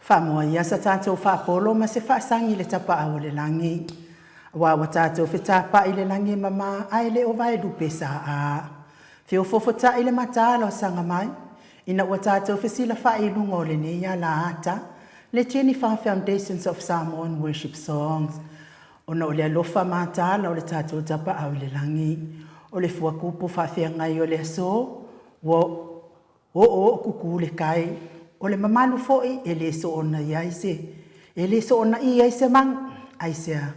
Faamoa ia sa tatou faapolo ma se faasagi i le Tapaau o le lagi, aua ua tatou fetapa'i i le lagi e mama ae le o vaelupe saa. Feofoofota'i le mataala o saga mai, ina ua tatou fesilafa'i i luga o lenei alaata, le Jennifer Foundations of Samoan Worship Songs, ona o le alofa mataala o le tatou Tapaau i le lagi. O le fuakupu faafeagai o le aso, ua oooo kuku le kai, o le mamalu foi e le soona i ai se, e le soona i ai se magu. Aisea?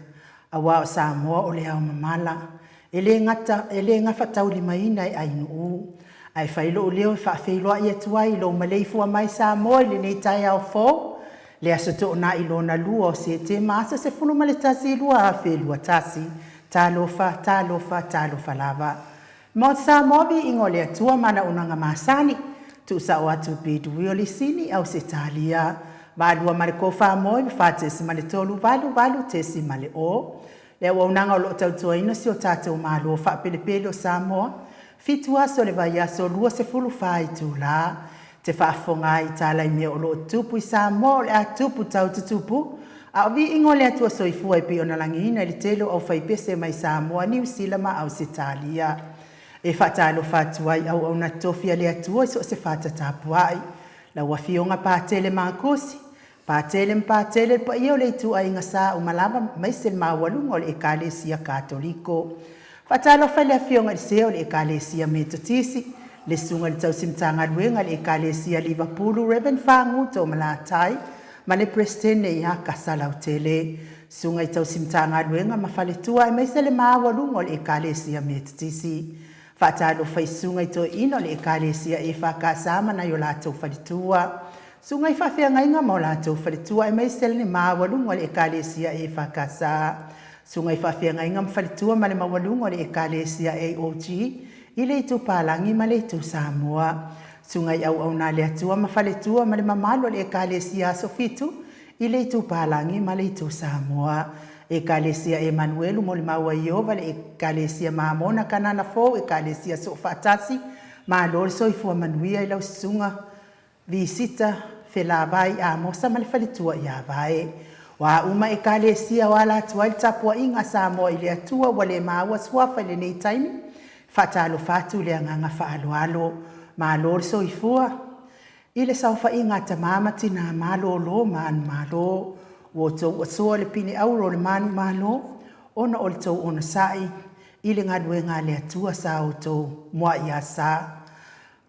Aua o Samoa o le ao mamala, e le gata, e le gafataulimaina e ainuu. Ae fai lou leo e faafeiloai atu ai i lou maleifua mai Samoa i lenei taeao fou, le aso Toonai lona lua o Setema aso 11 2021. Talofa, talofa, talofa lava. Maota Samoa, viiga o le Atua ma ana auaunaga masani. Tuusao atu Piduio Lisini, Ausetalia. Valua ma le Kofa Moi, 4.3 8 8.0. Le auaunaga o loo tautuaina si o tatou Malo faapelepele o Samoa, 7 aso o le vaiaso, 24 itula. Te faafofoga ai i tala i mea o loo tupu i Samoa o le a tupu tau tutupu, a o viiga o le Atua soifua e pei ona lagiina i le tele o aufaipese mai Samoa, Niu Sila ma Ausetalia. E faatalofa atu ai auauna tofi a le Atua i so o se fata tapuai. Lau Afioga Patele Makusi, Patele ma Patele le paia o le ituaiga sa uma lava maise le maualuga o le Ekalesia Katoliko. Faatalofa i le Afioga i le Sea o le Ekalesia Metotisi, le Susuga i le Tausi Matagaluega a le Ekalesia Livapulu Rev. Fagu Toomalatai ma le Peresetene ia Kasalautele, Susuga i Tausi Matagaluega ma Faletua aemaise le maualuga o le Ekalesia Metotisi. Faatalofa i Susuga i Toeaina o le Ekalesia EFKS ma nai o latou faletua. Susuga i faafeagaiga ma o latou faletua aemaise le maualuga o le Ekalesia EFKS. Susuga i faafeagaiga ma faletua ma le maualuga o le Ekalesia AOG i le Itu Palagi ma le Itu Samoa. Susuga i auauna a le Atua ma faletua ma le mamalu o le Ekalesia Aso Fitu i le Itu Palagi ma le Itu Samoa. Ekalesia Emanuelu Molimau a Ieova, le Ekalesia Mamona Kanana Fou, Ekalesia Soofaatasi. Malo le soifua manuia i lau susuga Visita Felavai Amosa ma le faletua ia Vae. O a uma Ekalesia o ala atu ai le tapuaiga a Samoa i le Atua ua le maua suafa i lenei taimi, faatalofa atu i le agaga faaaloalo. Malo le soifua i le saofaiga a tama ma tina malolo ma manumalo. Ua outou asoa le pine auro o le manumalo ona o le tou onosai i le galuega a le Atua sa outou muai asa.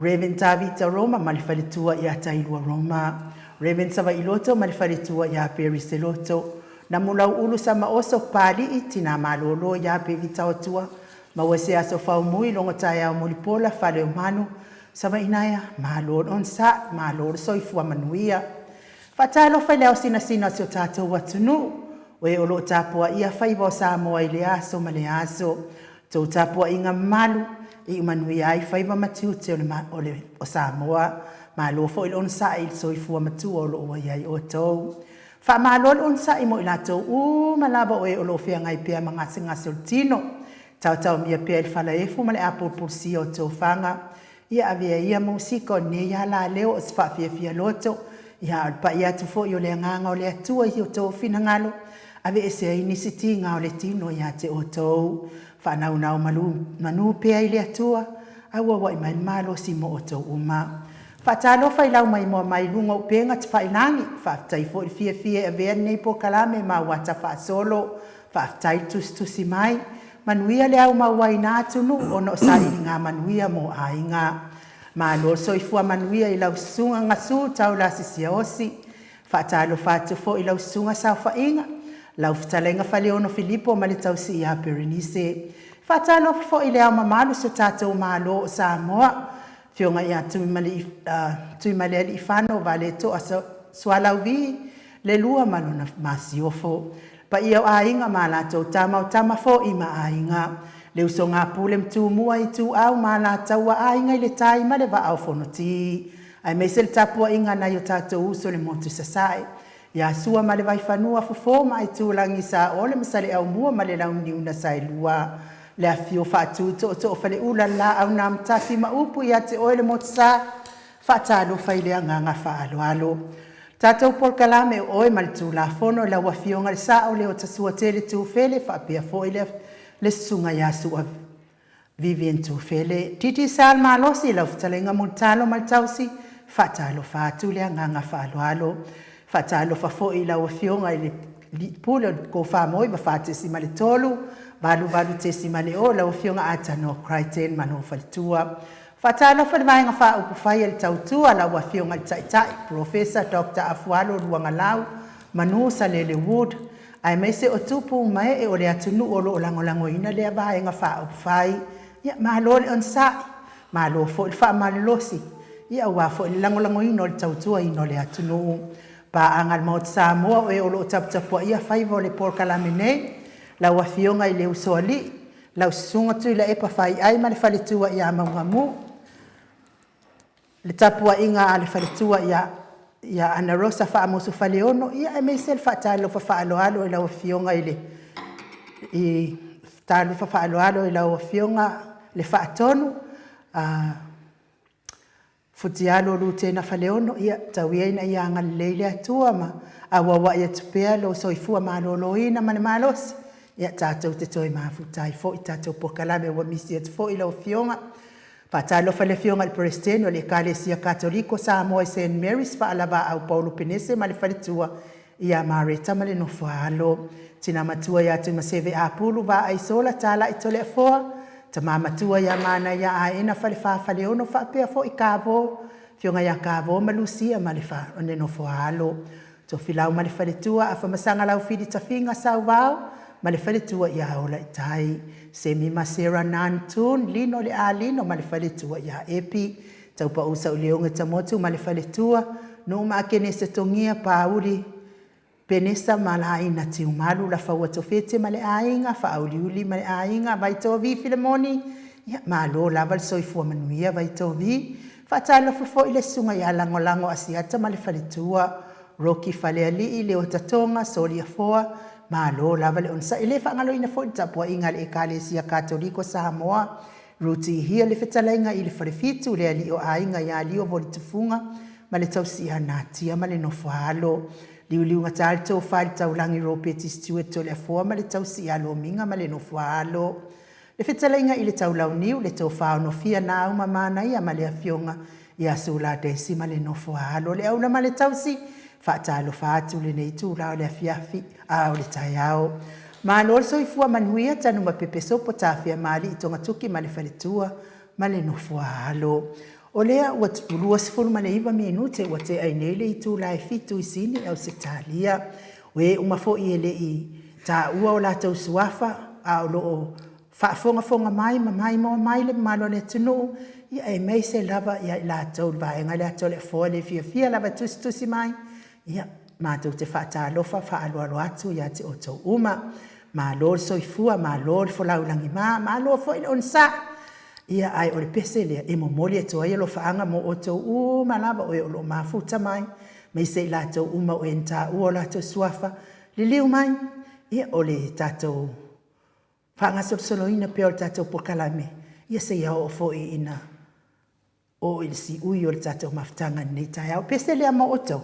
Rev. Tavita Roma ma le faletua ia Tailua Roma, Rev. Savaiiloto ma le faletua ia Perry Seloto, Namulauulu Samaoso Papalii, Tina Malolo ia Pevita Otua, maua se aso faumui logo taeao mulipola Faleomanu, Savainaea, malo le onosai, malo le soifua manuia. Faatalofa i le ao sinasina o si o tatou atunuu, o e o lo o tapuaia faiva o Samoa i lea aso ma lea aso. Tou tapuaiga mamalu, iu manuia ai faiva ma tiute o le o Samoa. Malo foi le onosai i le soifua matua o lo o ua i ai outou. Faamalo le onosai mo i latou uma lava o e o lo o feagai pea ma gasegase o le tino. Taotaomia pea i le falaefu ma le apulupulusia o tofaga. Ia avea ia musika o lenei alaleo o se faafiafia loto, ia a o le pai atu foi o le agaga o le Atua i outou finagalo, aveese ai nisi tiga o le tino ia te outou. Faanaunau malu manu pea i le Atua, auauai mai le malosi mo outou uma. Faatalofa i lau maimoa mai luga o upega tafailagi, faafetai foi le fiafia e avea lenei polokalame ma auata faasolo. Faafetai le tusitusi mai. Manuia le aumauaiina atunuu ona o sailiga manuia mo aiga. Malo le soifua manuia i lau Susuga Gasu Taulasi Siaosi. Faatalofa atu foi i lau Susuga Saofaiga, lau Fetalaiga Faleono Filipo ma le tausi ia Perenise. Faatalofa foi i le Ao Mamalu o si o tatou Malo o Samoa, Afioga ia Tuimalealiifano Vaaletoa Sualauvi le lua ma lona Masiofo. Paia o Aiga ma a latou Tama, o Tama foi ma Aiga, le usoga a Pule ma Tumua, Ituau ma Alataua, Aiga i le Tai ma le Vaa o Fonoti, aemaise le tapuaiga a nai o tatou uso i le motu i Sasae, ia Sua ma le Vaifanua, Fofo ma Aitulagi, Saole ma Saleaaumua ma le Launiu na Saelua, le afifio o Faatui Tootoo o Faleula, le Laau na Amotasi ma upu ia te oe le Motusa. Faatalofa i le agaga faaaloalo. Tatou polokalame o Oe ma le Tulafono i lau Afioga i le Sao Leotasuatele Tufele faapea foi le Susuga ia Sua Vivian Tufele. Digicel Malosi lau fetalaiga Mulitalo ma le Tausi, faatalofa atu le agaga faaaloalo. Faatalofa foi i lau Afioga i le Pule o le Tofa 94.3, 88.0 lau Afioga Atanoa Crichton ma lou faletua. Faatalofa i le Vaega Faaupufai a le Tautua, lau Afioga i le Taitai, Polofesa Doctor Afualo Luagalau Manu Salele Wood, aemaise o tupu ma ee o le atunuu o lo o lagolagoina lea Vaega Faaupufai. Ia, malo le onosai, malo foi le faamalolosi, ia aua foi le lagolagoina o le tautuaina o le atunuu. Paaga a le Maota Samoa o e o lo o taputapuaia faiva o le polokalame nei, lau Afioga i le Usoalii, Lau Susuga Tuilaepa Faiai ma le faletua ia Maugamu, le tapuaiga a le faletua ia Ana Rosa Faamosu Faleono, ia aemaise le faatalofa faaaloalo i lau Afioga i le i talofa faaaloalo i lau Afioga le Faatonu Futialo Lutena Faleono, ia tau ia ina ia agalelei le Atua ma auauai atu pea lou soifua maloloina ma le malosi, ia tatou te toe mafuta ai foi i tatou polokalame ua misi atu foi lau Afioga. Faatalofa i le Afioga i le Peresetene o le Ekalesia Katoliko Samoa i Saint Mary's, Faalavaau Paulo Penese ma le faletua ia Mareta ma le nofo a alo. Tina matua ia Tuimaseve Apulu Vaaisola Talai Toleafoa, Tama matua ia Manaia Aena Falefa Faleono faapea foi Kavo, Afioga ia Kavo ma Lucia ma le le nofo a alo. Tofilau ma le faletua Afamasaga Laufili Tafiga Sauvao ma le faletua ia Ola i Tai. Semi ma Sarah Nan Tun Lino le Alino ma le faletua ia Epi. Taupau Sauleoge Tamotu ma le faletua, Nuu ma Akenese Togia Pauli Penesa ma Laina Tiumalu Lafaua Tofete ma le aiga, Faauliuli ma le aiga, Vaitovi Filemoni, ia malo lava le soifua manuia Vaitovi. Faatalofa foi le susuga ia Lagolago Asiata ma le faletua, Rocky Falealii, Leota Toga, Soliafoa, Malo lava le onosai. E le faagaloina foi le tapuaiga a le Ekalesia Katoliko Samoa, Ruti Hia le fetalaiga i le Falefitu, le alii o aiga ia Lio Volitufuga ma le tausia Natia ma le nofo a alo. Liuliugata le tofa i le taulagi Ropeti Stewart Toleafoa ma le tausi ia Lomiga ma le nofo a alo. Le fetalaiga i le Taulauniu, le tofa o Nofia Nau ma Manaia ma le afioga ia Sula Daisy ma le nofo a alo. Le aula ma le tausi, faatalofa atu lenei itula o le afiafi a o le taeao. Malo le soifua manuia, tanu ma pepe sopo, tafea ma alii togatuki ma le faletua ma le nofo a alo. O lea ua 29 minute ua tea ai nei le itula e 7 i Sini, Ausetalia. O e uma foi e le i taua o latou suafa, a o lo o faafogafoga mai ma maimoa mai le mamalu o le atunuu, ia aemaise lava ia i latou le vaega lea Toleafoa le fiafia lava e tusitusi mai, ia matou te faatalofa faaaloalo atu ia te outou uma. Malo le soifua, malo le folau i lagima, malo foi le onosai. Ia, ae o le pese lea e momoli atu ai alofaaga mo outou uma lava o e o lo o mafuta mai, aemaise i latou uma o e na taua o latou suafa, liliu mai, ia, o le tatou faagasolosoloina pea o le tatou polokalame, ia seia oo foi ina oo i le siui o le tatou mafutaga i lenei taeao. Pese lea mo outou.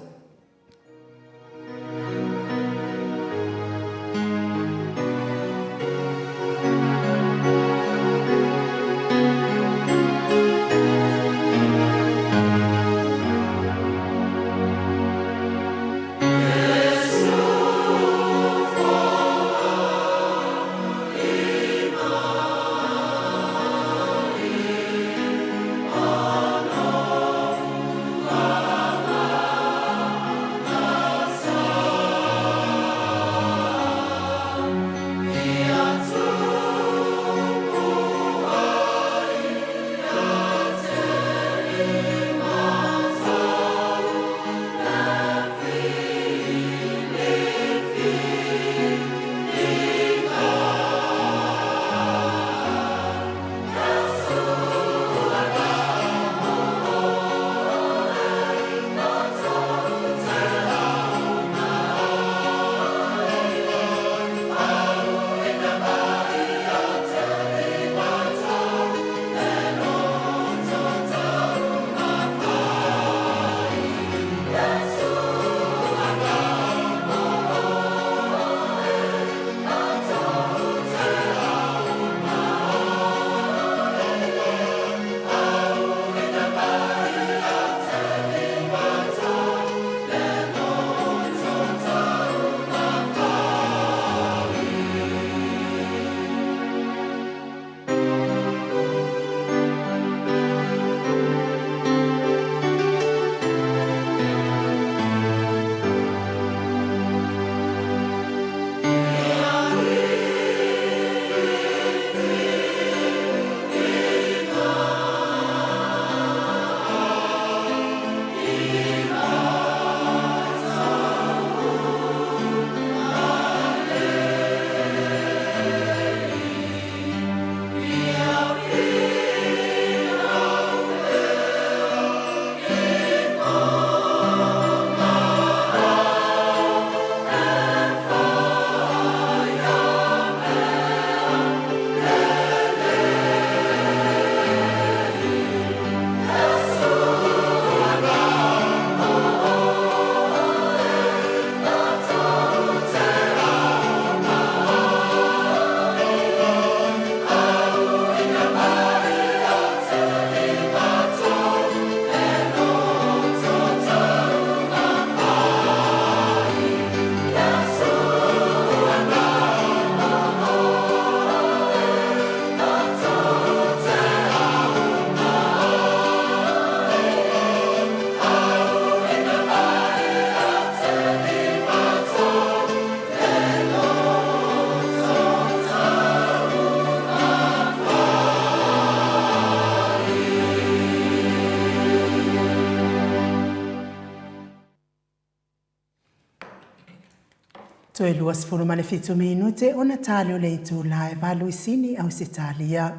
Toe 27 minute ona tali o le itula e 8 i Sini, Ausetalia.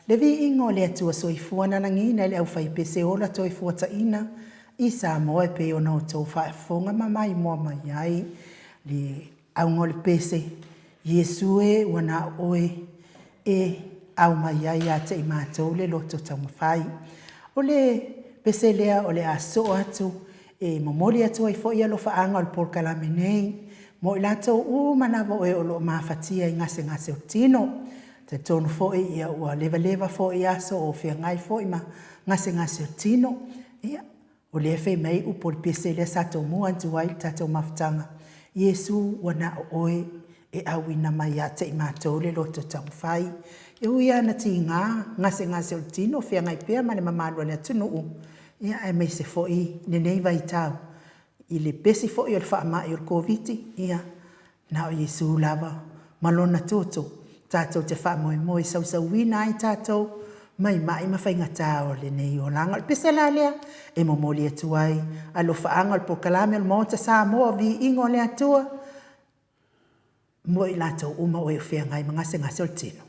Le viiga o le Atua Soifua na lagiina e le aufaipese ola toe fuataina i Samoa e pei ona outou faafofoga ma maimoa mai ai. Le. Auga o le pese, Iesu e ua na o oe e aumai ai ia te i matou le loto taumafai. O le pese lea o le a sosoo atu e momoli atu ai foi alofaaga o le polokalame nei mo i latou uma lava o e o lo o mafatia i gasegase o tino. E talitonu foi ua leva foi aso o feagai foi ma gasegase o tino. Ia, o lea e fai mai upu o le pese lea sa tomua atu ai le tatou mafutaga, Iesu ua na o oe e auina mai ia te i matou le loto taumafai. E ui lava ina tiga gasegase o le tino o feagai pea ma le mamalu o le atunuu, aemaise foi lenei vaitau i le pesi foi o le faamai o le Koviti-19, ia, na o Iesu lava ma Lona toto tatou te faamoemoe e sausuina ai tatou mai mai ma faigata o lenei olaga. O le pese la lea e momoli atu ai alofaaga o le polokalame a le Maota Samoa, Viiga o le Atua mo i latou uma o e o feagai ma gasegase o le tino.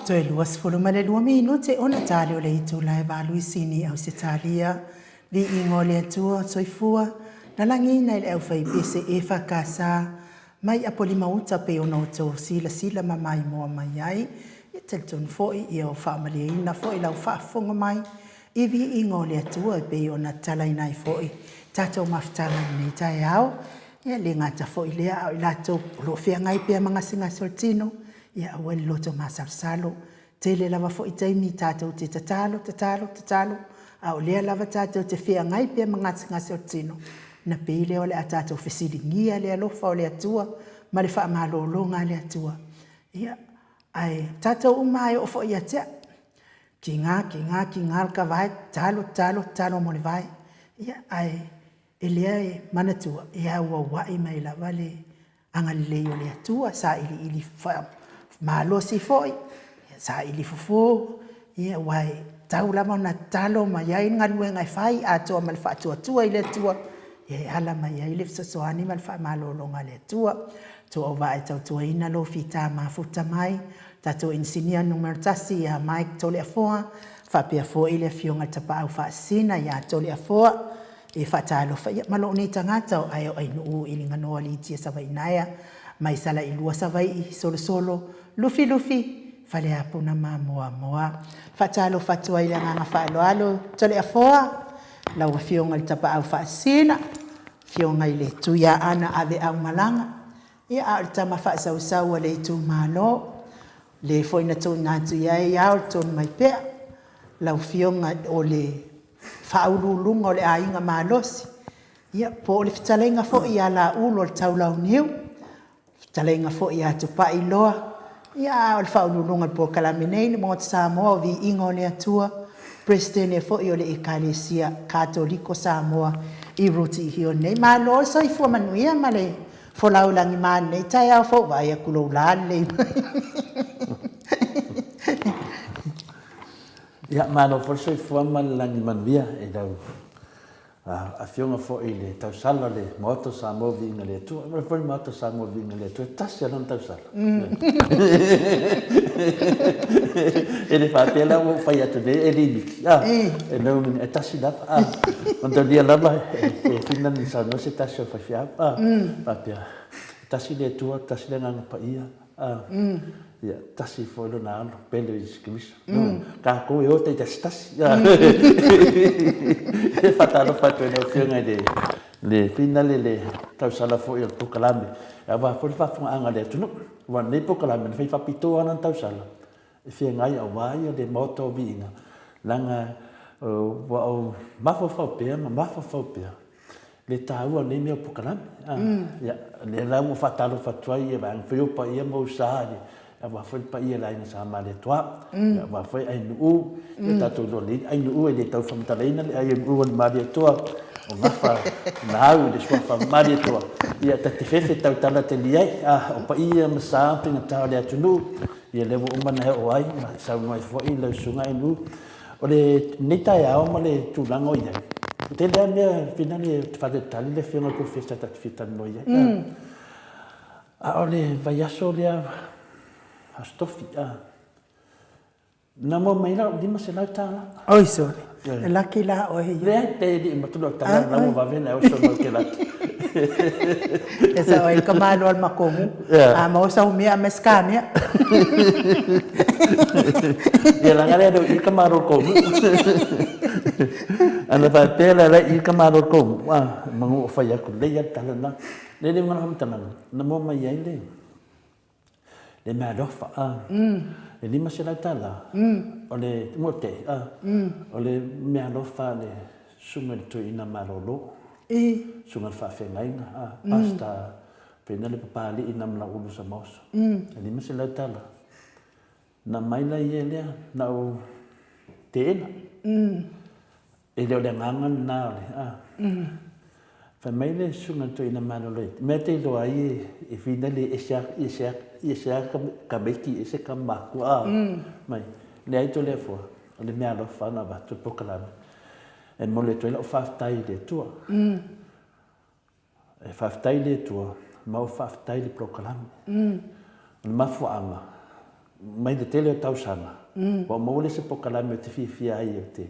Toe 22 minute ona tali o le itula e valu i Sini, Ausetalia. Viiga o le Atua, soifua, na lagiina e le aufaipese EFKS mai Apolima-uta pei ona outou silasila ma maimoa mai ai. E talitonu foi ia ua faamalieina foi lau faafofoga mai i viiga o le Atua e pei ona tatalaina ai foi tatou mafutaga i lenei taeao. E le gata foi i lea, a o i latou o lo o feagai pea ma gasegase o le tino, ia aua le loto masalosalo. Tele lava foi taimi tatou te tatalo, tatalo, tatalo, a o lea lava tatou te feagai pea ma gasegase o le tino, ona pei lea o le a tatou fesiligia le alofa o le Atua ma le faamalologa a le Atua. Ia, ae tatou uma lava e oo foi ia te au, tiga, tiga, tiga le tavae, tatalo, tatalo, tatalo mo le vae. Ia, ae lea e manatua, e auauai mai lava le agalelei o le Atua, sailiili malosi foi, saili fofo, aua e tatau lava ona tatalo ma i ai galuega e fai atoa ma le faatuatua i le Atua, e ala mai ai le fesoasoani ma le faamalologa a le Atua. Outou auvaa e tautuaina lou fita mafuta mai, tatou inisinia numera 1 ia Mike Toleafoa, faapea foi le Afioga i le Tapaau Faasisina ia Toleafoa. E faatalofa ia ma lou nei tagata o Aeo Ainuu i Liganoa Litia Savainaea mai Salailua Savaii Solosolo Lufilufi Faleapuna ma Moamoa. Faatalofa atu ai i le agaga faaaloalo Toleafoa, lau Afioga i le Tapaau Faasisina, Afioga i le Tuiaana Aveaumalaga, ia a o le tama faasausau a le itumalo, le foi na tuuina atu i ai ao le tonu mai pea, lau Afioga o le Faauluuluga o le Aiga Malosi, ia po o le fetalaiga foi ia Laulu o le Taulauniu, fetalaiga foi ia Tupailoa, ia a o le Faauluuluga o le Polokalame nei le Maota Samoa o Viiga o le Atua, Peresetene foi o le Ekalesia Katoliko Samoa i Ruti Hill nei. Malo le soifua manuia ma le folau i lagima i lenei taeao fou, vaai atu lou lalelei mai. Ia, malo foi le soifua ma le lagi manuia i lau Afioga foi i le tausala o le Maota o Samoa Viiga i le Atua. Aua foi le Maota o Samoa Viiga i le Atua, e tasi lava lana tausala. E le faapea la ua ou fai atu nei e limiti, e no, e tasi lava. Manatua lava e fina ni saunoa se tasi o faifeau, faapea, e tasi le Atua, tasi le Agaga Paia, Ia, tasi foi lona alo, pele o Iesu Keriso. Tatou e o taitasi tasi. E faatalofa atu i lau Afioga i le le finale le tausala foi o le polokalame, aua foi le faafofogaaga a le atunuu. Aua o lenei polokalame na fai faapitoa lava lana tausala e feagai aua le Maota o Viiga, leaga ua ou mafaufau pea ma mafaufau pea le taua o nei mea o polokalame. Ia, lea la ua faatalofa atu ai i vaega foi o paia ma usa, aua foi le paia o le aiga Sa Malietoa, aua foi Ainuu, ia tatou iloa lelei Ainuu e le tau faamatalaina le Ainuu o le Malietoa, o gafa na au i le suafa Malietoa, ia ta te fefe tautala tele i ai, o paia ma sa ma faigata o le atunuu, ia lea ua uma ona e oo ai ma saunoa ai foi lau susuga Ainuu. O lenei taeao ma le tulaga o i ai, e tele lava mea finale ou te faatalitali le Afioga i le Polofesa ta te fia talanoa i ai. A o le vaiaso lea, Aso Tofi, na maua mai ai lau $500. Oi sole, e laki la oe ia. Leai, pe le i matu lau tala, la ua vave ona e oso mai ou te laki. E sao ai le tamaloa o le matou nuu. A maua sau mea, aumai se ta mea. Ia leaga lea e le o i i le tamaloa o le tou nuu. Ana faapea la la e i i le tamaloa o le tou nuu, a, manu o fai atu lelei lava le tala lena. Le le uiga o le faamatalaga, na maua mai ai le le meaalofa, a, le $500, o le mote, a, o le meaalofa a le Susuga i le Toeaina Malolo, Susuga i le Faafeagaiga, a, Pastor Pena le Papalii Namalaulu Samaoso, e $500. Na aumai la ia lea, na ou teena. E le o le agaga lena o le, a. Fai mai le susuga i le toeaina malolo i mea te iloa ai e fina le ese a, ese a, ese a tamaiti ese tama matua, a. Mai, leai Toleafoa, o le mea alofa na avatu le polokalame, e momoli atu ai lau faafetai i le Atua. E faafetai i le Atua ma ou faafetai i le polokalame. O le mafuaaga, mai le tele o tausaga, ua ou maua lea se polokalame ou te fiafia ai ou te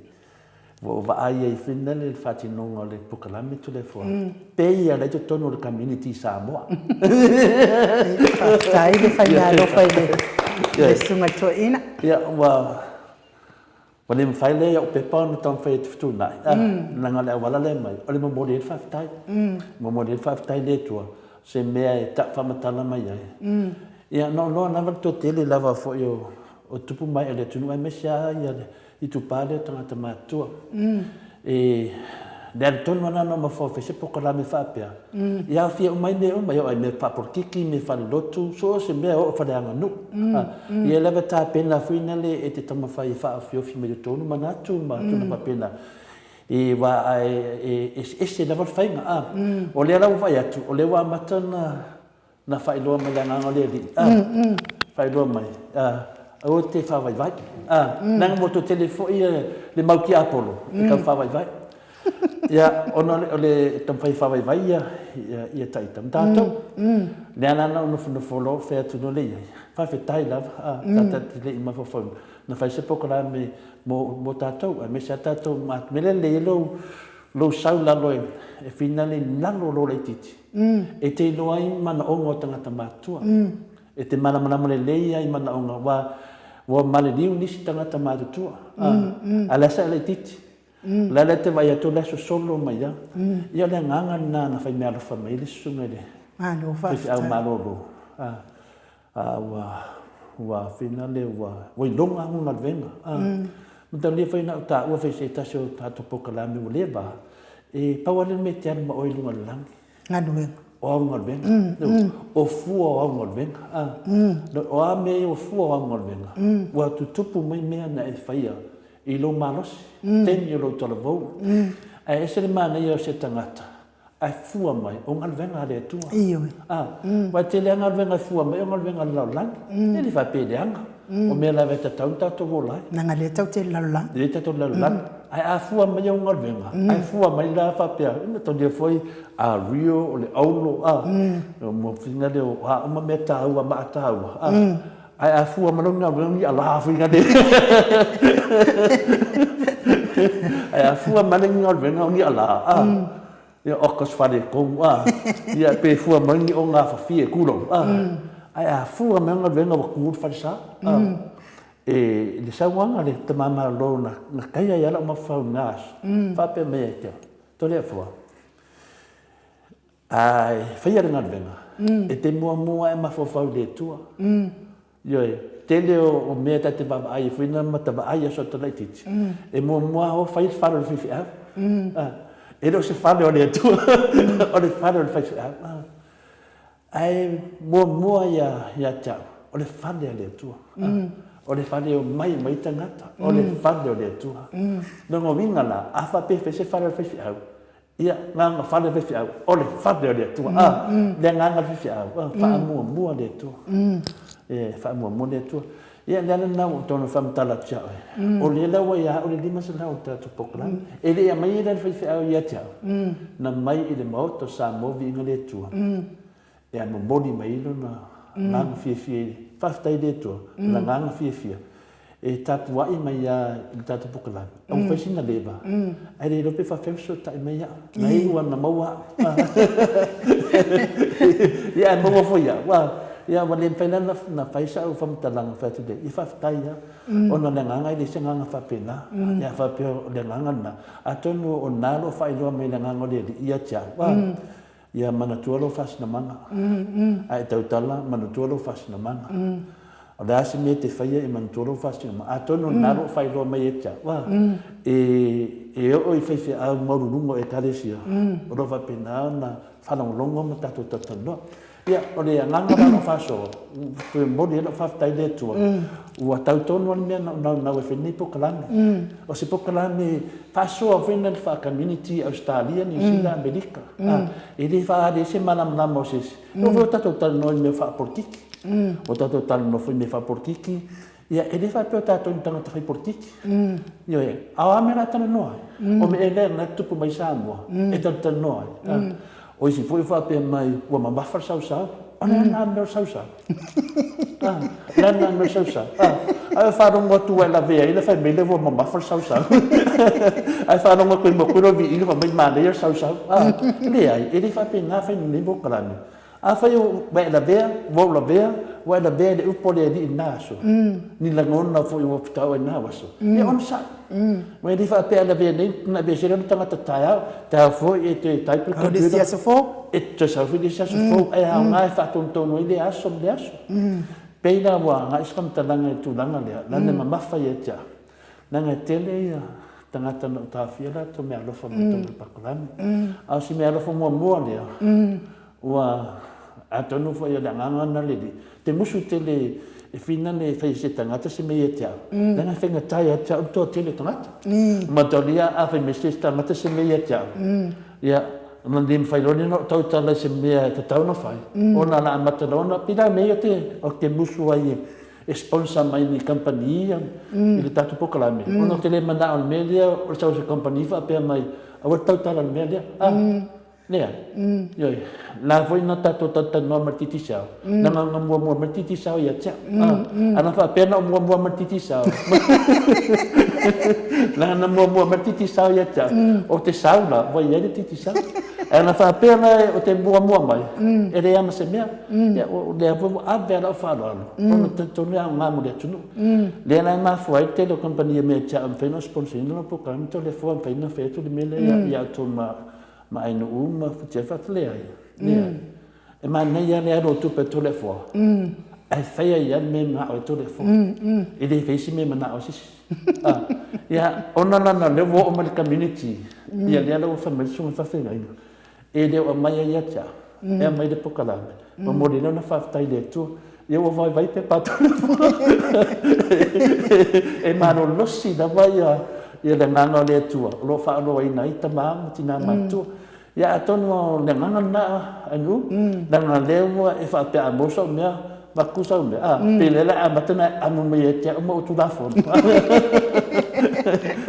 ua ou vaai ai foi lea i le faatinoga o le polokalame Toleafoa, pei lava o la e i totonu o le community i Samoa. Faafetai le faimeaalofa i le Susuga i le Toeaina. Ia, ua Ua le mafai lea i au pepa ona taumafai e fetuunai, a, leaga o le auala lea e aumai, o le momoli ai le faafetai. Momoli ai le faafetai i le Atua, se mea e tau faamatala mai ai. Ia, na ou iloa lava le toatele lava foi o tupu ma ee o le atunuu, aemaise lava le itupa lea o tagata matutua. E le alu tonu lava na mafaufau e fai se polokalame faapea, ia aofia uma ai mea uma, e oo lava i mea faapolokiki, mea faalelotu, so o se mea e oo i faleaganuu. Ia lava tapena foi lea e te taumafai e faaofiofi mai totonu manatu ma tulaga faapena, aua e eseese lava le faiga. O lea la ua vaai atu, o lea ua amata ona Na faailoa mai le Agaga o le Alii, a, faailoa mai, a, aua te faavaivai, a, leaga mo toatele foi le mau tiapolo e tau faavaivai. Ia, ona o le taumafai e faavaivai ia, ia, ia taita ma tatou. Lea la na ou nofonofo loa ou fai atu loa lea i ai, faafetai lava, a, ta te le i mafaufau na fai se polokalame mo, mo tatou, aemaise lava tatou ma, mea lea e lelei ai lou, lou sau i lalo e finale i lalo o lou laitiiti, e te iloa ai manaoga o tagata matutua. E te malamalama lelei ai i manaoga, aua ua maliliu nisi tagata matutua, a o le a sa e laitiiti? O le a lea e te vaai atu o le a sosolo mai lava. Ia o le agaga lena na faimeaalofa mai ai le susuga i le faifeau malolo. A ua, ua fina le ua, ua iloga au galuega. A, mataulia foi na ou taua foi se tasi o tatou polokalame ua leva, e pau lava le mea e te alu ma oe i luga o le lagi. Galuega. O au galuega. O fua o au galuega. A, o a mea ia o fua o au galuega, ua tutupu mai mea na e faia i lou malosi, taimi o lou talavou. Ae ese le manaia o se tagata Ae fua mai, o galuega a le Atua. Ioe. A, aua e tele lava galuega e fua mai o galuega a le lalolagi. E le faapea e leaga. O mea lava e tatau ona tatou ola ai. Leaga lea tatou te lalolagi. Lea tatou te lalolagi. Ae a fua mai au galuega, ae fua mai la faapea, e manatua foi a real, o le auro, a, o fina lea o a uma mea taua, maa taua, a. Ae a fua mai lou galuega ni ala foi ngale. Ae a fua mai le galuega o ni ala a. Ia o ka fale kou a. Ia pe fua mai ni o ngā whawhie kūrou a. Ae a fua mai galuega ua kū le falesa a. E le sauaga le tama malo na na kai ai ala o mafau ngā aso. Faapea mai ai te au. Tole afua. A e faia le galuega, e te muamua e mafaufau i le Atua. Ioe, tele o mea ta te vaavaai ai foi na ma ta vaai i aso ata laitiiti, e muamua o fai le fale o le faifeau. E le o se fale o le Atua, o le fale o le faifeau. Ae muamua ia te au, o le fale a le Atua. O le fale e omai uma ai tagata, o le fale o le Atua. Lona uiga la, a faapea e fai se fale o le faifeau, Ia, agaga fale faifeau, o le fale o le Atua. A, le agaga o le faifeau, a, faamuamua le Atua. E, faamuamua le Atua. Ia, le ala lena ua ou tau faamatala atu ia oe, o lea la ua ia au le 500 o le tatou polokalame. E le i aumaia la le faifeau ia te au, na mai i le Maota o Samoa Viiga le Atua. Ia momoli mai ai lona agaga fiafia i, faafetai i le Atua, lona agaga fiafia e tapuai mai lava i le tatou polokalame, a ua fai sina leva, ae le iloa pe faapefea ona fesootai mai au, na iu lava ina maua au. Ia ae maua foi au, aua ia ua le mafai la ona fai sau faamatalaga fai atu lea, ia faafetai lava, ona o le agaga e le o se agaga faapena. Ia a faapea o le agaga lena, atonu o lena o lo o faailoa mai e le agaga o le Alii ia te au, Ia manatua lou faasinamaga. A e tautala, manatua lou faasinamaga. O le a se mea e te faia, e manatua lou faasinamaga. Atonu o lena o lo o faailoa mai ia te au, e oo i faifeau maualuluga o Ekalesia, o lo o faapena ona faalogologo ma tatou talatalanoa. Ia, o le agaga la o lau faasoa, ua toe momoli ai lau faafetai i le Atua, ua tau tonu lava le mea na ou naunau ai e fai lenei polokalame. O se polokalame faasoa foi na le faa-community i Ausetalia, Niu Sila, Amerika. E le faaali ai se malamalama o se isi. E oo foi ua tatou talanoa i mea faapolokiki. Ua tatou talanoa foi i mea faapolokiki. Ia, e le faapea o tatou ni tagata fai polokiki. Ioe, a o a mea o le a talanoa ai? O mea ea lea na tutupu mai i Samoa e talatalanoa ai? O isi foi ua faapea mai ua mamafa le sausau. O le a lena mea o le sausau? A, o le a lena mea o le sausau? A, ae faalogo atu ua e lavea ai le fai mai lea ua mamafa le sausau. Ae faalogo atu i motu le viiga fai mai manaia le sausau. A, leai, e le faapena fai lenei polokalame. Afai ua e lavea, ua ou lavea, ua e lavea i le upu a le Alii i lena aso, ni lagona foi ua fetaua i lena aso, ia onosai. Ua e le faapea a lavea nei, na aveese loa le tagata taeao, taeao foi e toe type le computer. O le isi aso fou. E toe sau foi le isi aso fou, ae aoga e faatonutonu ai lea aso ma lea aso. Pei la ua agai se faamatalaga i le tulaga lea, leaga e mamafa ia te au. Leaga e tele ia tagata na ou taofia latou meaalofa mai totonu o le pakalani. A o si meaalofa muamua lea, ua atonu foi o le agaga lena le Alii, te musu tele e finale e fai e se tagata se mea ia te au, leaga e faigata ia te au le toatele o tagata. Matalia a fai mai se tagata se mea ia te au, ia, ona le mafai loa lea ona ou tautala i se mea e tatau ona fai, ona o le a amata loa ona, pei la o mea ia ou te musu ai e sponsor mai ni kamupani ia i le tatou polokalame, ona ou te le manao i le mea lea o le sau o se kamupani faapea mai, aua le tautala i le mea lea. A, leai. Ioe. La foi na tatou talatalanoa ma le Digicel, leaga na muamua mai le Digicel ia te au. A, ana faapea na ou muamua ma le Digicel, leaga na muamua mai le Digicel ia te au, ou te sau la ua i ai le Digicel. Ae ana faapea la ou te muamua mai, e leai lava ma se mea. Ia, o lea foi ua ave lava lau faaaloalo, ona talitonu e aoga mo le atunuu. Lea la e mafua ai le tele o kamupani e mea ia te au e mafai ona sponsor ina lau polokalame, Toleafoa e mafai ona fai atu le mea lea ia outou ma Ainuu ma Futiafu. Fai atu, leai, leai. E manaia lava le alu o tupe a Toleafoa, ae fai ai lava le mea e manao ai Toleafoa. E le faia se mea e manao ai se isi. Ia, ona la o lea ua oo mai le community, ia lea la ua fai mai le susuga i le faafeagaiga, E le o aumaia ia te au, e aumai le polokalame, momoli lea ona faafetai i le Atua. Ia ua vaivai pepa a Toleafoa. E malolosi lava ia le agaga o le Atua o lo o faaoloaina ai tama ma tina matutua. Ia atonu o le agaga lena Ainuu, leaga o lea ua e faapea a maua sau mea, Vaku sau mea, a, pe lea la amata ona amo mai ia te au ma ou Tulafono.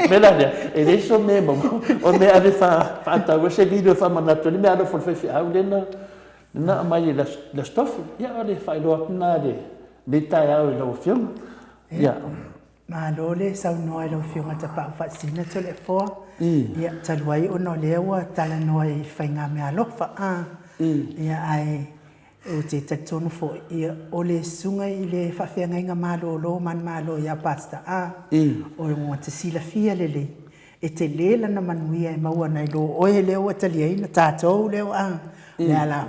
Mea la lea, e leai so mea e maua, o mea ave faatau ai se video e faamanatu ai le meaalofa o le faifeau lea na na aumai i le Aso Tofi. Ia, o le faailoa atu lena i lenei taeao i lau Afioga. Ia. Malo le saunoa i lau Afioga Tapaau Faasisina Toleafoa. Ia, talu ai ona o lea ua talanoa i faigameaalofa, a, ia, ae ou te talitonu foi, ia, o le susuga i le faafeagaiga malolo manumalo ia Pastor A, o ua te silafia lelei, e tele lana manuia e maua nai lo oe lea ua taliaina, tatou lea ua, le ala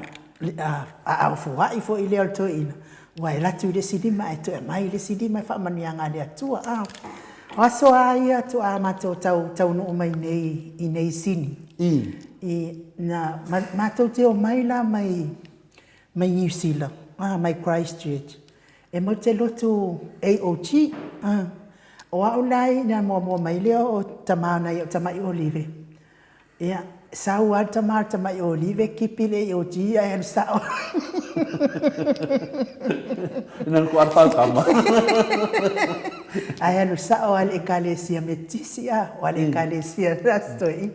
aao foai foi lea o le toeaina, ua e alu atu i le isi lima ae toe aumai i le isi lima e faamanuiaga a le Atua. A o aso lava ia faatoa matou tau taunuu mai nei i nei Sini, i na matou te omai la mai mai Niu Sila, mai Christchurch, e matou te lotu AOG. O au la ina muamua mai lea o tama o nai ou tamai olive, Ia, sau lava le tama o le tamai olive kipi le AOG ae alu sao. Ina ko alfa tama. Ae alu sao lava i le Ekalesia Metotisi, a, o le Ekalesia Rastoi.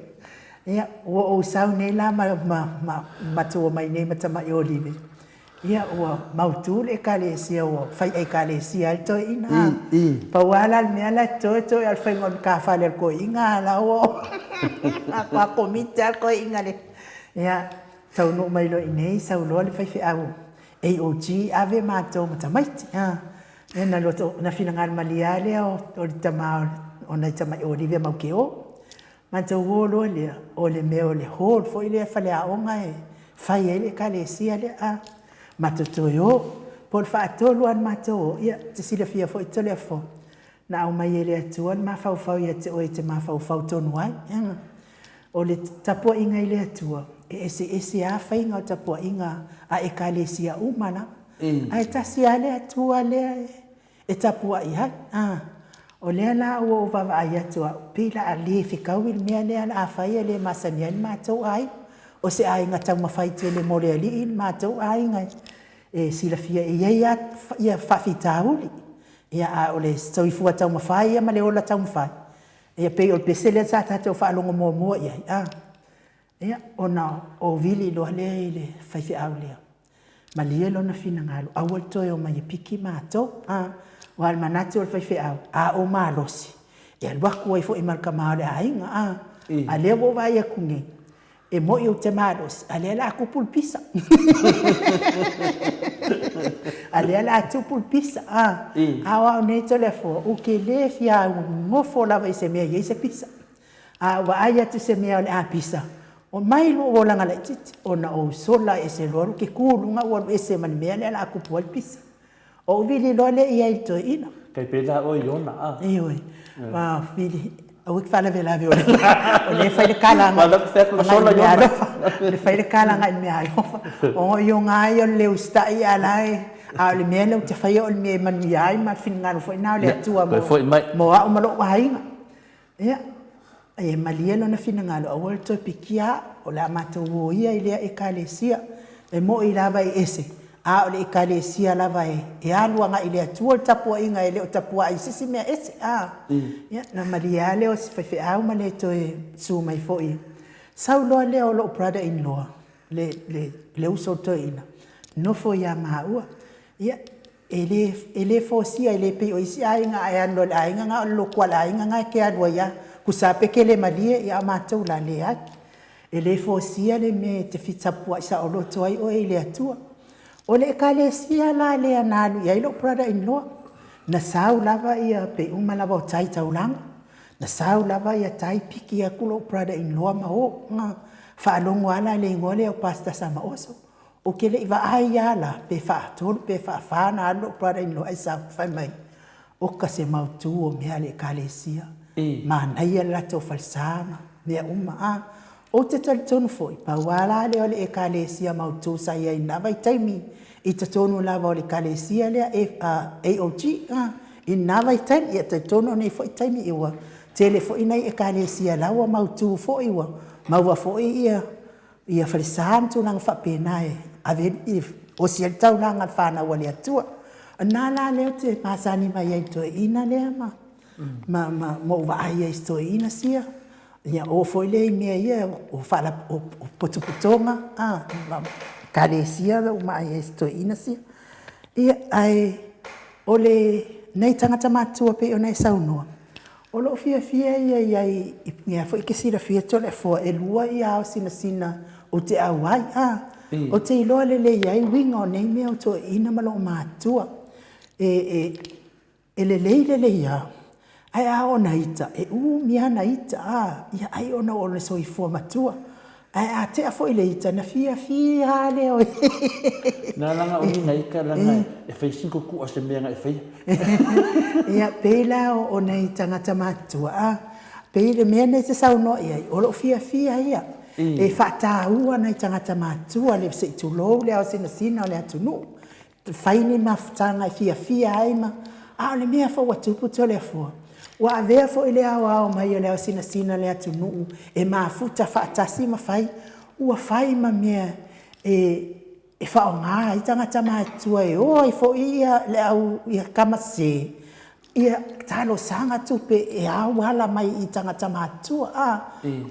Ia, ua ou sau nei la ma, ma, ma matou omai nei ma tamai olive. Ia, ua mautu le Ekalesia, ua fai Ekalesia ai le toeaina. Pau lava la le mea la e totoe toe o le faiga o le matafale a le toeaina, a la ua ua commit lava le toeaina le... Ia, taunuu mai loa i inei, sau loa le faifeau AOG ave matou ma tamaiti. Ia, na loto, na finagalo malie lava lea o le tama o nai tamai Olive matou te o. Matou o loa lea, o le mea o le hall foi lea faleaoga e fai ai le ekalesia lea, a. Matou toe o, po o le faatolu lava ona matou o, ia, e te silafia foi Toleafoa, na aumai e le Atua le mafaufau ia te oe e te mafaufau tonu ai. O le tapuaiga i le Atua, e eseese lava faiga o tapuaiga a ekalesia uma lava, ae tasi lava le Atua lea e E tapuai ai, a. O lea la ua ou vaavaai atu au, pei la a le fetaui le mea lea a fai e le masani ai le matou aiga. O se aiga taumafai tele mo le alii le matou aiga e silafia e i ai lava ia faafitauli. Ia a o le soifua taumafai ia ma le ola taumafai, ia pei o le pese lea sa tatou faalogo muamua i ai, a. Ia, ona ou vili loa lea i le faifeau lea. Malie lona finagalo, aua le toe omai e piki matou. A, aua o le manatu o le faifeau, a ou malosi, e alu atu ai foi ma le tama o le aiga. A, a lea ua ou vaai atu nei, e moni ou te malosi, a o lea o le a tupu le pisa. A lea o le a tupu le pisa. A, a o au nei Toleafoa, ou te le fia nofo lava i se mea e i ai se pisa. A ou vaai atu i se mea o le a pisa, omai lou olaga laitiiti, ona ou sola ese loa, ou te tu i luga ou alu ese ma le mea lea o le a tupu ai le pisa. Ou vili loa lea i ai i le toeaina. Tai pei la oe Iona, a? Ioe. Ma vili, aua e te faalavelave o lea e fai le kala agai i le mea alofa. O lea e fai le kala agai i le mea alofa. O Iona lava ia o le le usitai a o la e, a o le mea lea ou te faia o le mea e manuia ai ma le finagalo foi lena o le Atua mo au ma lou aiga. Ia, e malie lona finagalo aua le toe pikia au, o le a matou o ia i lea Ekalesia. E moni lava e ese, a o le Ekalesia lava e alu agai i le Atua le tapuaiga e le o tapuai i se isi mea ese. A, ia, ona malie lava lea o si faifeau ma le toe susu mai foi. Sau loa lea o lou brother-in-law, le, le, le uso o le toeaina, nofo ia maua. Ia, E le, e le folasia, e le pei o isi aiga, a e alu loa i le aiga na o le lotu a le aiga na e te alu ai lava. Tusa lava pe te le malie, ia a o matou la, leai. E le folasia le mea e te fitapuai saoloto ai oe i le Atua. O le Ekalesia la lea na alu i ai lou brother in law, na sau lava ia, pei uma lava o tai taulaga, na sau lava ia tai piki atu lou brother in law ma o, faalogo lava la i le igoa lea o Pastor Samaoso. Ou te le i vaai lava la, pe faatolu pe faafa ona alu lou brother-in-law ae sau, fai mai, oka se mautu o mea a le Ekalesia, manaia le latou falesa ma mea uma. A, ou te talitonu foi, pau lava la lea o le Ekalesia mautu sa i ai i na vaitaimi i totonu lava o le Ekalesia lea AOG, a, i na vaitaimi. Ia talitonu o nei foi taimi ua tele foi nai Ekalesia la ua mautu foi, ua maua foi ia ia falesa ma tulaga faapena e ave e osi ai le taulaga a le fanau a le Atua. O lena la lea ou te masani mai ai i le toeaina lea ma ma ma ma ou vaai ai i si toeaina sia, ia o foi lea i mea ia o o potopotoga a, ekalesia ou vaai ai i si toeaina sia. Ia, ae o lenei tagata matutua pei ona e saunoa, O lou fiafia ia i ai i mea foi e te silafia Toleafoa, e lua ia ao sinasina ou te auai, a. Ou te iloa lelei ai uiga o nei mea o toeaiina ma loomatua. E, e, e lelei lelei a, ae a oo na ita, e umi a na ita, a, ia ai ona o le soifua matua. Ae a tea foi le ita, na fiafia lava lea o Na langa o ni ita langa e fai sinko ku se mea e fai. Ia pei la o nei tagata matutua a pei le mea nei te saunoa i ai, o lou fiafia ia e faataua nai tagata matutua le se i tulou le aosinasina o le atunuu. Fai ni mafutaga e fiafia ai ma, a o le mea foi ua tupu Toleafoa, ua avea foi le aoao mai o le aosinasina o le atunuu e mafuta faatasi ma fai, ua fai ma mea e e faaaoga ai tagata matutua e o ai foi ia le au ia tama sese Ia talosaga tupe e auala mai i tagata matutua, a.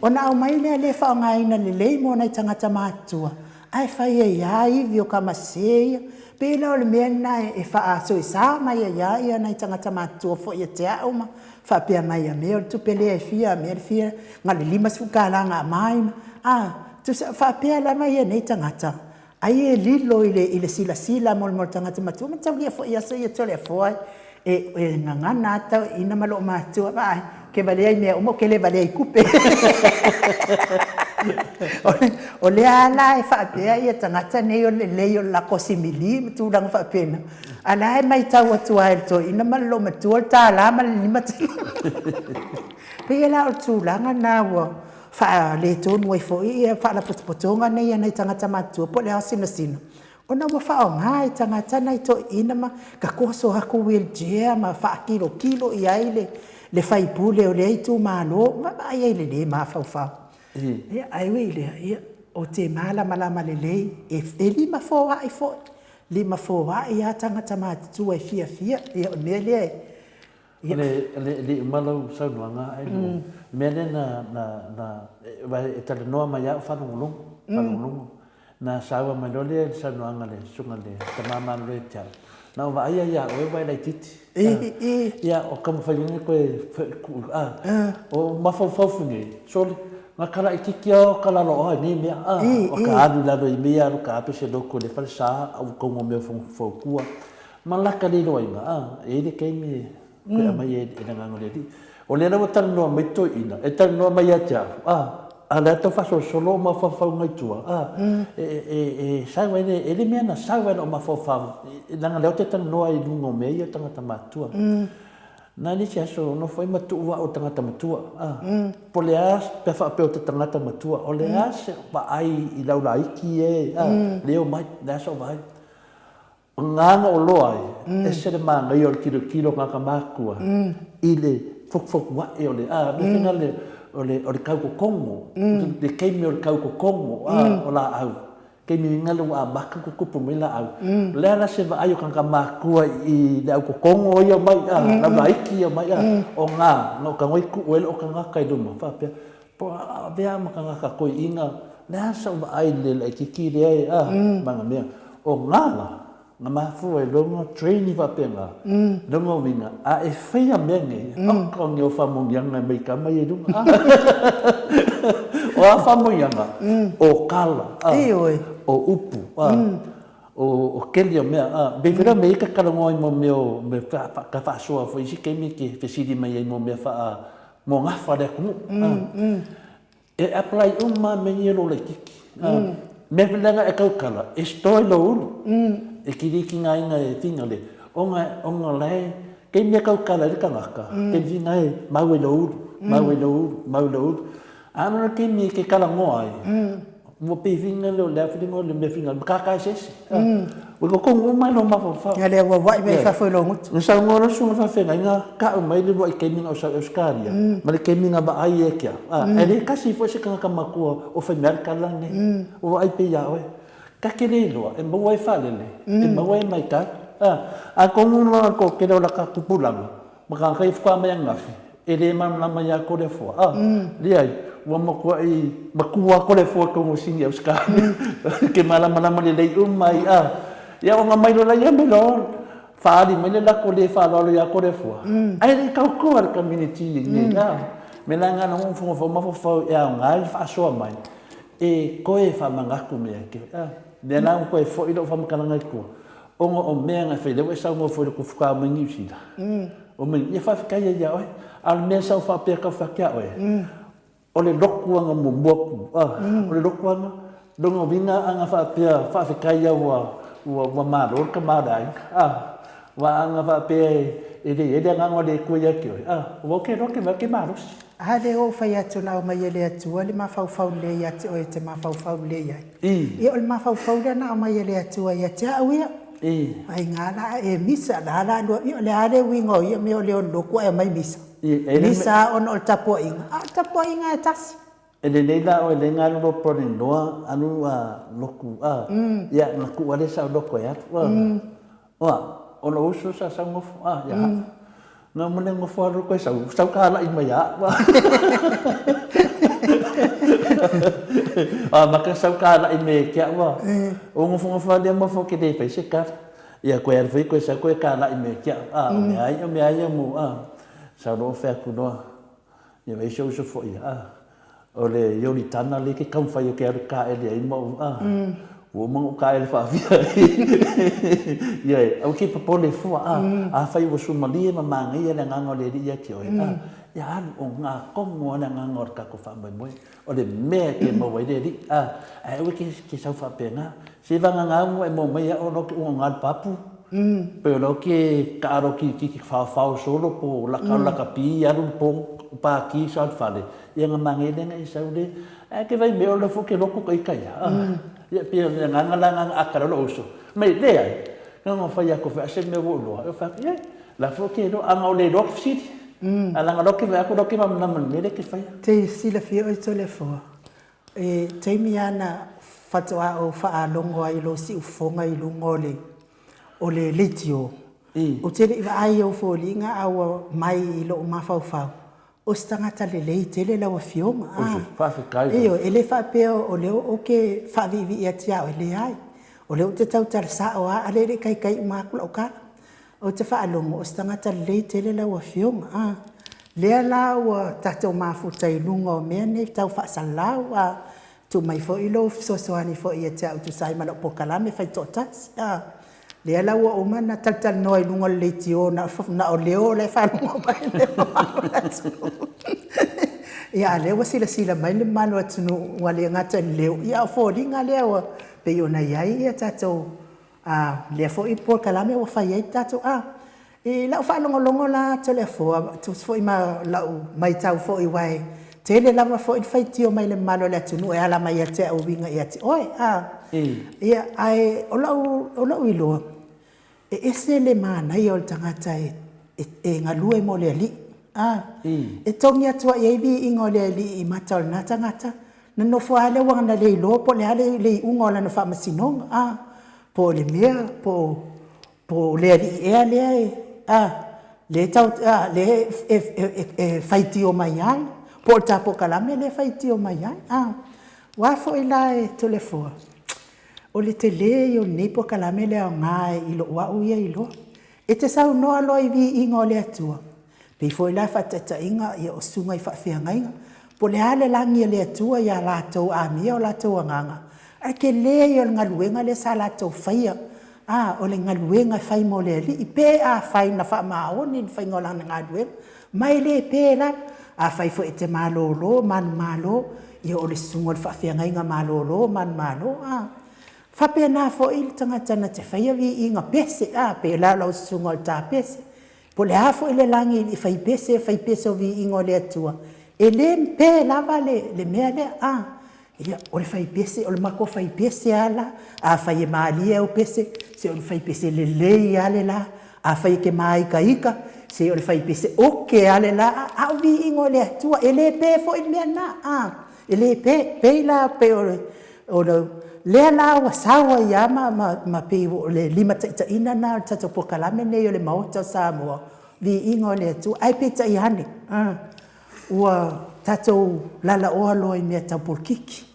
Ona aumai lea le faaaogaina lelei mo nai tagata matutua, ae fai ai lava ivi o kamasese ia. Pei la o le mea lena e faasoesa mai ai lava ia nai tagata matutua foi ia te au ma faapea mai, a mea o le tupe lea e fia, a mea le fia, na o le $50 na aumai, a. Tusa faapea lava ia nei tagata, Ai e lilo i le, i le silasila mo le, mo le tagata matua, mataulia foi i aso ia Toleafoa e, e gagana a tauina ma loo matua, vaai, ke valea i mea uma, ou ke le valea i tupe. O lea la e faapea ia tagata nei o le lelei o le lako simili ma tulaga faapena, a la e maitau atu lava e le toeaina ma le loomatua le $1 ma le 50. Pei la o le tulaga lena ua faaletonu ai foi ia faalapotopotoga nei a nai tagata matutua po o le aosinasina, ona ua faaaoga e tagata nai toeaiina ma tatoso atu wheelchair ma faakilokilo i ai le, le faipule o lea itumalo, vaavaai ai i le le mafaufau. Ia, ae ui i lea, ia, ou te malamalama lelei, e, e limafoai foi, limafoai lava tagata matutua e fiafia, ia o le mea lea e O le, le, le uma lau saunoaga ai mm. mea lea na, na, na, e, e talanoa mai au faalogologo, faalogologo. Na saua mai loa lea i le saunoaga a le susuga i le tama malolo ia te au, na ou vaaia ia oe ua e laitiiti. Ia, o taumafaiga nei koe a, o mafaufau fu nei, sole, na ka laitiiti lava o ka laloa i nei mea, a, o ka alu i lalo i mea alu ka ape se lotu i le falesa, a ua tau mea fautua, ma laka le iloaina, a, e i ai le taimi e Toe aumai e le Agaga o le Alii. O lea la ua talanoa mai toeaiina, e talanoa mai ia te au, a, a o lea tau faasolosolo ou mafaufauga i tua, a, e, e, e sau ai le, e le mea na sau ai lou mafaufau, leaga o lea ou te talanoa i luga o mea ia o tagata matutua. Na le isi aso, nofo ai ma tuu au o le tagata matua, a, po o le a pe a faapea ou te tagata matua, o le a se vaai i lau laiti e, a, lea e omai, o le a sou vaai. O ngā na oloa ai, ese le manaia o le tilotilo o tagata matua i le fotufotu aʻe o le, a, mea fena le, o le, o le tautotogo, le taimi o le tautotogo, a, o laau. Taimi ina le ua amata ona tutupu mai laau. O le a la se vaai o tagata matua i le autotogo ia mai, a, lau laiti ia mai, a, o ngā, na o tago ai tuu ai loo tagata i luma, faapea, po o avea ma tagata toeaina, le a sau vaai i le laitiiti lea e, a, ma na mea. O ngā la, na mafua i loga training faapena, loga uiga, a e faia mea nei, oka o nei o faamanuiaga e mai tama ia i luga, a. O a faamanuiaga? O kala, a, o upu, a, o keli o mea, a. Pei foi la mea ia ka talanoa i mo mea o mea ka faasoa foi i isi taimi e te fesili mai ai mo mea faa, mo gafa o le atunuu. E apply uma lava mea ia i lou laitiiti. Mea foi leaga e tautala, e store i lou ulu. E te le tigaina e figale, ona, ona la e, kei mea tautala ai le tagata, kei figa e mau i lou ulu, mau i lou ulu, mau i lou ulu. A o le taimi e te talanoa ai, Ua pei fina lea o le a fina le mea fina ma kaka eseese. Ua totonu uma ai lou mafaufau. Ia lea ua ua'i mai fafo i lou gutu. Na saunoa loa le susuga faafeagaiga, ka'u mai le ulua'i taimi na ou sau i Ausetalia, ma le taimi na vaai ai ke au. Ae le tasi foi se tagata matua o fai mai le tala lenei. Ua vaai pea ia oe. Ta te le iloa e maua ai faalele, e maua ai maitau. Atonu la o le toatele o lata tupulaga, Ma ka kai whaka mai angafi, e le malamalama ia Korefoa. Ah, leai, ua matuai matua Korefoa tongo sini au skani. Ke malamalama le lei uma ai, ah. Ia o nga mai lola ia mai loa, whaali mai le lako le whaaloalo ia Korefoa. Ai le tautoa le community i nei, ah. Me la ngana ngongo whango whau mawhawhau e ao ngai whaasoa mai, e koe whamangatu mea ke, ah. Mea la koe fo i lou whamakalanga i kua. Ona o mea na whai, lea ua e saunoa foi i le kufuka mai Niu Sila. O mai, ia faafetai ai ia oe. A o le mea sa ou faapea kau faapea oe, o le lotu anga muamua ku, a, o le lotu anga, lona uiga anga faapea faafetai ia ua, ua, ua malo le tama o le aiga, a, ua anga faapea e le i ai le agaga o le Atua ia te oe, a, ua ou te iloa ke vae ke malosi. A lea ua ou fai atu na aumai e le Atua le mafaufau lelei ia te oe e te mafaufau lelei ai. Ia o le mafaufau lea na aumai e le Atua ia te au ia. Ai ngā la e misa la la lua ia o le a le uiga o ia mea o le o lotu ae aumai misa. Misa ona o le tapuaiga, a o le tapuaiga e tasi. E lelei la oe le nga alu lopo le noa alu a loku a ia na ku ale sa loko e alu a oa o lo uso sa sau ngofo a ia Na mo le ngofo alu koe sau, sau ka alaʻi mai ia aʻu. A ma ka sau ka alaʻi me ke aʻu a. O ngofo ngofo alia mofo ke le fai se kala. Ia koe alu fai koe sau koe ka alaʻi me ke aʻu. A o mea ai, o mea ai mo a. Sau loa fai atu loa. Ia wai se uso foi a. O le Ioritana lea ke taumafai o ke alu kaele ai ma ou, a, ua uma ona ou kaele faafia ai. Ioe, aua ke popole fua, a, afai ua sumalie ma manaia le agaga o le Alii ia te oe, a, ia alu o ngā komo a le agaga o le tatou faamoemoe, o le mea e ke maua ai le Alii, a, ae aua ke, ke sau faapena. Se vagana ua e maua mai au o ke uga le papu, pe o lea ke taalo ki ki whaowhao solo po laka lakapi alu po paki sa fale. Ia nga mangele nga i sau le, ae ke vai mea o le fo ke loko ka ika ia. Ia pia le nganga la nganga akara lo uso. Mai le ai. Nga nga whai ako whai ase mea wo loa. E whai, ia, la fo ke lo, anga o le loa ke whisiri. A langa lo ke vai ako lo ke mamana man mele ke whai. Te silafia oe Toleafoa, e taimi a na faatoa ou faalogo ai i lou siufofoga i luga o le o le leitio. Ou te le i vaai i ou foliga a ua mai i lou mafaufau. O se tagata lelei tele lau Afioga. Faafetai. Ioe, e le faapea o lea ou te faaviivii atu ia oe, leai. O lea ou te tautala sao lava, a lea e le i taitai uma atu lau tala. Ou te faalogo o se tagata lelei tele lau Afioga, a. Lea la ua tatou mafuta i luga o mea nei tau faasalalau, a tuu mai foi lou fesoasoani foi ia te au e tusa ai ma lau polokalame faitoatasi, a. Lea la ua uma ona talatalanoa i luga o le leitio na o leo la e faalogo mai le mamalu o le atunuu. Ia, a o lea ua silasila mai le mamalu o le atunuu ua le gata i le leo, a o foliga lea ua pei ona i ai tatou lea foi polokalame ua fai ai tatou. I lau faalogologo la Toleafoa e tusa foi ma lau maitau foi aua e tele lava foi le faitio mai le mamalu o le atunuu e ala mai ia te au e uiga ia te oe. Ia, ae o lou iloa, e ese le manaia o le tagata e galue mo le Alii, e togi atu lava i ai le viiga o le Alii i mata o lena tagata, ona nofo lava lea ua na le iloa po o le a le iuga o lana faamasinoga, po o le mea po o le Alii ea lea e faitio mai ai, po o le ta polokalame lea e faitio mai ai. Aua foi la Toleafoa, o le tele ia o lenei polokalame le aoga i lou au ia iloa. E te saunoa loa i viiga o le Atua, pei foi la faataitaiga o susuga i faafeagaiga, po o le a le lagi a le Atua ia latou a amia o latou agaga, ae tele ia o le galuega lea sa latou faia, o le galuega e fai mo le Alii. Pe afai na faamaoni i le faiga o lana galuega, ma e le pe lava. Afai foi e te malolo manumalo, ia o le susuga i le faafeagaiga malolo manumalo. E faapena foi le tagata na te faia viiga pese, pei la o lau susuga i le ta pese, po o le a foi le lagi i fai pese, fai pese o viiga o le Atua, e le pe lava le mea lea. Ia, o le fai pese, o le matou fai pese lava la, afai e malie au pese, se o le fai pese lelei lava le la. Afai e te māitaita, se o le fai pese oke lava le la, a o viiga o le Atua, e le pe foi le mea lena, e le pe. E pei la o lea la ua sau ai lava ma pei o le limataitaiina lena o le tatou polokalame lenei o le Maota o Samoa, viiga o le Atua. Ae peitai ane, ua tatou lalaoa loa i mea tau polokiki.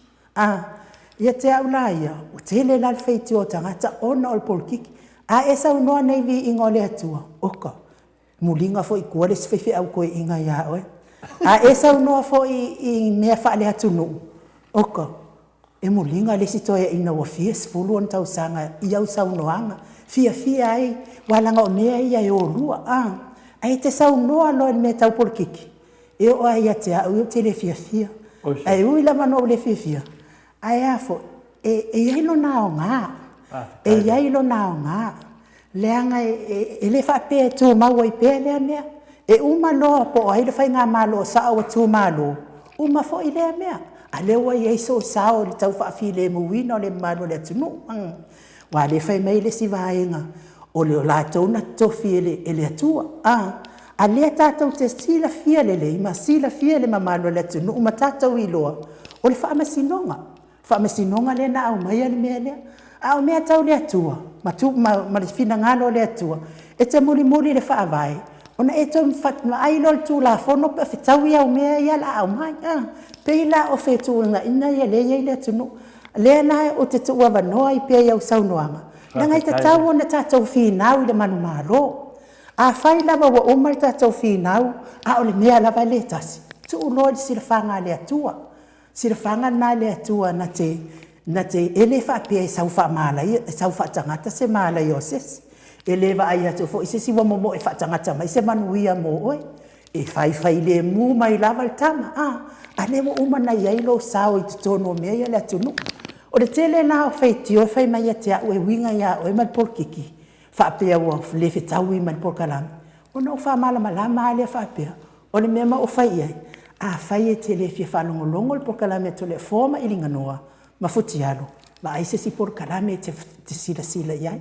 Ia te au la ia, ua tele la le faitio a tagata ona o le polokiki. A e saunoa nei i le viiga o le Atua, oka, muliga foi i tua le isi faifeau toeaina ia oe. A e saunoa foi i mea faale-atunuu, oka, e muliga le isi toeaina ua fia sefulu ona tausaga i au saunoaga, fiafia ai, aua leaga o mea ia e o lua, Ae e te saunoa loa i le mea tau polokiki, e oo lava ia te au ia ou te le fiafia. Ae ui lava ina ou le fiafia, ae a foi, e i ai lona aoga, e i ai lona aoga, leaga e le faapea e tumau ai pea lea mea. E uma loa po o ai le faigamalo sao ua tumalo, uma foi lea mea. A o lea ua i ai sou sao i le tau faafilemuina o le mamalu o le atunuu. Aua o lea e fai mai le isi vaega, o latou na totofi e le Atua, a o lea tatou te silafia lelei ma silafia e le mamalu o le atunuu ma tatou iloa, o le faamasinoga, faamasinoga lea na aumaia le mea lea. A o mea tau le Atua ma le finagalo o le Atua, e te mulimuli i le Faavae ona e toe vaai loa i le Tulafono pe o fetaui au mea ia o le a aumai. E pei la o fetuunaiga ia lea e i ai le atunuu. O lea la ou te tuuavanoa ai pea i au saunoaga, leaga e tatau ona tatou finau i le manumalo. Afai lava ua uma le tatou finau, a o le mea lava lea e tasi, tuu loa i le silafaga a le Atua. Silafaga lena a le Atua na te, na te, e le faapea e sau faamalaia, e sau faatagata se malaia o se isi. E le vaai atu foi se isi ua momoe faatagata mai se manuia mo oe. E faifailemu mai lava le tama, a, a lea ua uma ona i ai lou sao i totonu o mea ia o le atunuu. O le tele la o faitio e fai mai ia te au e uiga ia oe ma le polokiki, faapea ua le fetaui ma le polokalame, ona ou faamalamalama lava lea faapea, o le mea ma ou fai i ai, afai e te le fia faalogologo i le polokalame a Toleafoa ma Iligaroa ma Futialo, vaai se isi polokalame e te silasila i ai.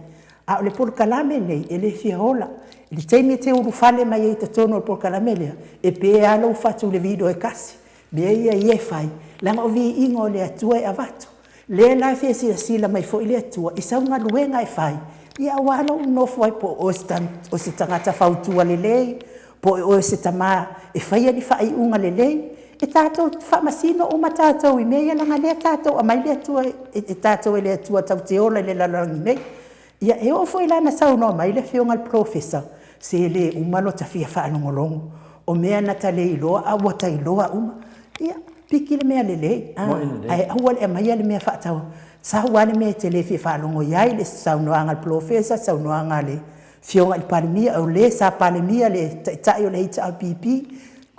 A o le polokalame lenei, e le fia ola. I le taimi e te ulufale mai ai i totonu o le polokalame lea, e pe lava lou fatu i le video e tasi, mea ia ia e fai, leaga o viiga o le Atua e avatu. Lea la e fia silasila mai foi le Atua i sau galuega e fai, ia aua lou nofo ai po o se tagata fautua lelei, Po o oe o se tama e faia ni faaiuga lelei, e tatou te faamasino uma tatou i mea ia leaga o lea tatou aumai le Atua e tatou e le Atua tatou te ola i le lalolagi nei. Ia e oo foi la ina saunoa mai le Afioga i le Polofesa, se le uma lo ta fia faalogologo, o mea na ta le iloa ae ua ta iloa uma. Ia, piki le mea lelei, ae aua le aumaia le mea faatau, sau lava le mea e te le fia faalogo i ai, le saunoaga a le Polofesa, saunoaga a le Afioga i le Palemia, o le sa Palemia le Taitai o le HRPP,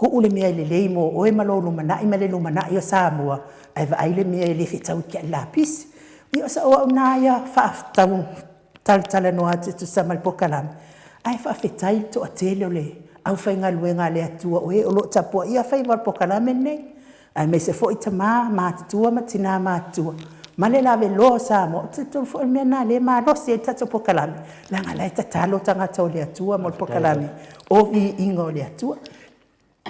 tuu le mea lelei mo oe ma lou lumanai ma le lumanai o Samoa, ae vaai le mea e le fetaui tiai le lapisi. Ia o sau au lena ia faatatau talatalanoa atu e tusa ma le polokalame, ae faafetai i le toatele o le aufaigaluega a le Atua o e o lo o tapuaia faiva o le polokalame lenei, aemaise foi tama matutua ma tina matutua ma le lavaloa o Samoa. Ou te talitonu foi o le mea lena o lea e malosi ai le tatou polokalame, leaga o la e tatalo tagata o le Atua mo le polokalame o Viiga o le Atua.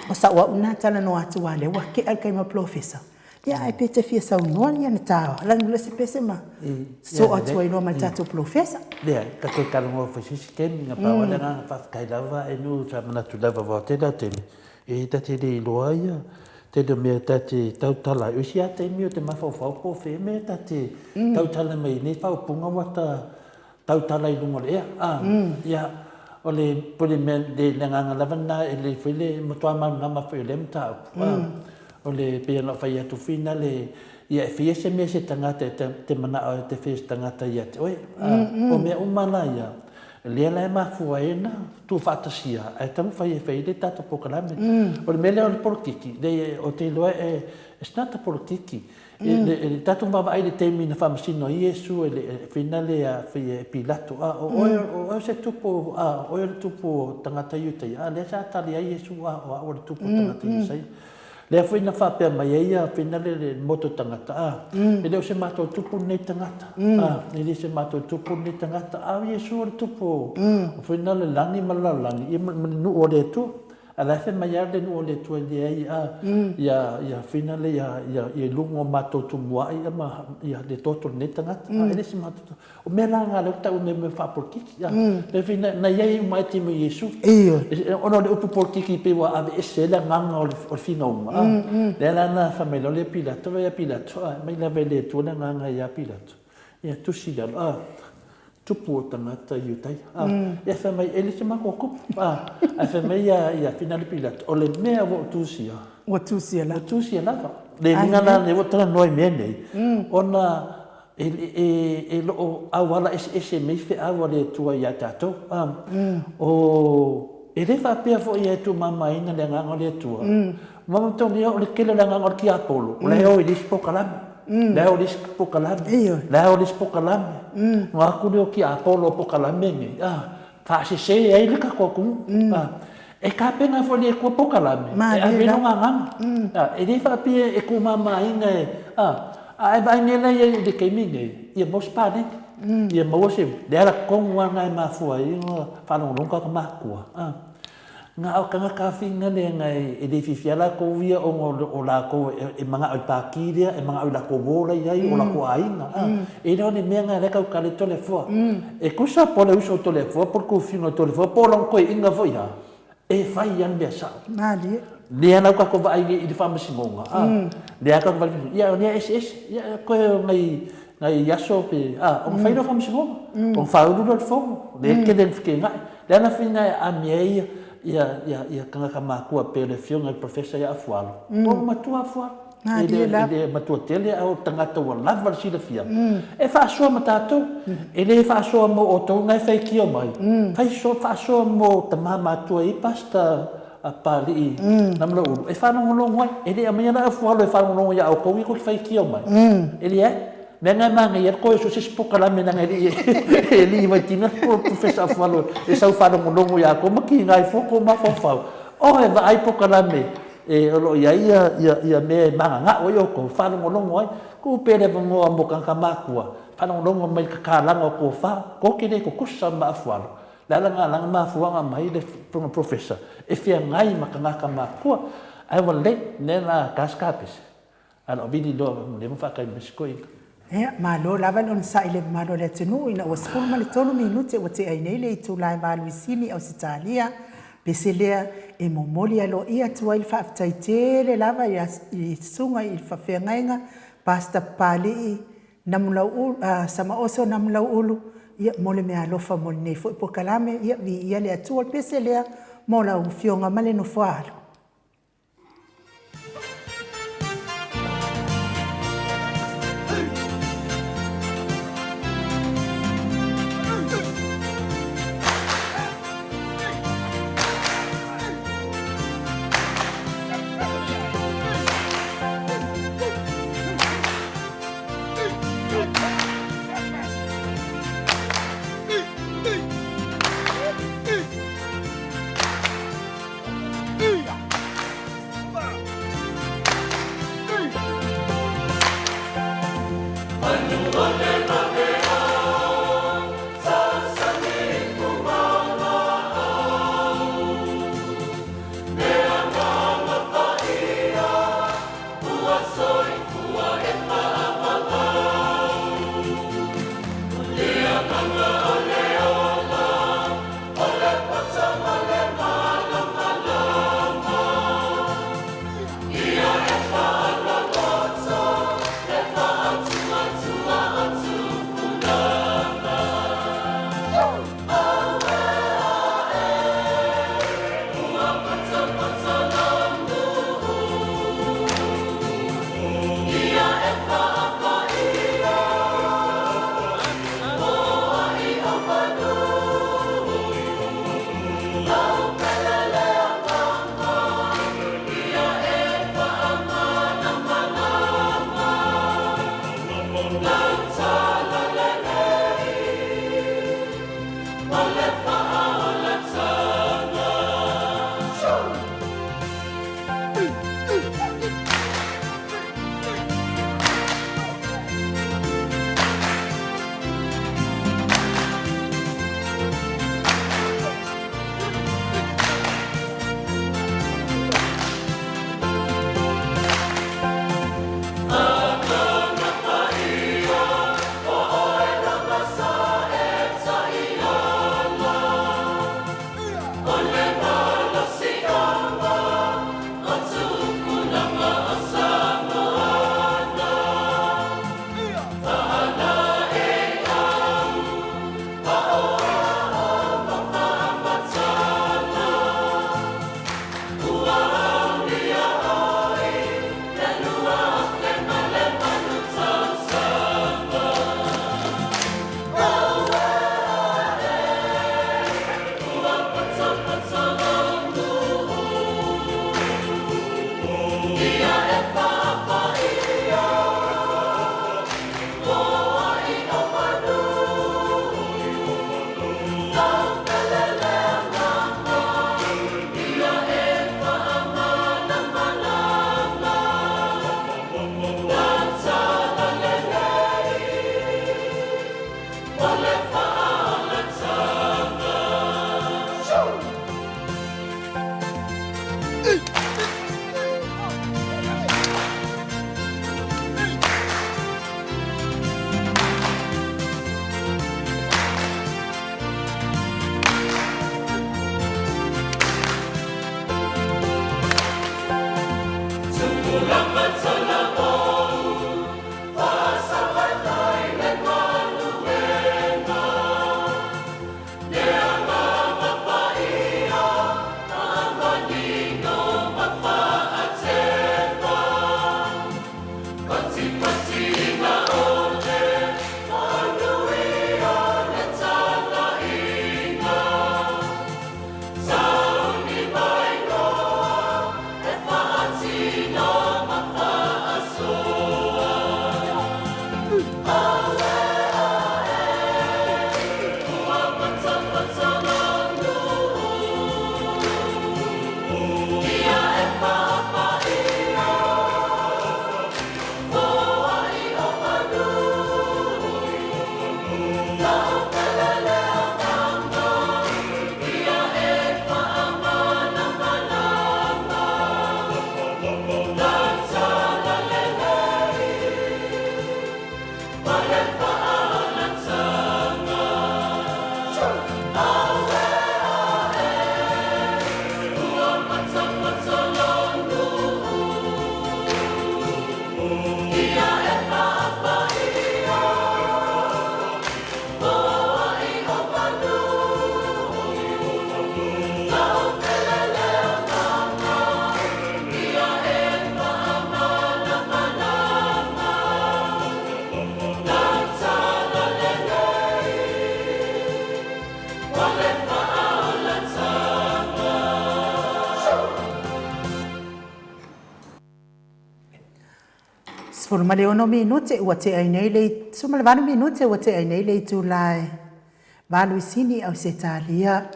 O sau au lena talanoa atu aua o lea ua tea le taimi o le polofesa, ia ae pe te fia saunoa ni ana ta lagi se pese ma sosoo atu ai loa ma le tatou polofesa. Leai, ta toe talanoa foi i se isi taimi, na pau lava le agaga faafetai lava e nu sa manatu lava aua o tele lava taimi e ta te le iloa ia tele o mea ta te tautala ai. O isi lava taimi ou te mafaufau po o fea mea ta te tautala mai ai nei faaupuga ua ta tautala i luga o le ea, a, ia, o le, po o le mea, le, le agaga lava lena, e lelei foi le matua malamalama foi o lea mataupu, a, o le, pei ona ou fai atu foi na le, ia e faia se mea e se tagata e te manao e te faia e se tagata ia te oe, a, o mea uma la ia, lea la e mafua ai ona tuufaatasia ae taumafai e fai le tatou polokalame. O le mea lea o le polokiki, leai, ou te iloa e, it's not a polokiki, E tatou vaavaai i le taimi na faamasino ai Iesu e le whina le a whia e Pilato, a o oe, o oe o se tupu, a o oe o le tupu o tagata Iutaia, a lea sa tali ai Iesu, a o au o le tupu o tagata Iusaia. Lea foi na faapea mai ai ia whina le le moto tagata, a e le o se matou tupu lenei tagata, a e le se matou tupu lenei tagata, a o Iesu o le tupu o whina le lagi ma le lalolagi, ia ma le nuu o le Atua. A la e fai mai lava le nuu o le Atua e leai a ia ia whina le ia ia ia i luga o matou tumuai ia ma ia le toto o lenei tagata. A e le se matou O mea la na lea ua tau nei mea faapolokiki. A le whina na i ai uma ai taimi o Iesu. Ona o le upu polokiki pei ua aveese ai le agaga o le o le finauga. A lea la na fai mai loa lea Pilato, vaai ia Pilato, a aumai lava e le Atua le agaga ia Pilato. Ia tusi i lalo, a tupu o tagata Iutaia. A, ia fai mai, e le se matou tupu. A, ae fai mai ia, ia Finali Pilato, o le mea ua ou tusia. Ua tusia lava. Ua tusia lava. Le uiga la lea ua talanoa i mea nei, ona e, e, e lo o auala eseese mai feau a le Atua ia tatou. A, o, e le faapea foi e tuumamaina le agaga o le Atua. Ma manatua o le tele o le agaga o le tiapolo, o la e o i le isi polokalame. Le ao le isi pokalame. Le ao le isi pokalame. Ona atu lea o tiapolo o pokalame nei, a, faasese ai le tatou atunuu. A, e tapena foi e le Atua pokalame e ave ai lona agaga. A, e le faapea e tuumamaina e, a, a e vaai nei la i ai i le taimi nei, ia maua se paleni, ia maua se, le ala tonu lava lena e mafua ai ona faalogologo tagata matutua, a. Na o tagata afiga lea na e le fiafia latou ia ona o latou e manao i le pati lea, e manao i latou uo la e i ai, o latou aiga. E le o le mea lena lea e tautala ai Toleafoa. E tusa po o le uso o Toleafoa po o le tufiga o Toleafoa po o lona toeaina foi lava, e fai lava le mea sao. Malie. Lea la ua tatou vaai nei i le faamasinoga, lea tatou vaai, ia o lea e eseese, ia toe o nai Nai aso pe, a, ona fai lea o faamasinoga, ona faaulu lea o le fono, lea e tele ina fekega'i. Le ala foi lena e aami ai ia, ia, ia tagata matua pei o le Afioga i le Professor ia Afualo, ua matua Afualo. E le, e le matua tele a o le tagata ua lava le silafia e faasoa ma tatou. E le faasoa mo outou na e faitio mai, fai faasoa mo tama matua e i ai Pastor a Papalii Namalaulu e faalogologo ai. E le aumaia la Afualo e faalogologo ia outou ia tou te faitio mai. E leai. Leaga e manaia ai le toe sue se isi polokalame leaga e le i e le i vaitino le Professor Afualo e sau faalogologo ia outou ma kiga ai fua tou mafaufau. Oh e vaai polokalame e o lo o i ai ia ia ia mea e magaga'u ai outou, faalogologo ai. Tuu pea le avanoa mo tagata matua, faalogologo mai i le tatalaga o tofa, tou te le tutusa ma Afualo. Le ala lena na mafuaaga mai le Professor e feagai ma tagata matutua. Ae ua lelei, lea na ta se kapese, ae na vili loa ua leva ona faatali mai si toeaina. Ia, malo lava le onosai i le mamalu o le atunuu ina ua 13 minute ua tea ai nei le itula e valu i Sini, Ausetalia. Pese lea e momoli aloaia atu ai le faafetai tele lava i le susuga i le faafeagaiga Pastor Papalii Namulauulu, Samaoso Namulauulu, ia, mo le meaalofa mo lenei foi polokalame. Ia, viia le Atua. O le pese lea mo lau Afioga ma le nofoaalo. 16 minute ua tea ai nei le 18 minute ua tea ai nei le itula e 8 i Sini, Ausetalia,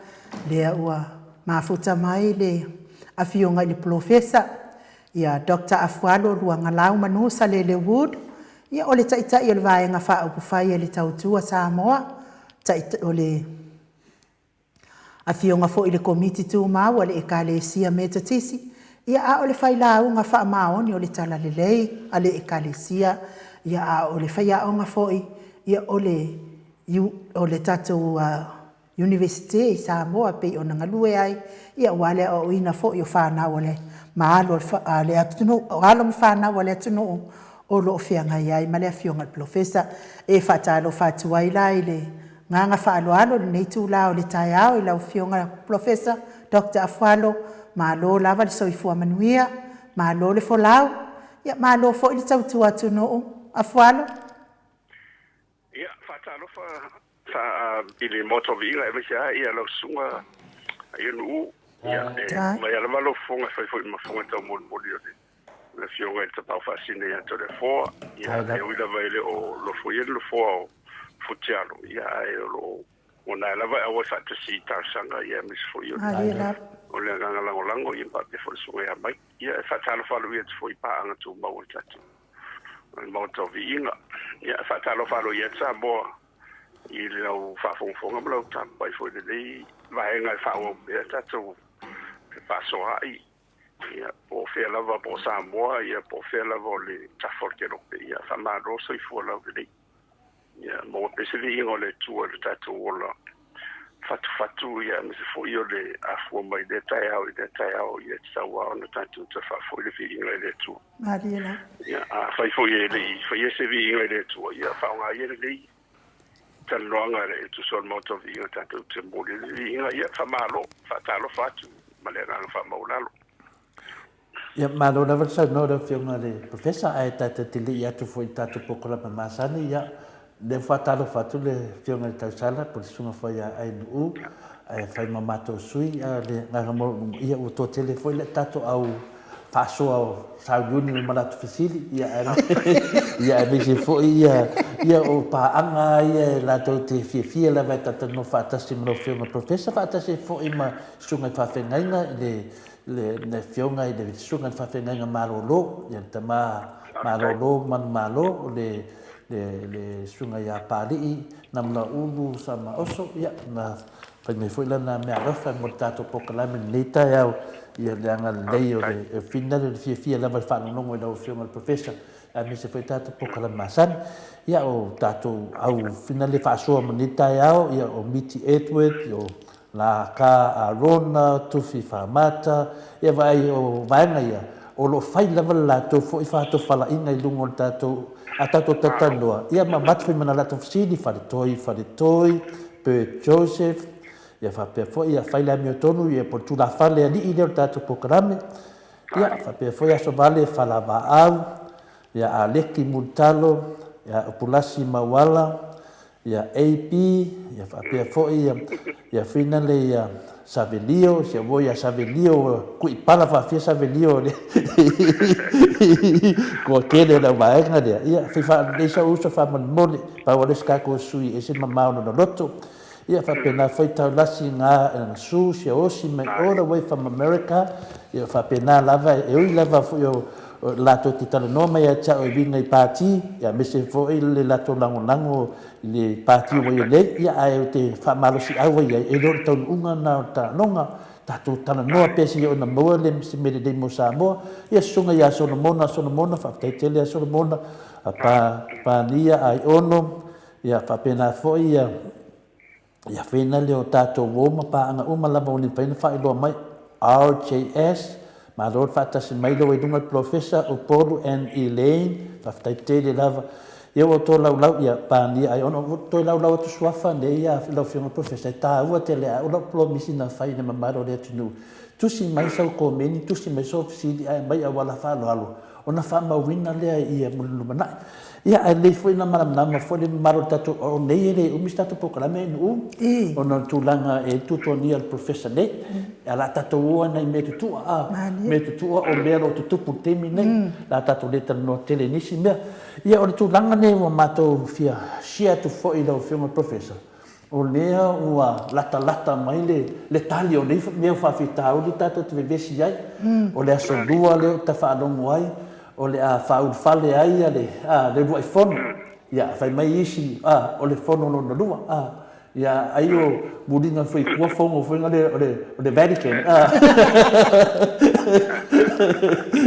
lea ua mafuta mai le afioga i le Polofesa ia Doctor Afualo Luagalau Manu Salele Wood, ia o le Taitai o le Vaega Faaupufai a le Tautua Samoa, o le Afioga foi i le Komiti Tumau a le Ekalesia Metotisi, ia a o le failauga faamaoni o le Talalelei a le Ekalesia, ia a o le faiaoga foi ia o le tatou Iunivesite i Samoa e pei ona galue ai, ia aua le aoaoina foi o fanau ma alo a le atunuu, o alo ma fanau a le atunuu o lo o feagai ai ma le Afioga i le Polofesa. E faatalofa atu ai la i le agaga faaaloalo i lenei itula o le taeao i lau Afioga i le Polofesa Dr. Afualo, malo lava le soifua manuia, malo le folau, malo foi le tautua atunuu. Afualo. Ia, faatalofa i le Maota o Viiga aemaise lava lau Susuga Ienu'u. Ia, e mai lava lou fofoga e fai foi ma fofoga taumolimoli o le Afioga i le Tapaau Faasisina ia Toleafoa. Ia, e ui lava e le o nofoia le nofoa o Futialo, ia, ae o lo o onae lava e auai faatasi i talosaga, ia, aemaise foi o le agaga lagolago, ia, faapea foi le Susuga ia Mike. Ia, e faatalofa aloaia atu foi i paaga tumau o le tatou Maota o Viiga. Ia, e faatalofa aloaia atu Samoa i lau faafogafoga ma lau tapuai foi i lenei vaega e faaauau pea tatou fefaasoaai, ia, po o fea lava, po o Samoa, ia, po o fea lava o le tafa o le kelope. Ia, faamalo soifua laulelei. Ia maua pea se viiga o le Atua i lo tatou ola fatufatu, ia, aemaise foi o le afua mai i lea taeao i lea taeao, ia, e tatau lava ona tatou toe faafoi le viiga i le Atua. Malie lava. Ia, afai foi e le i faia se viiga i le Atua, ia faaaoga ia lenei talanoaga e tusa o le Maota o Viiga tatou te momoli ai le viiga. Ia, faamalo, faatalofa atu ma le agaga faamaualalo. Ia, malo lava le saunoa lau Afioga i le Professor, ae tatou te lei atu foi i le tatou polokalame masani, ia, lea ua faatalofa atu le Afioga i le Tausala po o le Susuga foi ia Ainu'u, ae fai ma matou sui, a o le agaga maualuluga, ia ua toatele foi le tatou au faasoa o sauniuni ma latou fesili, ia, ia aemaise foi ia, ia o paaga ia latou te fiafia lava e talatalanoa faatasi ma lau Afioga i le Professor, faatasi ai foi ma Susuga i Faafeagaiga i le le Afioga i le Susuga i le Faafeagaiga Malolo, ia le tama Malolo Manumalo, o le le le Susuga ia Papalii Namulaulu Samaoso, ia na fai mai foi lana meaalofa mo le tatou polokalame i lenei taeao, ia le agalelei o le finagalo, le fiafia lava i le faalogologo i lau Afioga i le Professor, aemaise foi tatou polokalame masani. Ia o tatou au finagalo faasoa mo lenei taeao, ia o Miti Edward, o Laka, Arona, Tufi Famata, ia vaai o vaega ia, o lo o fai lava le latou foi faatofalaiga i luga o le tatou, a tatou talatalanoa, ia ma avatu foi ma na latou fesili, Faletoi, Faletoi, Bert Joseph, ia faapea foi, ia fai le amiotonu, ia po o le tulafale alii lea o le tatou polokalame, ia faapea foi Asovale Falavaau, ia Aleki Mulitalo, ia Upulasi Mauala, ia AP, ia faapea foi ia, ia finale ia Savelio, si au ia Savelio, kui pala faafia Savelio le kua tele lau vaega lea. Ia, fai faalelei sau uso faamolemole, pau o le isi tatou sui ese mamao lona loto. Ia faapena foi Taulasi nga Su Siaosi mai all the way from America. Ia faapena lava, e ui lava foi o latou te talanoa mai ia te au e uiga i pati, ia aemaise foi le latou lagolago i le pati ua i ai nei, ia ae ou te faamalosiau ai ai, e le o le taunuuga lena o le talanoga, tatou talanoa pea seia ona maua le se mea lelei mo Samoa. Ia Susuga ia Solomona, Solomona, faafetai tele ia Solomona, Pa, Pania, Aiono, ia faapena foi ia Ia feina lea o tatou uo ma paaga uma lava ua le mafai ona faailoa mai. RJS, Malo le faatasi mai lea ua i luga le Polofesa Upolu and Elaine, faafetai tele lava. Ia ua tolaulau, ia Pania ai ona ua toe laulau atu suafa nei ia lau Afioga i le Polofesa, e taua tele a o lau polomisi na fai i le mamalu o le atunuu. Tusi mai sau komeni, tusi mai sou fesili ae aumai auala faaaloalo ona faamauina lea ia mo le lumanai. Ia, ae lelei foi ona malamalama foi le mamalu o le tatou, o nei e le umi se tatou polokalame i Nu'u, ona o le tulaga e tuatuagia e le Professor nei. Ae o le a tatou o lava i nai mea tutua, a, mea tutua o mea o lo o tutupu i le taimi nei. O le a tatou le talanoa tele i nisi mea. Ia, o le tulaga lenei ua matou fia share atu foi i lau Afioga i le Professor, O lea ua latalata mai le tali o nei mea o faafitauli tatou te vevesi ai. O le aso Lua lea ou te faalogo ai o le a faaulufale ai le uluai fono. Ia, fai mai isi, o le fono lona lua. Ia, ai o muliga foi i tua fono foi lea o le Vatican.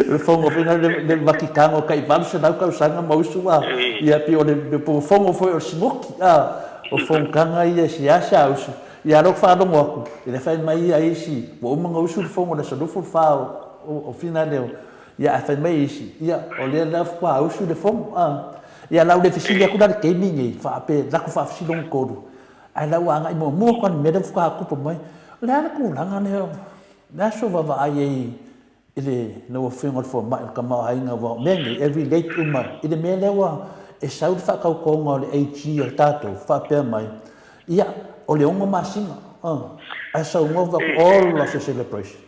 O le fono foi lea le Vatikano tai 800 tausaga ma usu, ia pei o le fono foi o le Sinoki. O fonotaga ia e seasea usu, ia lea ou te faalogo atu, i le fai mai a isi, ua uma ona usu le fono i le aso 24 o Finaleo, ia ae fai mai isi, ia o lea la faatoa usu le fono. A, ia la ua le fesili atu la i le taimi lenei, pe latou faafesili lona tolu, ae la ua agai muamua atu lava i le mea lea faatoa tupu mai. O le a le tulaga lea, o le a sou vaavaai ai i le lau Afioga i le Fomai o le tamaoaiga aua o mea nei e relate uma i le mea lea ua e sau le faatautoga o le AG a tatou faapea mai ia o le 6 masina ae saunoa fai atu ola se celebration.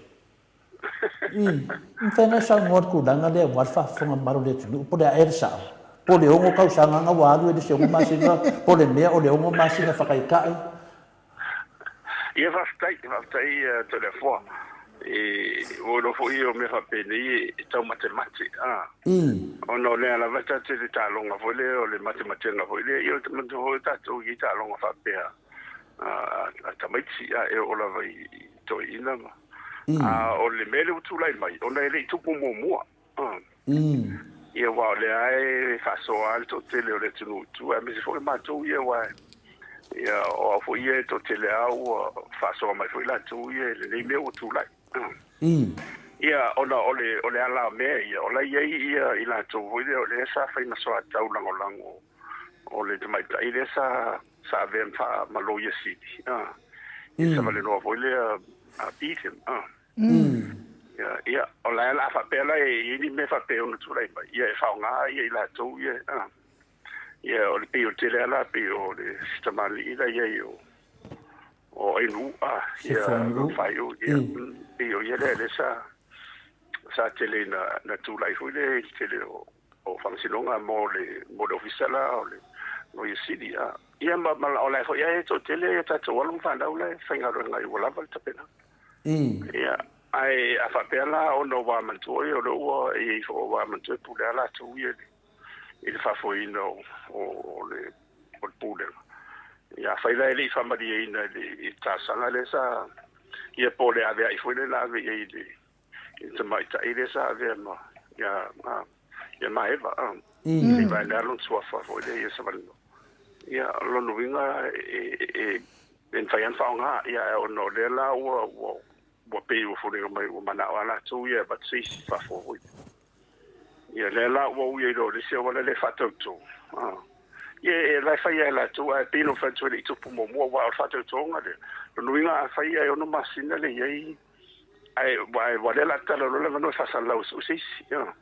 I, mafai ona e saunoa i le tulaga lea aua le faafofoga mamalu o le atunuu po o le a ea le sao po o le 6 tausaga na ua alu e le se 6 masina po o le mea o le 6 masina faataitai. Ia faafetai, faafetai Toleafoa. E ua iloa foi o mea faapenei e taumatemate, a. Ona o lea lava e tatou te taaloga foi lea o le matematega foi lea, ia manatua foi tatou i taaloga faapea a tamaiti, a e oo lava i toeaiina ma. A o le mea lea ua tulai mai, ona e le i tupu muamua. Ia aua o lea e faasoa lava le toatele o le atunuu i tua, aemaise foi matou ia, aua ia o au foi ia e toatele lava ua faasoa mai foi latou ia i lenei mea ua tulai. Ia ona o le o le ala o mea ia, o la e i ai ia i latou foi lea o lea sa fai ma soatau lagolago o le tamaitai lea sa sa avea ma Loia Sili, ia Savalenoa foi lea Beaton. Ia, ia, o la e la faapea la e i ai ni mea faapea e ono tulai mai, ia e faaaoga ia i latou ia, a. Ia, o le pei o le tele lava la, pei o le si tamalii la i ai o, o Ainuu, a, ia, Faaiu, ia, pei o ia lea lea sa, sa tele ina, na tulai foi lea i le tele o, o faamasinoga mo le, mo le ofisa la o le Loia Sili, a. Ia, ma, ma, o la e foi lava e toatele ia tatou alo ma fanau la e faigaluega ai ua lava le tapenaga. Ia, ae a faapea la ona ua manatua ia, o lea ua i ai foi ua manatua e pule lava latou ia i le faafoeina o, o, o le, o le pulega. Ia, afai la e le i faamalieina i le, i le talosaga lea sa, ia po o le aveai foi lea na ave i ai i le, i le tamaitai lea sa avea ma, ia, ma, ia Maeva, a, se i vaelea lona suafa foi lea ia Savalinoa. Ia, o lona uiga e, e, e mafai lava ona faaaoga, ia, ae ona o lea la ua, ua, ua pei ua foliga mai ua manao lava latou ia e avatu se isi faafoe foi. Ia, lea la ua ui ai loa i le isi auala lea e faatauto. Ah. Ia, e, la e fai lava e latou, ae pei ona ou fai atu e le i tupu muamua, aua o le faatautoga lea. Lona uiga a fai ae 6 masina le i ai, ae, ae ua lea la tatala loa le avanoa e faasalalau e sue se isi. Ah.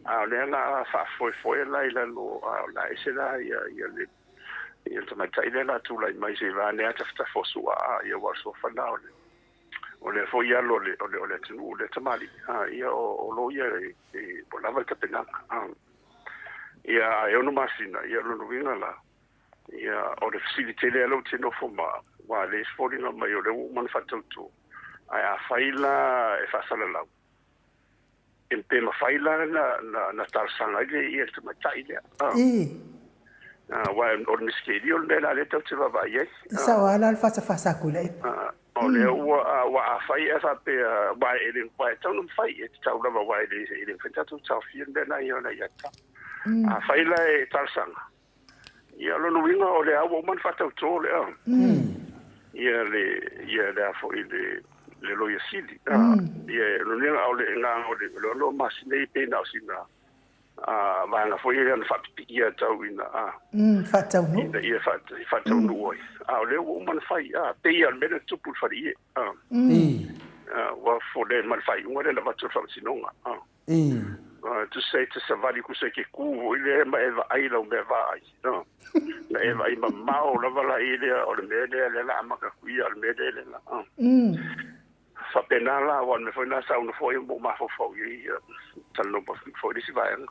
A o lea la faafoefoe la i lalo, a o la ese la ia, ia le Ia le tamaitai lea la tulai mai se i vaeane lava tafatafa o Su'a a ia aua o le suafa lena o le o lea foi alo o le o le o le atunuu lea tamalii a ia o o lo ia e e ua lava le tapenaga a ia a e ono masina ia o lona uiga la ia o le fesili tele a lea ou te nofo ma aua lea e foliga mai o lea ua uma ona faatauto ae afai la e faasalalau E pe mafai la na, na, na talosaga ai le ia le tamaitai lea. Ah. I. Ah, aua o le misikelia o le mea la lea tatou te vaavaai ai. E sao lava la le fasafasa atu i le ipa. Ah, o lea ua, aua afai e faapea, aua e le, aua e tatau ona mafai, e tatau lava aua e le, e le mafai ona tatou taofia le mea la ia ona ia tatau. Afai la e talosaga, Ia, o lona uiga o lea ua uma ona faatauto lea. Ia le, ia le a foi le, le Loia Sili. Ia, o lona uiga o le agaga o le, o le ono masina ia pei na o sina vaega foi ia na faapipiia tau ina, Faataunuu. Ina ia faataunuu ai. A o lea ua uma ona fai, pei lava o le mea lea na tupu i le faleie. Ua fole ma le faaiuga lea na avatu e le Faamasinoga. Tusa e te savali tusa e te ku foi lea ma e vaai lau mea vaai. Na e vaai mamao lava la i lea o le mea lea lea la amata atu ia o le mea lea lea la. Faapena la, aua o le mea foi lena sa ou nofo ai ma ou mafaufau i ai, ia, talanoa foi le isi vaega.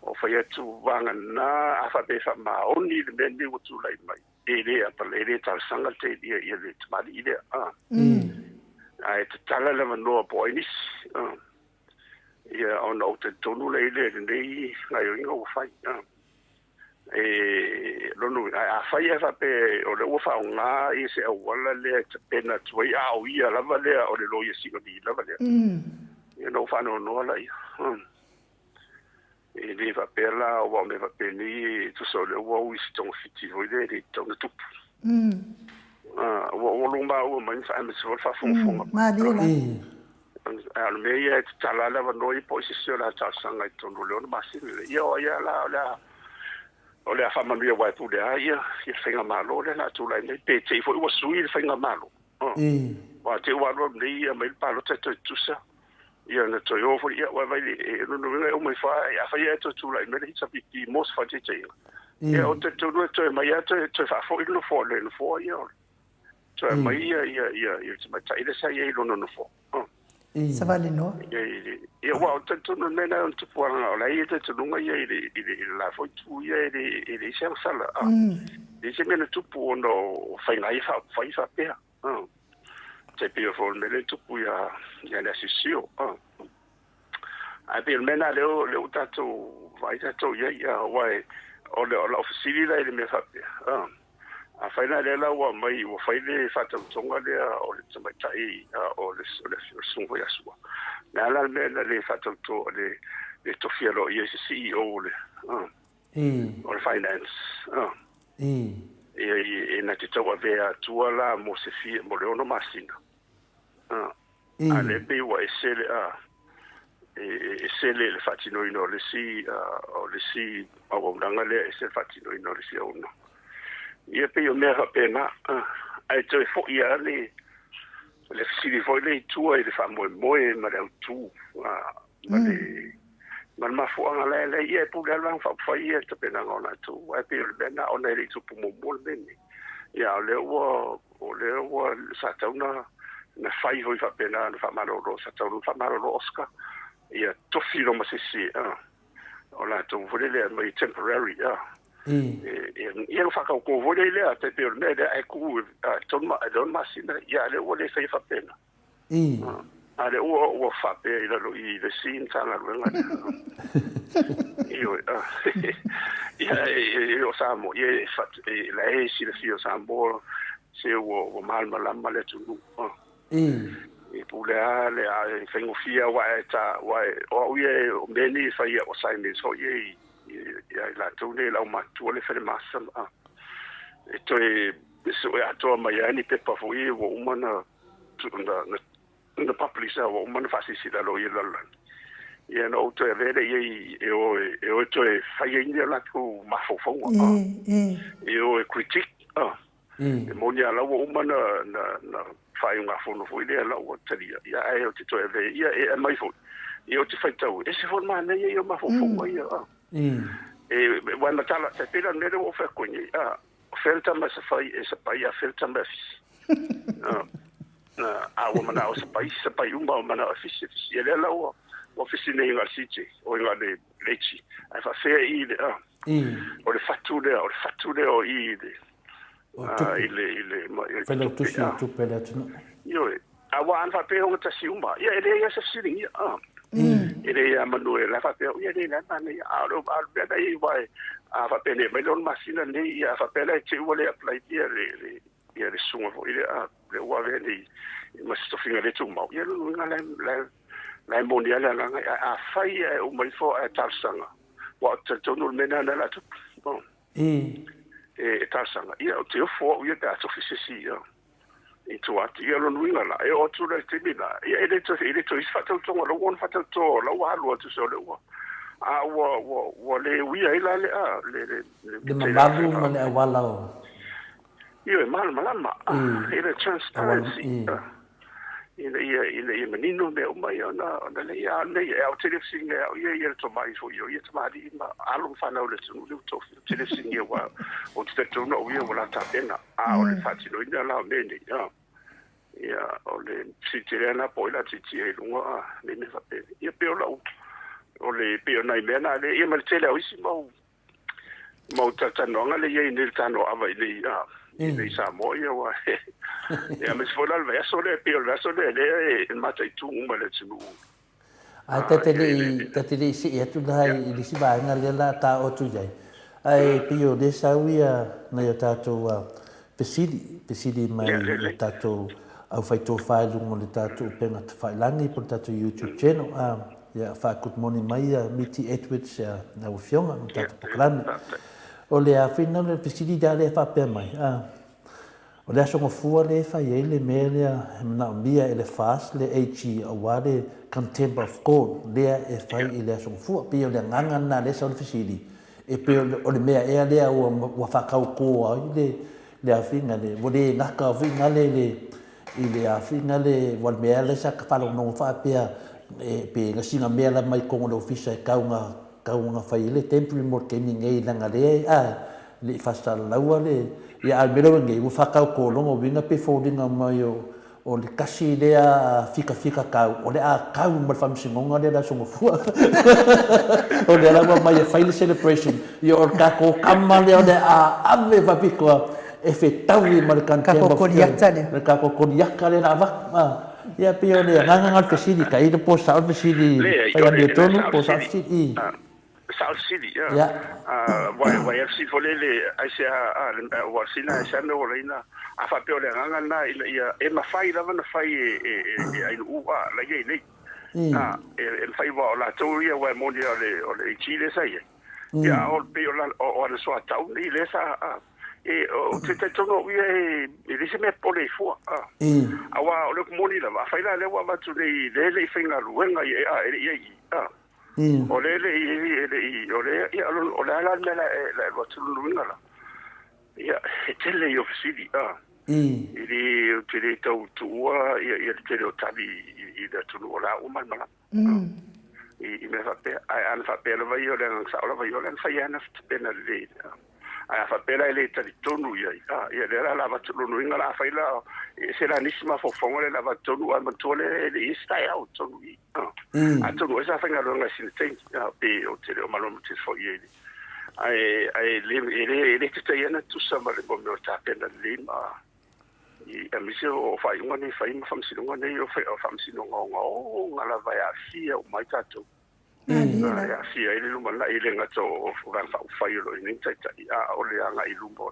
O fai atu vagana a faapea e faamaoni le mea lenei ua tulai mai, e le apala, e le talosaga le ia, ia le tamalii lea. Ae tatala le avanoa po o ai nisi. Ia, ona ou talitonu lea i lenei gaoioiga ua fai. E lona uiga, ae afai ae faapea o lea ua faaaoga ia se auala lea e tapena atu ai, a o ia lava lea o le loia sioli lava lea, ia ona ou faanoanoa laia. E le faapea la, aua o mea faapenei e tusa o lea ua ui se togafiti foi lea e le tatau ona tupu. Ua lumaua mai ma aemaise foi le faafogafoga. Malie la. A o le mea ia e tatala lava le avanoa ia po o se isi o le a talosaga i totonu o le 6 masina lea. Ia o ai lava la o le a o le a faamanuia aua e pule lava ia le faigamalo lea o le a tulai mai pe te i foi ua sui le faigamalo. Aua te i ua alu alu nei aumai le palota e toe tutusa ia na toe o foi ia aua vai le lona uiga e uma ifo lava afai e toe tulai mai le HRPP mo se faataitaiga ia ou te talitonu e toe aumai lava toe faafoi le nofoa le nofoa ia o le Toe aumai ia ia ia ia le tamaitai lea sa i ai i lona nofoa. Savalinoa. Ia aua o le talitonuga le mea lena o le tupuaga o la e i ai talitonuga ia i le i le i le la foi itu ia e le e leai se agasala. E leai se mea na tupu ona o faiga ia faaupufai faapea. Tai pei foi o le mea lea na tupu ia ia Leasisio. Ae pei o le mea lena lea lea ua tatou vaai tatou i ai, aua o le o lau fesili la i le mea faapea, afai la lea la ua aumai ua fai le faatautoga lea o le tamaitai o le o le susuga foi ia Sua, o le a la le mea na le faatauto le le tofia loa i ai se CEO o le o le finance ia e na te tauavea atua la mo se fia mo le 6 masina. A lea pei ua ese le a ese le faatinoina o le isi o le isi auaunaga lea ese le faatinoina o le isi auaunaga. Ia pei o mea faapena, ae toe foi lava le le fesili foi lea i tua i le faamoemoe ma le autu ma le ma le mafuaaga la e ia e pule lava le Vaega Faaupufai ia i le tapenaga o latou, ae pei o le mea lena ona e le i tupu muamua le mea lenei. Ia a o lea ua o lea ua sa tatau na na fai foi faapena na faamalolo sa tatau na faamalolo Oscar ia tofi loa ma se isi o latou foi lele aumai temporary ia na faatauto foi lea tai pei o le mea lea ae tuu 3 masina ia a lea ua le faia faapena. A lea ua ua faapea i lalo i le isi Matagaluega lea. Ioe. Ia e o Samoa, ia e la e silafia o Samoa se ua ua malamalama le atunuu. E pule lava le e faigofie aua e ta aua o au ia o mea nei e fai au assignments foi ia i ia i latou nei le aumatutua le fai le masama. E toe sue atoa mai ai ni pepa foi ia ua uma na na publish ua uma ona faasilasila loa i le lalolagi, ia ona ou toe avea lea i ai e o e o e toe fai ai ni a latou mafaufauga, e o e critique. E moni lava la ua uma na na faaiugafono foi lea la ua talia, ia ae ou te toe avea ia e aumai foi, ia ou te faitau, e ese foi le manaia ia o mafaufauga ia. E aua e matala, tai pei la o le mea lea ua ou fai atu ai nei, O fea le tama e sapai, e sapai a fea le tama e fisi. A ua manao sapai, sapai uma ua manao e fisi, fisi. Ia lea la ua, ua fisi nei nga le CJ, o nga le Lechi. Ae faafea i le, a, o le fatu lea, o le fatu lea o i le, i le, i le, i le, Failautusi o tupe a le atunuu. Ioe. A ua ana faapea e ogatasi uma, ia e leai lava se fesiligia. E leai lava manu e la faapea, ia e leai la manaia. A o le mea la i ai, a faapea nei aumai le 6 masina lenei, ia a faapea la e te i ua le apply ia le ia le susuga foi lea, lea ua avea nei ma se tofiga le tumau, ia lona uiga la e moni lava le agaga. Ae afai ae uma ifo ae talosaga, aua ou te talitonu o le mea lena o le a tupu. E talosaga, ia ou te ofo au ia pe a tofi se isi ia. I tua atu ia lona uiga la, e oo atu la i le taimi la, ia e le toe, e le toe i ai se faatautoga, la ua ona faatauto, la ua alu atu se o le ua, a ua, ua, ua le uia ai la le, a, le, le, le, Le mamalu ma le auala o. Ioe, malamalama, i le transparency. Ina ia ina ia manino mea uma ia ona ona lelei a nei e ao tele fesiligia e au ia ia le tomai foi o ia tamalii ma alo ma fanau i le atunuu lea ua tofi ou te le fesiligia aua ou te talitonu au ia ua la tapena a o le faatinoina la o mea nei a ia o le fesili tele lava lena po o ai o le a tietie ai i luga a nei mea faapena ia pei o lau o le pei o nai mea na lea ia ma le tele o isi mau mau talatalanoaga lea e i ai nei le tanoaava i nei a i nei Samoa ia aua ia aemaise foi la le vaiaso lea pei o le vaiaso lea lea e mataitu uma le atunuu. Ae ta te le i ta te le i see atu la i le isi vaega lea la ta oo atu i ai. Ae pei o lea sau ia nai o tatou fesili, fesili mai i o tatou aufaitofa i luga o le tatou upega tafailagi po o le tatou YouTube channel. Ia, faa-good morning mai ia Miti Edwards ia lau Afioga ma le tatou polokalame. O le afina o le fesili lea lea e faapea mai, o le Aso Gafua lea e fai ai le mea lea e manaomia e le FAST le AG aua le Contempt of Court lea e fai i le Aso Gafua. Pei o le agaga lena lea e sau le fesili, e pei o le mea ea lea ua faatauto ai le le afiga le, ua le gata foi le le i le afiga le, ua le mea lea sa faalogologo faapea e pe na sina mea la mai totonu o le ofisa e tau na tau na fai ai le temporary mo le taimi nei leaga lea a le i faasalalaua le ia a o le mea lea ua i ai nei ua faataoto lona uiga pe foliga mai o O le tasi lea fikafika tau, o le a tau ma le faamasinoga lea le Aso Gafua. O lea la ua aumai e fai le celebration, ia o le tatou tama lea o le a ave faapitoa e fetaui ma le Tatou Koliata lea. Le tatou Koliata lea o le a avatu. Ia pei o le agaga lena o le fesili, tailo po o sao le fesili fai amiotonu po o sao le fesili. Sao fesili ia. Ua i ai fesili foi lele aisea ua sina aisea mea ua laina a faapea o le agaga lena ina ia e mafai lava ona fai e Ainuu a la i ai nei. A e mafai aua o latou ia aua e moni o le o le AG lea sa i ai. Ia a o pei o o ana soatau nei lea sa e ou te talitonu au ia e leai se mea pole ai fua. Aua o le upu moni lava afai la lea ua avatu nei lea e le i faigaluega a e le i i ai i i. O le le i e le i o le ia o le a la le mea la e la e alu atu lona uiga la. Ia e tele ia o fesili a. I le ou te le tau tuua ia ia le tele o tali i le atunuu o la ua malamalama. I mea faapea ae ana faapea lava ia o le agaga sao lava ia o le ana fai lava na tapena lelei. Ae a faapea la e le talitonu i ai, a, ia lea la o le a avatu, lona uiga la afai la e ese la nisi mafaufauga lea o le a avatu tonu, ae manatua lea e le i i ai se taeao i totonu i i. A, atonu ai sa faigaluega i sina taimi, a, pe ou te le o malamalama tele foi i ai. Ae, ae le, e le, e le tataia ona tusa ma le mea o le tapena lelei ma, i, aemaise o faaiuga nei e fai ma faamasinoga nei, o faamasinoga ogaoga lava e aafia uma ai tatou. E aafia ai le lumanai, e le gata o Vaega Faaupufai o lo o i ai nei taitai, a o le agai i luma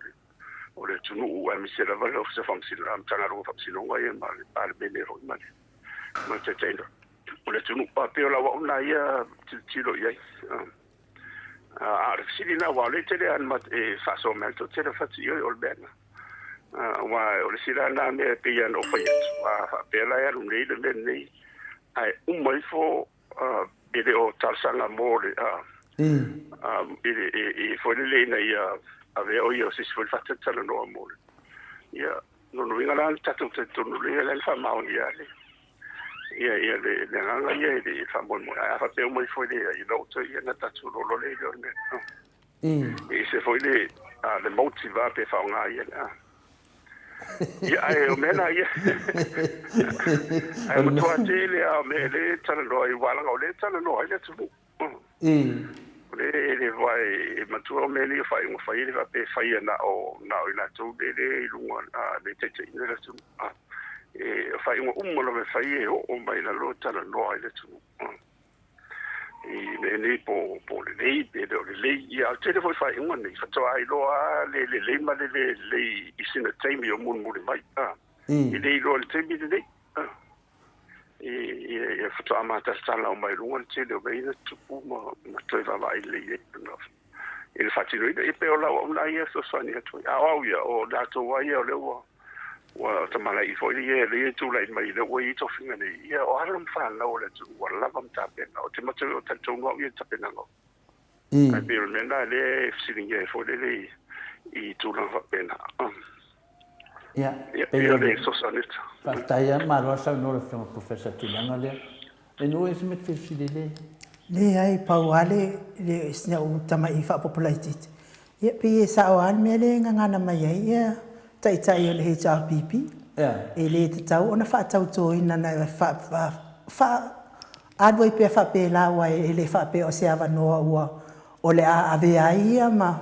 o le atunuu, aemaise lava le Ofisa o Faamasinoga, Matagaluega o Faamasinoga ia ma le Palemene foi ma le taitaiga o le atunuu. E pei o lau au lena ia tilotilo i ai. A o le fesili lena, aua o lea e tele lava e faasoa mai lava le toatele o fatu i o le mea lena. Aua o le isi la lena mea e pei lava ona ou fai atu, a faapea la e alu nei le mea lenei, ae uma ifo e le o talosaga mo le i le i foi lele ina ia avea o ia o se isi foi faatalatalanoa mo le ia lona uiga la le tatou talitonu lea la le faamaonia le ia ia le le agaga ia i le faamoemoe ae a faapea uma ifo le i lou toe ia na tatou lolo le le o le mea e ese foi le le motive pe faaaoga ia le Ia, ae o mea na ia. Ae matua tele lava o mea e le talanoa ai, aua leaga o lea e talanoa ai le atunuu. O lea e le aua e matua o mea nei o faaiuga fai e le faapea e faia na o na o i latou lea e i luga lea e taitaiina le atunuu. E o faaiuga uma lava e fai e oo mai i lalo e talanoa ai le atunuu. I mea nei po o lelei pe le o lelei. Ia, a o le tele foi o faaiuga nei, faatoa iloa lava le lelei ma le le lelei i sina taimi o mulimuli mai. A, e le iloa i le taimi lenei. A, ia faatoa matalatala uma i luga le tele o mea ia na tutupu ma toe vaavaai lelei ai i le faatinoina. Ia pei o lau au lena ia e fesoasoani atu ai. A o au ia, o latou lava ia o lea ua Ua tamalai foi ia lea e tulai mai lea ua i ai tofiga nei, ia o alo ma fanau o le atunuu ua lava ma tapena. Ou te matau o talitonu au ia i le tapenaga. Ae pei o le mea lena lea e fesiligia ai foi lele i tulaga faapena. Ia, Ia, pei ia o le le. fesoasoani atu. Faafetai lava, malo lava saunoa lau Afioga i le Professor i le tulaga lea. E nuu e se mea e te fia fesili ai le. Leai, pau lava le, le, sina ou tamai faaopoopo laitiiti, ia pei e sao lava le mea lea e gagana mai ai ia Taitai o le HRPP, e le tatau ona faatautoina na fa, fa, fa, alu ai pea faapela aua e le faapea o se avanoa ua o le a avea ai ia ma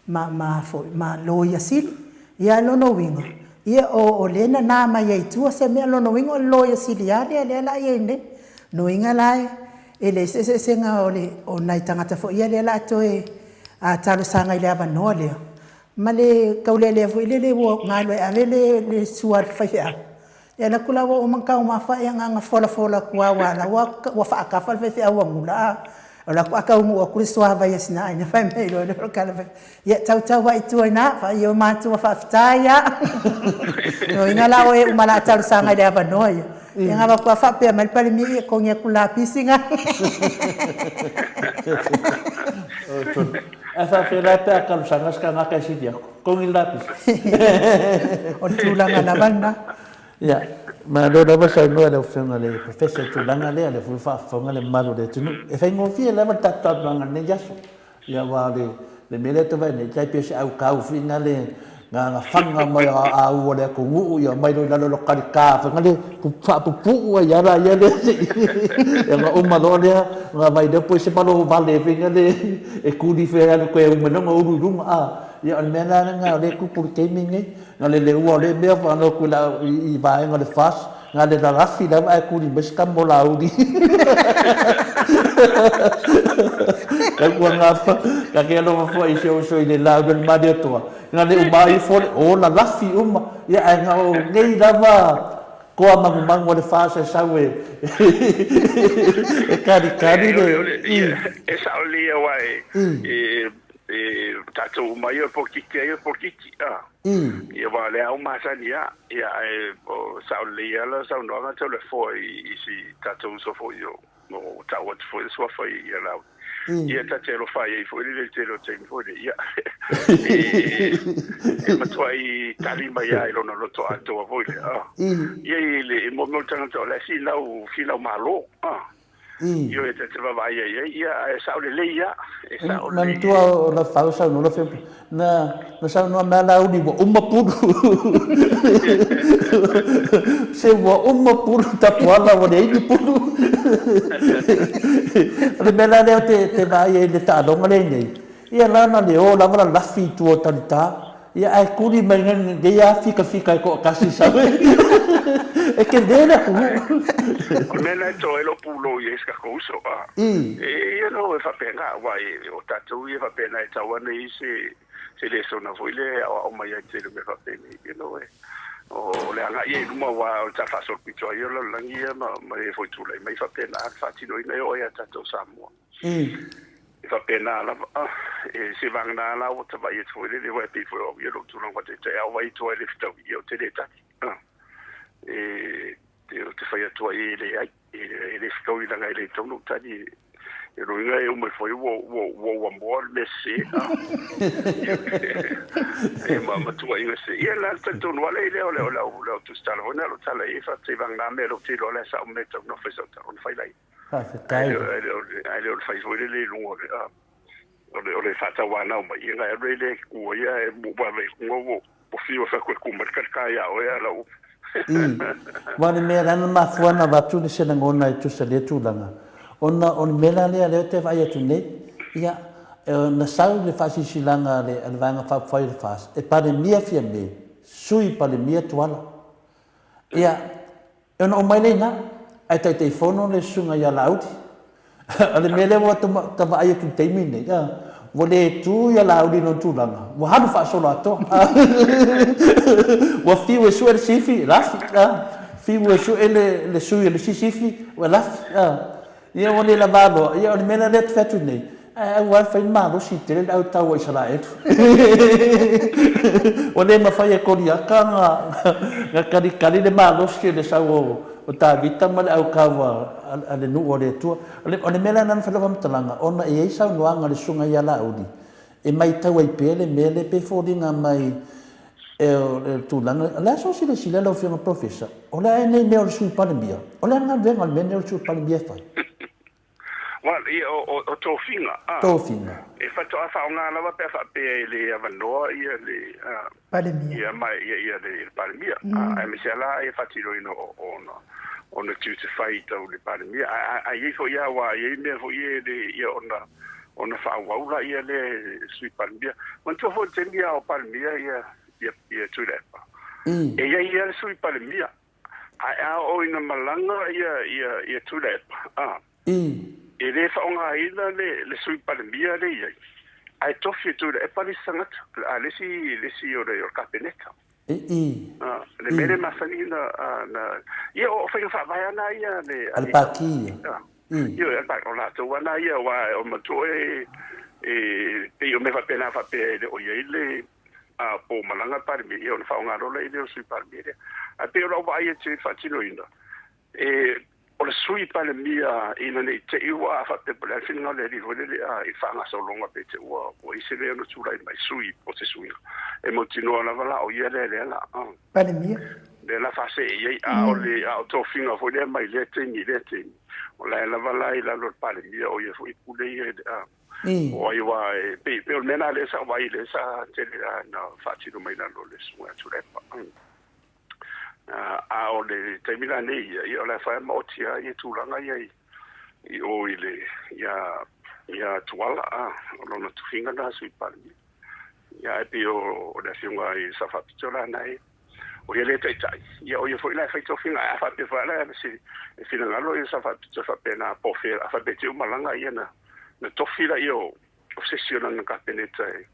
ma ma foi ma Loia Sili. Ia lona uiga, ia o o lea e nana mai ai i tua se mea, lona uiga o le Loia Sili lava lea lea la i ai nei. Lona uiga la e leai se eseesega o le o nai tagata foi ia lea la a toe talosaga i le avanoa lea, ma le taulealea foi lele ua galo e ave le le sua a le faifeau. E alu atu la ua uma ona taumafa ia na ona folafola atu lava aua o la ua faatafa le faifeau ua gula a. O la faatoa taunuu atu le suavai a sina aiga fai mai loa lea o le tala fai mai, ia tautau lava i tua i ina, faaiu matua faafetai lava. Lona uiga la o e uma o le a talosaga i le avanoa ia, ia na avatu lava faapea mai le Palemia, ia totogi atu le lapisi lena. Ae faapea la pe a talosaga se tagata e sili atu, togi le lapisi. O le tulaga lava lena. Ia, malo lava saunoa i lau Afioga i le Professor i le tulaga lea, o lea foi ua faafofoga le mamalu o le atunuu. E faigofie lava le tatou talanoaga i lenei aso. Ia aua o le, le mea lea e tau vaai nei, tai pei o se aukau foi na le na faga mai o aau o le atunuu ia omai loa i lalo o le talita foi na le faapupuu ai lava laia lea se i ona uma loa lea ona aumai lea pei se malo vale foi na le e kuli foi alu toe uma loa ona ulu i luga a. Ia o le mea la lena o lea e tupu i le taimi lenei, na le leua o lea mea faalotu i vaega o le FAST Na le lalafi lava ae tuli mai se tama o Laauli. Tautuana ta te alofa foi i si ou uso i le Laauli o le Malietoa, na le uma ifo le o lalafi uma, ia ae na o nei lava toa manumanu a le FAST e sau e e kalikali le i. E sao lelei aua e tatou uma ia o le polokiki ia o le polokiki. Ia aua o lea ua masani lava, ia ae o sao lelei lava lau saunoaga Toleafoa i si tatou uso foi o ua tau atu foi le suafa ia Laauli. Ia ta te alofa i ai foi i le tele o taimi foi lea, ia e matuai tali mai lava i lona loto atoa foi lea. Ia i le mo mea o le tagata o la e finau finau malo. Ioe, ta te vaavaai ai ai, ia, ae sao lelei ia, e sao lelei. Manatua o Lafau saunoa lau Afioga, na, na saunoa mai lava Laauli ua uma pulu. Se ua uma pulu tapuala ua leai ni pulu. O le mea la lea te, te vaai ai i le taaloga lea nei, ia la na le o lava lalafi i tua o talita, Ia ae tuli mai nei a fikafika e toatasi sau e tele le atunuu. O le mea lena e toa ai lou pulou i ai si tatou uso a. E ia no e faapena aua o tatou ia faapena e tatau ona i ai se se lesona foi lea e aoao mai ai i le tele o mea faapenei. You know e o le agai ia i luma aua o le tala faasolopito ai o le lalolagi ia ma e foi tulai mai faapena le faatinoina e oo ai ia tatou Samoa. E faapena lava, e se vagana la ua tava'i atu foi lele, aua e pei foi o au ia lou tulaga faataitai, a ou vaai atu ai i le fetaui, ia ou te le tali. E, ou te fai atu ai e leai, e le fetaui leaga e le tatau ona ou tali. O lona uiga e uma ifo ai ua, ua, ua ou amoa le mea sese. E ma, ma tuuaiga sese. Ia la le talitonu lava lea o le, o le au, le au tusitala foi lena o lou tala i ai, faafetai vagana mea lea ou te iloa o la e sao mea e tatau ona fai sau tala ona fai laia. Faafetai. Ae le o le fai foi lele i luga o le, o le, o le faatauanau mai, ia na alu ai lea e tu ai ae ua ave i luga ua fiu e fai atu e tu mai le talitai ia oe a lau. I. Aua o le mea la na mafua ona avatu le se lagona e tusa i lea tulaga, ona o le mea la lea lea ou te vaai atu nei, ia, na sau le faasilasilaga a le, a le Vaega Faaupufai o le FAST e Palemia Fiame, Sui Palemia Tuala. Ia, E ono omai lea i ina, ae Taitaifono le susuga ia Laauli. O le mea lea ua ta vaai atu i le taimi lenei, ua le tu ia Laauli i lona tulaga, ua alu faasoloatoa. Ua fiu e sue le sifi, lafi. Fiu e sue le sui o le isi sifi, ua lafi. Ia ua le lava loa, ia o le mea la lea ou te fai atu nei, ae aua e fai le malosi tele le au taua Isaraelu. Ua le mafai e Koliata ona kalikali le malosi o le sau o Tavita ma le au taua a le nuu o le Atua. O le mea la lena na fai lau faamatalaga, ona e i ai saunoaga a le Susuga ia Laauli e matau ai pea le mea lea pei e foliga mai. E o le tulaga, o le a sou silasila lau Afioga Professor, o le a nei mea o le Sui Palemia, o le a le galuega o le mea nei o le Sui Palemia e fai? Well, ia, o, o tofiga, a. Tofiga. E faatoa faaaoga lava pe a faapea e le avanoa ia le, a, Palemia. Ia, ma, ia, ia le, le Palemia. A, aemaise lava la ia faatinoina o, o ona, ona tiute fai tau le Palemia. A, a, a i ai foi lava, aua e i ai mea foi ia e le, ia ona, ona faaauau laia lea e Sui Palemia. Manatua foi le taimi a o Palemia ia, ia, ia Tuilaepa. E i ai lava le Sui Palemia. Ae a oo ina malaga ia, ia, ia Tuilaepa, a, e le faaaogaina le, le Sui Palemia lea e i ai, ae tofi e Tuilaepa le isi tagata, a, le isi, le isi o le, o le Kapeneta. A, le mea lea e masani ona, na, ia o faiga faavae lava na ia a le, A le Pati ia. Ioe, o latou lava na ia, aua o matua e, e pei o mea faapena faapea e le o i ai le po malaga le Palemia, ia ona faaaoga loa lea o le Sui Palemia lea. Ae pei o lau vaai atu i le faatinoina, e, o le Sui Palemia ina ne i te i ua faapea po o le a le finagalo o le alii foi lele i le faagasologa pe te ua ua i se mea ona tulai mai sui o se suiga. E mautinoa lava la o ia lea lea la. Palemia. Lea la faasee i ai, a o le a o tofiga foi lea mai lea taimi i lea taimi, o la e lava la i lalo o le Palemia, o ia foi e pule ia i le a. O ai aua e pei pei o le mea lena lea sa ou vaai lea sa tele a na faatino mai lalo o le Susuga ia Tuilaepa. A o le taimi la nei ia, ia o la e fai ma oti lava ia tulaga ia i i o i le ia ia Tuala, a o lona tofiga lena Sui Palemia. Ia ae pei o le afioga i le Sao Faapito la na e o ia lea taitai, ia o ia foi la e fai tofiga. Ae a faapea foi la se e finagalo ia Sao Faapito faapea na po fea, a faapea te malaga ia na na tofi la ia o se isi o lana Kapeneta e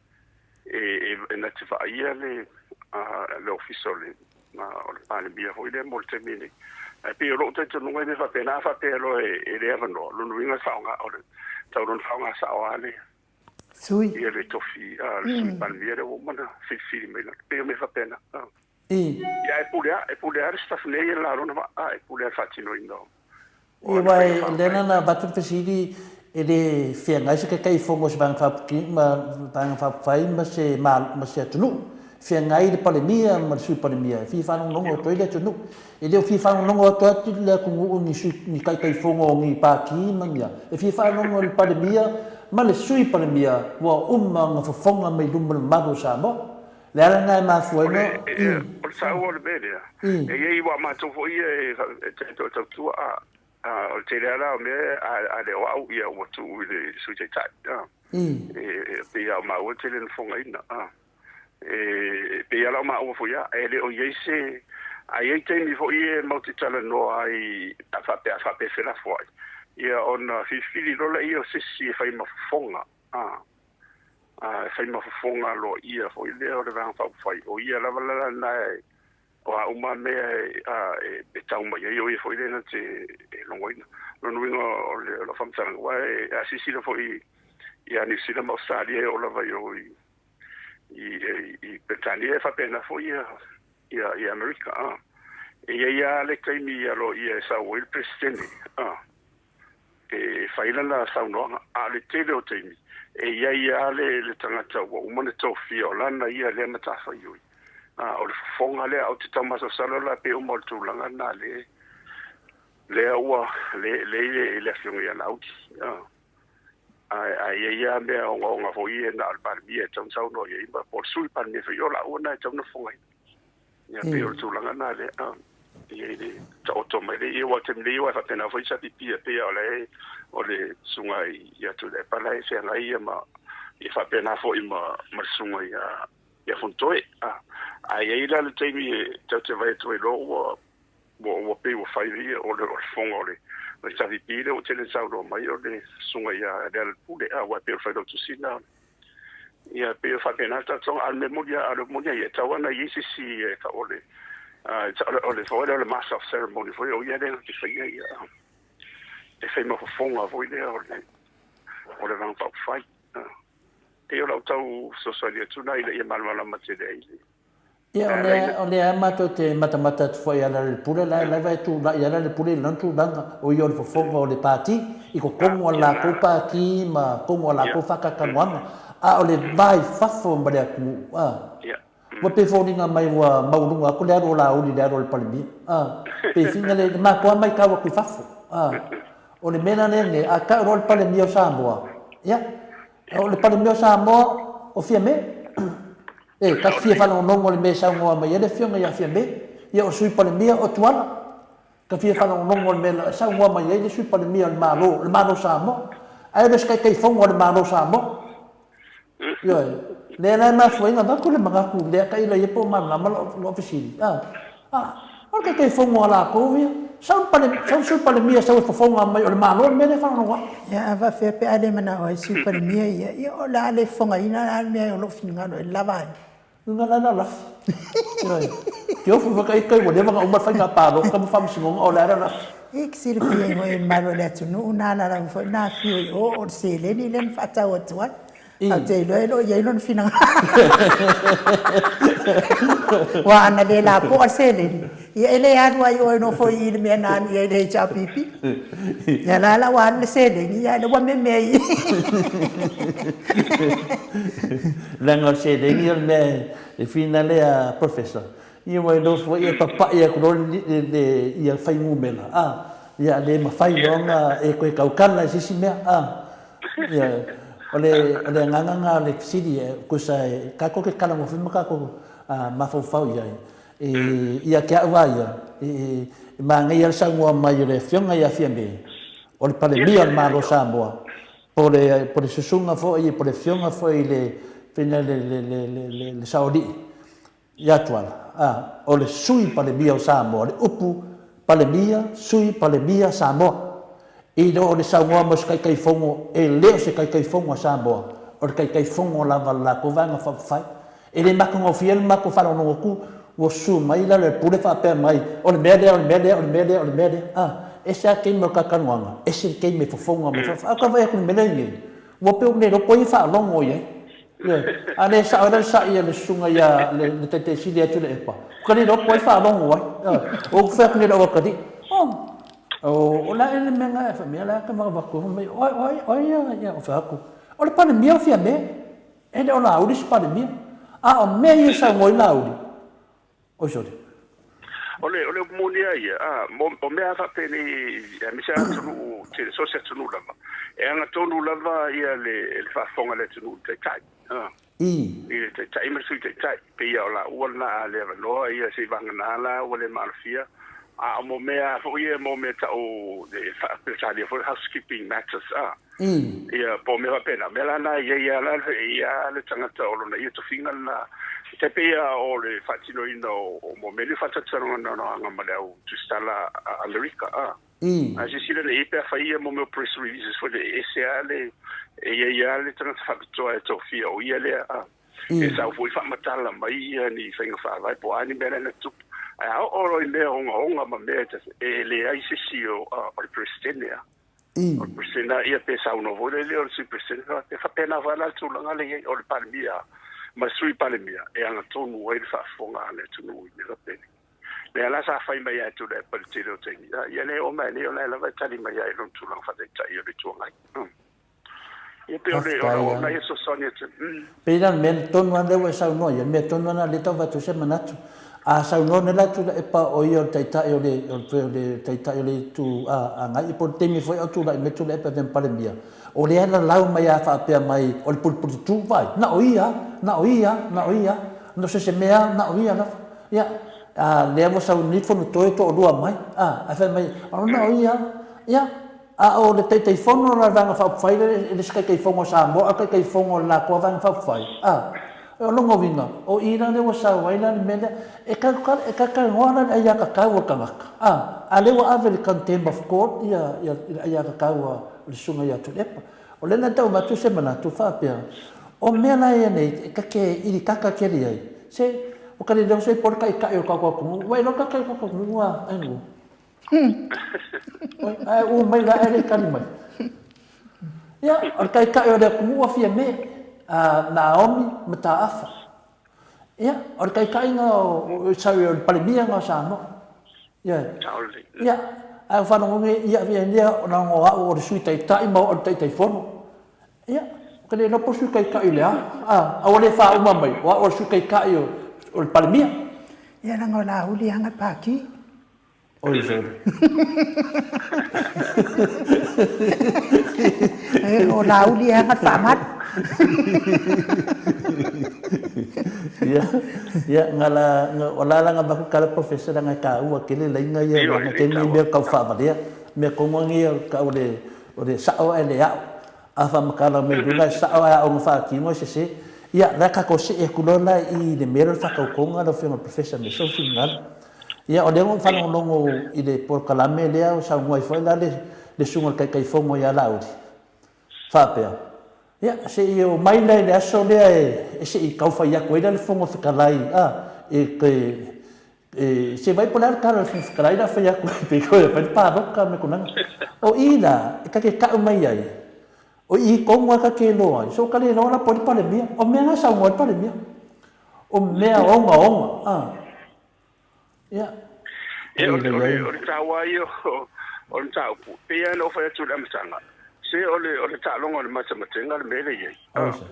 e e na te vaaia le le ofisa o le o le Palemia foi lea mo le taimi nei. Ae pei o lou talitonuga e mea faapena, a faapea loa e le avanoa, lona uiga e faaaoga o le tau lona faaaoga sao lava le Sui. Ia le tofi a le Sui Palemia lea ua uma ona filifili mai lalo. Pei o mea faapena. Ia e pule a, e pule a le staff nei e la lona vaa, a e pule a le faatinoina o Ia aua e lea na ona avatu le fesili e le feagai se Taitaifono o se Vaega Faaupufai ma Vaega Faaupufai ma se ma se atunuu. Feagai le Palemia ma le Sui Palemia e fia faalogologo atu ai le atunuu. E le o fia faalogologo atu atu le atunuu i ni sui, ni Taitaifono o ni Pati ma ni a. E fia faalogo i le Palemia ma le Sui Palemia ua uma ona fofoga mai luma o le malu o Samoa. Le ala lena e mafua ai na. O le taua o le mea lea, e i ai aua o matou foi ia e tautua, a o le tele lava la o mea a le o au ia ua tuu i le Sui Taitai. E pei lava o maua e tele ina fofogaina. E pei lava la o maua foi ia, e le o i ai se. A i ai taimi foi e matou te talanoa ai a faapea, a faapea e felafoai, ia ona filifili loa lea o se isi e fai ma fofoga. A, e fai ma fofoga aloaia foi lea o le Vaega Faaupufai, o ia lava la lena e, o a uma mea e tau mai ai, o ia foi lea na te logoina. O lona uiga o lau faamatalaga, aua a silasila foi ia Niu Sila ma Ausetalia e oo lava i o i i Peretania e faapena foi ia Amerika. E i ai lava le taimi aloaia e sau ai le Peresetene e fai lana saunoaga, a o le tele o taimi e i ai lava le tagata ua uma ona tofia o lana ia lea matafaioi. O le fofoga lea, ou te tau masalosalo la pe uma o le tulaga lena lea ua le i le afioga ia Laauli. Ae i ai lava mea ogaoga foi ia na o le Palemia e tatau ona saunoa i ai, po o le Sui Palemia foi, o laua na e tatau ona fofogaina. Ia pei o le tulaga lena lea e i ai le taoto mai le ia, aua o le taimi nei aua e faapena foi sa pipia pei o le o le susuga ia Tuilaepa la e feagai ia ma ia faapena foi ma ma le susuga ia ia Fonotoe. Ae i ai la le taimi e tatou te vaai atu ai loa ua ua ua pei ua fai ia o le o le fofoga o le o le SVP lea ua tele saunoa mai o le susuga ia Lealailepule, aua e pei o le failautusi lena. Ia pei e faapena le taotoga, a o le mea moni a o le moni a ia, e tatau lava ona i ai se isi e tau o le o le foi lea o le master of ceremony foi o ia lea na te faia ia e fai ma fofoga foi lea o le o le Vaega Faaupufai. Pei o lau tau fesoasoani atu lena ina ia malamalama tele ai le Ia, o lea, o lea matou te matamata atu foi i Lealailepule, la e lava e tulai lava Lealailepule i lona tulaga, o ia o le fofoga o le Pati, i totonu o le latou Pati ma totonu o latou faatalatalanoaga, a o le va i fafo ma le atunuu, a. Ua pei e foliga mai ua maualuga atu le alu o Laauli i le alu a le Palemia. A, pei fina le matou lava maitau atu i fafo. A, o le mea la lea nei, a tau loa le Palemia o Samoa, ia, o le Palemia o Samoa o Fiame. E, ta te fia faalogologo i le mea e saunoa mai ai le Afioga ia Fiame. Ia, o le Sui Palemia o Tuala. Ka fia faalogologo i le mea e saunoa mai ai le Sui Palemia o le Malo, o le Malo o Samoa. Ae le o se Taitaifono a le Malo o Samoa. Ioe. Lea la e mafua ai ona avatu le manatu lea tailo i ai po o malamalama lou fesili. A, a, o le Taitaifono a latou ia, sau le Pale, sau le Sui Palemia sau e fofoga mai o le Malo le mea lea e faalogologo atu. Ia, a faapefea pe a le manao ai le Sui Palemia ia, ia o le a le fofogaina la le mea o lou finagalo e lava ai. Luga la lalafi. Ioe. Te ofu waka i kai ua leva ona uma le faiga palota ma faamasinoga o le a lalafi. E te silafia ai foi e le mamalu o le atunuu na alaala foi na afio i o, o le seleni lea na faatau atu ai. Ae ou te iloa e le o i ai lona finagalo. Aua ana le lapoa le seleni, ia e le alu lava i o e nofo i i le mea na alu i ai le HRPP. Ia la la ua alu le seleni, ia lea ua memea i i. Leaga o le seleni o le mea e finale a Professor, ia ua iloa foi e papai atu loa le ia fuainumera, a, ia le mafai loa ona e toe tautala i se isi mea, a. Ia, o le o le agaga lena o le fesili, tusa e tatou te talanoa foi ma tatou mafaufau i ai, ia te au lava ia, e manaia le saunoa mai o le Afioga ia Fiame, o le Palemia o le Malo o Samoa, Po o le, po o le susuga foi, po o le afioga foi i le, le, le, le, le, le saoalii ia Tuala, a, o le Sui Palemia o Samoa, le upu Palemia, Sui Palemia Samoa. I lo o le saunoa mai o se Taitaifono, e le o se Taitaifono a Samoa, o le Taitaifono lava a le latou Vaega Faaupufai. E le matagofie le matou faalogologo atu ua susu mai i lalo e pule faapea mai, o le mea lea, o le mea lea, o le mea lea, o le mea lea. A, ese lava le taimi o le talatalanoaga, ese le taimi e fofoga mai. A ou vaai atu i le mea lea e i ai nei, ua pei ua le iloa po o ai e faalogo i ai. Ioe. A le sao ai la le sa'i a le susuga ia le Taitai Sili ia Tuilaepa, ua ka le iloa po o ai e faalogo ai. Ioe. Ua ou fai atu nei i lau atalii, Oh, o le a ea le mea lena e fai mai ai? O le a ta avatu ai, fai mai, o ai, o ai ia? Ou fai atu, o le Palemia o Fiame. E le o Laauli se Palemia, a o mea ia e saunoa ai Laauli, oi sole. O le, o le upu moni lava ia, a, mo, o mea lava faapenei, aemaise lava atunuu tele, so o se atunuu lava, e agatonu lava ia le, le faafofoga a le atunuu i le taitai, a, I. i le taitai ma le sui taitai. E pei lava o laua lena a le avanoa ia seivagana la ua le maalofia, a o mo mea lava foi ia, mo mea tau, e faa-Peretania foi housekeeping matters, a. Ia, po o mea faapena. O mea la na e i ai lava la, e i ai lava le tagata o lona ia tofiga lena. E tai pei lava o le faatinoina o mo mea nei o faatalatalanoaga ma le au tusitala a Amerika, a. A silasila nei i ai pe a fai ia mo mea o press releases foi lea, e ese lava le, e i ai lava le tagata faapitoa e tofia o ia lea, a. E sau foi faamatala mai ia ni faiga faavae po o a ni mea la na tupu. Ae a oo loa i mea ogaoga ma mea e leai se isi o le Peresetene, a. O le Peresetene ia pe saunoa foi lele o le Sui Peresetene e faapena foi la le tulaga lea i ai o le Palemia ma le Sui Palemia e agatonu ai le faafofoga a le atunuu i mea faapenei. Lea la sa fai mai ai Tuilaepa i le tele o taimi, ia lea e oo mai nei o la e lava e tali mai ai i lona tulaga faataitai o le Itu Agai. Ia pei o le o lau auaunaga ia fesoasoani atu. Pei la o le mea tonu lava lea ua e saunoa i ai, o le mea tonu lava lena lea e tau avatu ai se manatu. A saunoa nei la Tuilaepa o ia o le Taitai o le, o le Taitai o le Itu Agai, po o le taimi foi a o tulai mai Tuilaepa e avea ma Palemia, o lea e lalau mai lava faapea mai o le pulepuletutu, vaai, na o ia, na o ia, na o ia, na o se se mea na o ia lava. Ia, a lea ua sau nei Fonotoe toalua mai, a, ae fai mai, na o ia, ia, A o le Taitaifono o la Vaega Faaupufai lea e le se Taitaifono a Samoa a o le Taitaifono o le latou Vaega Faaupufai, a, o lona uiga, o i la lea ua sau ai la le mea lea, e e talatalanoa la le aiatatau a le tagata, a, a lea ua ave i le contempt of court ia, ia le aiatatau a le Susuga ia Tuilaepa. O lea la e tau avatu se manatu faapea, o mea la ia nei, ta te ilikaka tele ai, se, ua ka le leo se po o le taitai o le tatou atunuu, ua iloa le taitai o le tatou atunuu a, ai Ae ua mai la ae le tali mai. Ia, o le taitai o le atunuu ua Fiame, a Naomi Mataafa. Ia, o le taitaiga o, sorry, o le Palemia lena o Samoa. Ia, ia, ae ua faalogo nei, ia, ia, ia, ona o au o le Sui Taitai ma o au o le Taitaifono. Ia, ou te le iloa po o le Sui Taitai o le a. A, a ua le faauma mai, o au o le Sui Taitai o, o le Palemia. Ia leaga o Laauli e aga le Pati. Oi sole. O Laauli e aga le faamalu. Ia, ia, nga la, nga, o la la nga maku kala professor la nga ka ua kele lainga ia Ioe, nga le kele taua. mea kau faavalea. Mea kongo ngi ka o le o le sao e le ao. A faamatala mai luga e sao ae aoga faatino e sese. Ia, la tatou see atu loa la i le mea lea o le faatautoga lau Afioga i le Professor me sou finagalo. Ia, o lea ua ou faalogologo i le polokalame lea ua saunoa ai foi la le le Susuga i le Taitaifono ia Laauli, faapea, ia, se i omai la i le aso lea e se i tau fai atu ai la le Fofoga Fetalai, a, e toe E, se vai po le a le tala a le Fofoga Fetalai la fai atu ai pe toe fai le palota me tulaga. O i la, e ta te tau mai ai, o i tonu lava ta te iloa ai, so ka le iloa la po o ai le Palemia. O mea na e saunoa ai le Palemia. O mea ogaoga, a. Ia. Ia, o le, o le, o le taua ia o, o le mataupu, pei lava ona ou fai atu i le amataga, se o le, o le taaloga o le matematega le mea lea e i ai. Oi sa.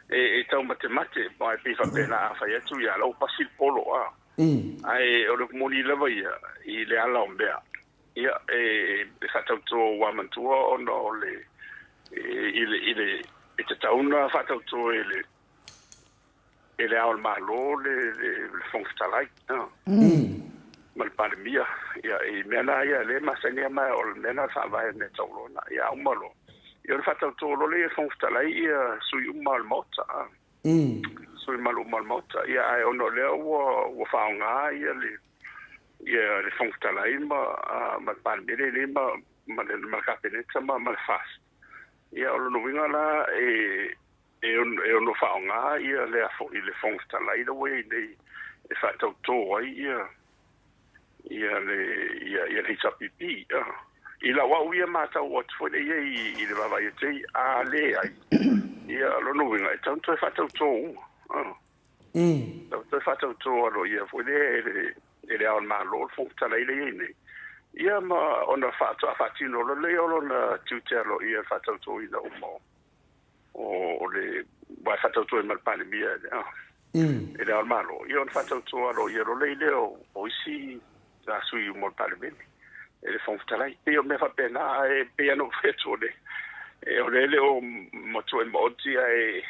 E taumatemate, ma e pei faapena a fai atu ia la ua pasi le polo a. Ae o le moni lava ia i le ala o mea. Ia e faatauto ua manatua ona o le i le i le e tatau ona faatauto e le e le Ao o le Malo le le Fofoga Fetalai a. Ma le Palemia. Ia i mea na ia lea e masani lava ma o le mea na o le faavae o mea tau loa na. Ia a uma loa, ia ona faatauto loa lea e le Fofoga Fetalai ia sui uma o le Maota, a. Sui mamalu uma o le Maota. Ia ae ona o lea ua faaaoga ia le ia le Fofoga Fetalai ma ma le Palemia lenei ma ma le ma le Kapeneta ma ma le FAST. Ia o lona uiga la e e ono faaaoga ia lea foi le Fofoga Fetalai la ua i ai nei e faatauto ai ia ia le ia ia le HRPP. I lau au ia matau atu foi lea i ai i le vaavaai atu ai, a leai, ia o lona uiga e tatau ona toe faatauto uma. Tatau ona toe faatauto aloaia foi lea e le e le Ao o le Malo, le Fofoga Fetalai lea e i ai nei, ia ma ona faatoa faatino loa lea o lona tiute aloaia i le faatautoina uma o o le aua e faatauto ai ma le Palemia e le Ao o le Malo, ia ona faatauto aloaia loa lea o isi sui uma o le Palemene e le Fofoga Fetalai. Pei o mea faapena, ae pei lava ona ou fai atu, o le e le o matua i maoti, ae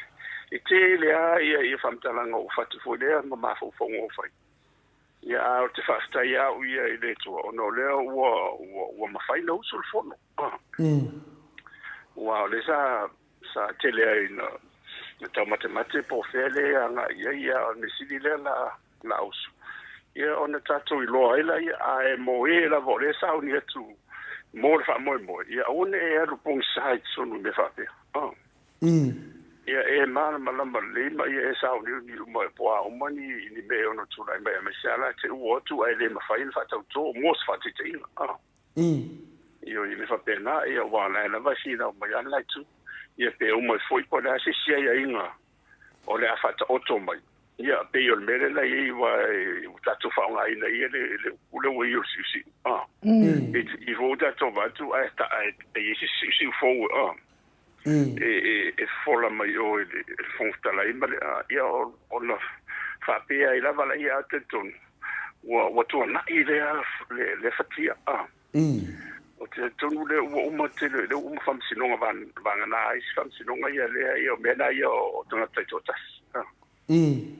e tele lava ia faamatalaga o fatu foi lea ma mafaufauga o fai. Ia, ae ou te faafetai au ia i le Atua, ona o lea ua mafai ona usu le fono. Aua o lea sa sa tele ai ina taumatemate po o fea lea e agai i ai, ia a o le mea sili lea la usu, ia ona tatou iloa ai laia. Ae mo e lava o lea e sauni atu mo le faamoemoe, ia aua ne i e alu pogisa i totonu i mea faapea. Ia e malamalama lelei ma ia e sauniuni uma po o a uma ni mea e ono tulai mai, aemaise lava la te ua atu ae le mafai ona faatauto mo se faataitaiga. Ioe, i mea faapena, ia, aua o la e lava e finau mai lava le la itu. Ia, pe uma ai foi po o le a se isi aiaiga o le a faataoto mai. Ia, pei o le mea lea na i ai, aua ua tatou faaaogaina ia le upu lea ua i o le siusiu. I foi ua tatou vaai atu ae e i ai se siusiu fou e fofola mai o i le Fofoga Fetalai ma le, ia, ona faapea ai lava laia, a talitonu ua tuanai lea fatia. Ou te talitonu lea ua uma tele, lea ua uma faamasinoga vagana ai isi faamasinoga ia lea ia o mea na ia o tagata taitoatasi.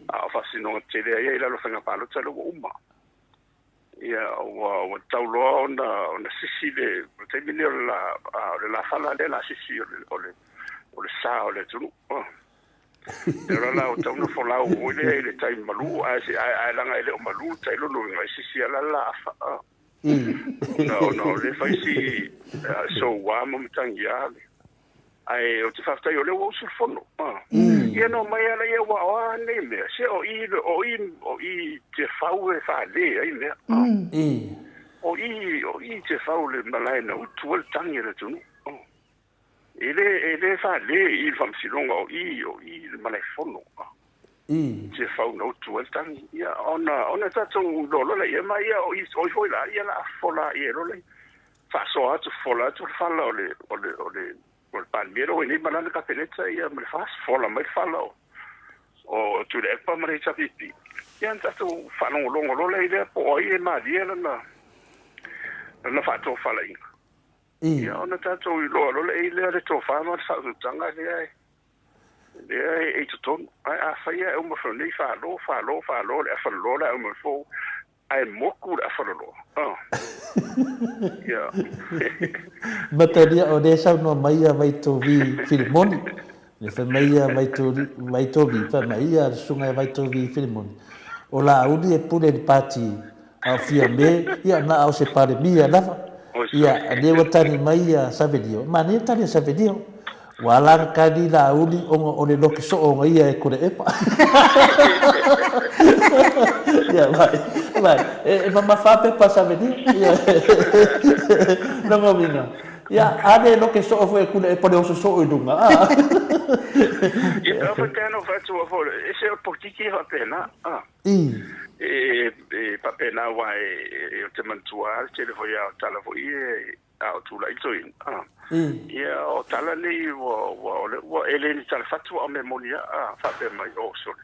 A o faamasinoga tele ia i lalo o faiga palota lea ua uma. Ia ua tatau loa ona sisi le taimi lenei o le lafala lea la sisi o le sa o le atunuu. E ola la o tau na folau foi lea i le tai malu, ae laga e le o malu le tai lona uiga e sisi ala le laafa. Ona o lea e fai si soua ma matagia le. Ae ou te faafetai o lea ua usu le fono. Ia na omai lava laia aua o a nei mea, se o i, o i, o i Tiafau e fale ai mea. O i, o i Tiafau le malae na utu ai le tagi a le atunuu. E le, e le fale i le faamasinoga o i, o i le malaefono. Tiafau na utu ai le tagi. Ia, ona, ona tatou iloa loa lea, ma ia o i, o i foi la, ia la fola ia loa lea. Faasoa atu, fola atu le fala o le, o le, o le, o le Palemia lea ua i nei ma lana Kapeneta ia ma le FAST, fola mai le fala o, O Tuilaepa ma le HRPP, ia ona tatou faalogologo loa lea i lea po o ai e malie lana lana faatofalaiga. Ia ona tatou iloa loa lea i lea le tofa ma le faautautaga lea e lea e i totonu. Ae afai e uma foi nei falo, falo, falo le afaloloa le uma fou ae moku le afaloloa. Oh. Ia. Matalia o lea saunoa mai ia Vaitovi Filimoni. Le fai mai ia Vaitovi, fai mai ia le susuga ia Vaitovi Filimoni. O Laauli e pule i le pati a o Fiame, ia na o se Palemia lava. Ia, lea ua tali mai ia Savelio. Manaia le tali a Savelio. Ua ala ona kali Laauli ona o le loke soo ona ia e Tuilaepa. Ia, vai, vai. E mamafa pepa a Savelio. Ia, lona uiga, ia, a le loke soo foi e Tuilaepa le oso soo i luga, a. Ia, pe faapea na ou fai atu foi, e se o le polokiki e faapena. A. E faapena aua e ou te manatua lava le tele foi o tala foi ia a o tulai le toeaina. A. Ia o tala nei ua ua ua e le ni tala fatu a o mea moni lava a faapea mai o sole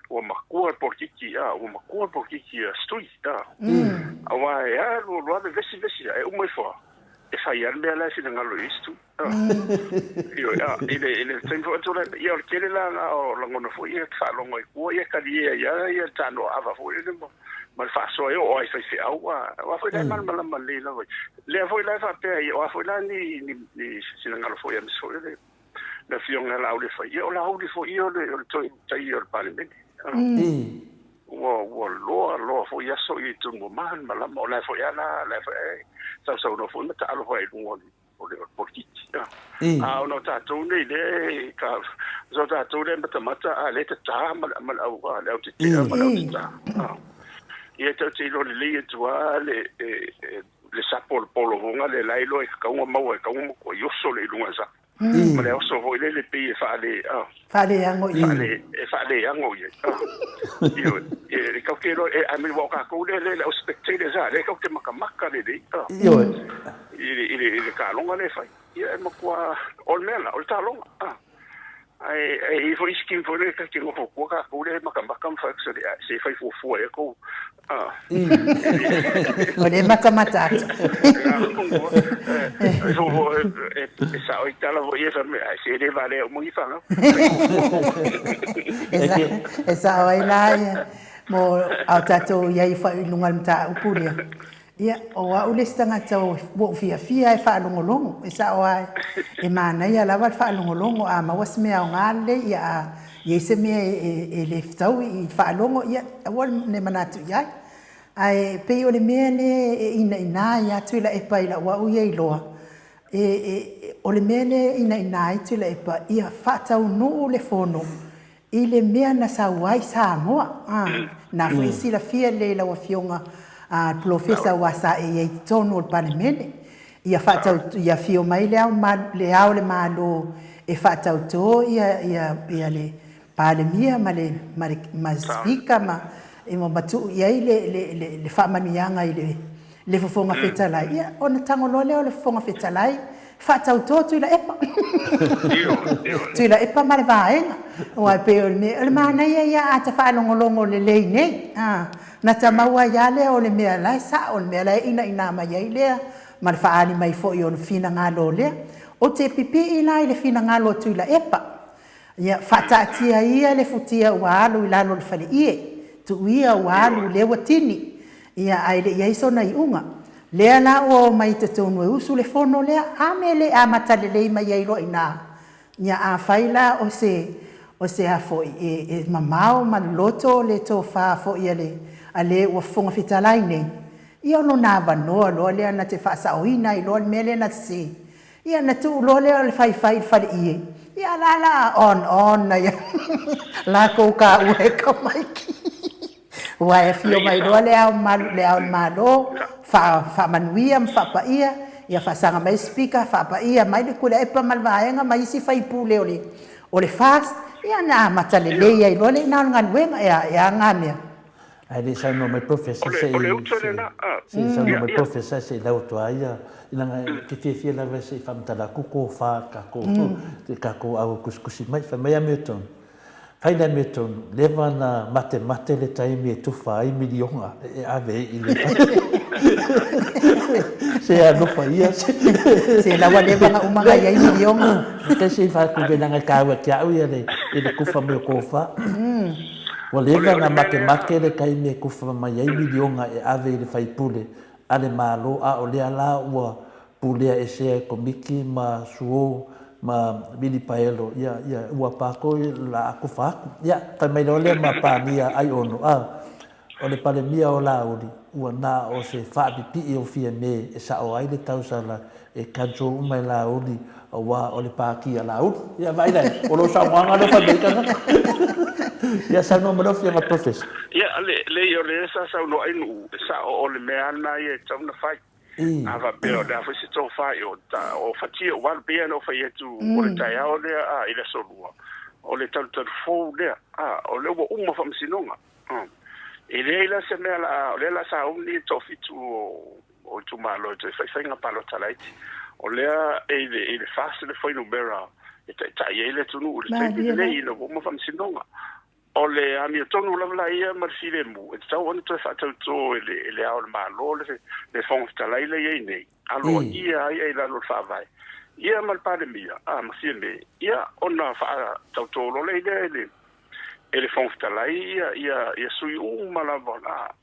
ua makua le polokiki a ua makua le polokiki a Stui a. Aua e alu alu lava vevesi vevesi a e uma ifo lava e fai lava le mea la e finagalo i ai Stui. Ioe, a, i le, i le taimi foi tulai mai, ia o le tele la na o lagona foi ia te faalogo ai tua, ia talie ai lava ia le tanoa ava foi lele ma, ma le faasoa e oo ai faifeau, a, aua foi la e malamalama lelei lava. Lea foi la e faapea ai, o a foi la ni, ni, ni finagalo foi aemaise foi o le, le Afioga ia Laauli e fai, ia o Laauli foi ia o le, o le toe tai o le Palemene. Ua, ua loa, loa foi aso i tonu ua malamalama, o la foi lava la, la foi e sausaunoa foi ma taalo foi i luga o le o le polokiki. A ona o tatou nei lea e ka so tatou lea e matamata a lea e tatā ma le ma le au a le au tete'a ma le au tatā. Ia tatou te iloa lelei atu lava le le sapo o le polovoga lea la e iloa e tatau ona maua e tatau ona matuai oso le i luga o le sapo. Ma le oso foi lele pei e faale a Faaleago i ai. Faale e faaleago i ai. Ioe, e tatou te iloa e I mean aua o tatou lea le au spectators a lea tatou te matamata lelei a. Ioe. I le i le taaloga lea e fai. Ia e matua o le mea la o le taaloga a. Ae e i ai foi isi team foi lea ta te nofo tua tatou lea e matamata ma fai atu sole se fai fuafua ea tou a. O lea e matamata atu. E sao ai tala foi ia fai mai ae se le valea uma ni fanau. E sao ai la ia mo a o tatou i ai foi i luga o le mataupu lea. Ia, o au le isi tagata ua ou fiafia e faalogologo, e sao lava, e manaia lava le faalogologo, a maua se mea aoga lelei, ia a i ai se mea e le fetaui i le faalogo, ia aua ne manatu i ai. Ae pei o le mea lea e inaina ai lava Tuilaepa i lau au ia iloa, e, o le mea lea e inaina ai Tuilaepa, ia faataunuu le fono I le mea na sau ai Samoa, a, na foi e silafia lelei e lau Afioga a le Polofesa aua sa e i ai i totonu o le Palemene, ia faatau, ia afio mai le Ao le Ao o le Malo e faatauto ia, ia, ia le Palemia ma le, ma le, ma le Speaker ma, ma tuu i ai le, le, le, le faamanuiaga i le, le Fofoga Fetalai, ia, ona tago loa lea o le Fofoga Fetalai, faatauto Tuilaepa. Tuilaepa ma le Vaega. Aua e pei o le mea, o le manaia ia a ta faalogologo lelei nei, a, na ta maua ai lava lea o le mea la e sao, o le mea la e inaina mai ai lea, ma le faaali mai foi o le finagalo o lea. Ou te pipii la i le finagalo o Tuilaepa, Ia, faataatia ia le futia ua alu i lalo o le faleie, tuu ia ua alu lea ua tini, ia, ae le i ai sona iuga. Lea la ua omai i totonu e usu le fono lea, a mea e le amata lelei mai ai loa i ina? Ia, afai la o se, o se a foi, e, e mamao ma loloto le tofa foi a le, a le ua Fofoga Fetalai nei, ia o lona avanoa loa lea na te faasaoina ai loa le mea lea na sese. Ia na tuu loa lea o le faifai i le faleie, ia la la on on ai lakou kaua e Kamaiki. Ua e afio mai loa le ao malu le ao o le Malo, faa faamanuia ma faapaia, ia faasaga mai speaker, faapaia mai le Tuilaepa ma le vaega ma isi faipule o le o le FAST, ia na amata lelei ai loa le ina o le galuega, ea ea nga mea. Ae le i saunoa mai Professor se i saunoa mai Professor se i lau atu a ia leaga ou te fiafia lava se i faamatala atu tofa a le tatou au tusitusi mai. Fai mai Amiotonu, Fai le amiotonu, leva na matemate le taimi e tufa ai miliona e ave ai i le Se alofa ia. Se la ua leva na uma na i ai miliona. Te se fa ku vela ngai kaua ki au ia le i le kufa mai o kofa. Ua leva na matemate le taimi e kufa mai ai miliona e ave i le faipule a le Malo a o lea la ua pulea esea e Komiti ma Suo ma Vilipaelo, ia, ia, ua pako la a kufa aku. Ia, fai mai loa lea ma Pania ai ono, a, o le Palemia o Laauli, ua na o se faapipii o Fiame e sao ai le tausala e control uma e Laauli, aua o le Pati a Laauli. Ia, vaai la, o lou saunoaga lea fai mai ai tagata. Ia, saunoa mai lau Afioga Professor. Ia, le, leai, o lea sa saunoa ai Nu'u, e sao o le mea lava lena ia e tatau ona fai. A faapea o le a foi se tofa i o ta o fatia ua alu pei ona ou fai atu o le taeao lea a i le aso lua o le talutalu fou lea a o lea ua uma faamasinoga e leai la se mea la o lea la sauni le toafitu o o itumalo e toe fai faiga palota laiti o lea e i le i le FAS le fuainumera e taitai ai le atunuu i le taimi lenei ina ua uma faamasinoga. O le amiotonu lava la ia ma le filemu, e tatau ona toe faatauto e le, e le Ao o le Malo le, le Fofoga Fetalai lea e i ai nei, aloaia ai i lalo o le Faavae, ia ma le Palemia, a, ma Fiame, ia, ona faatauto loa lea e le, e le Fofoga Fetalai ia, ia, ia sui uma lava, a,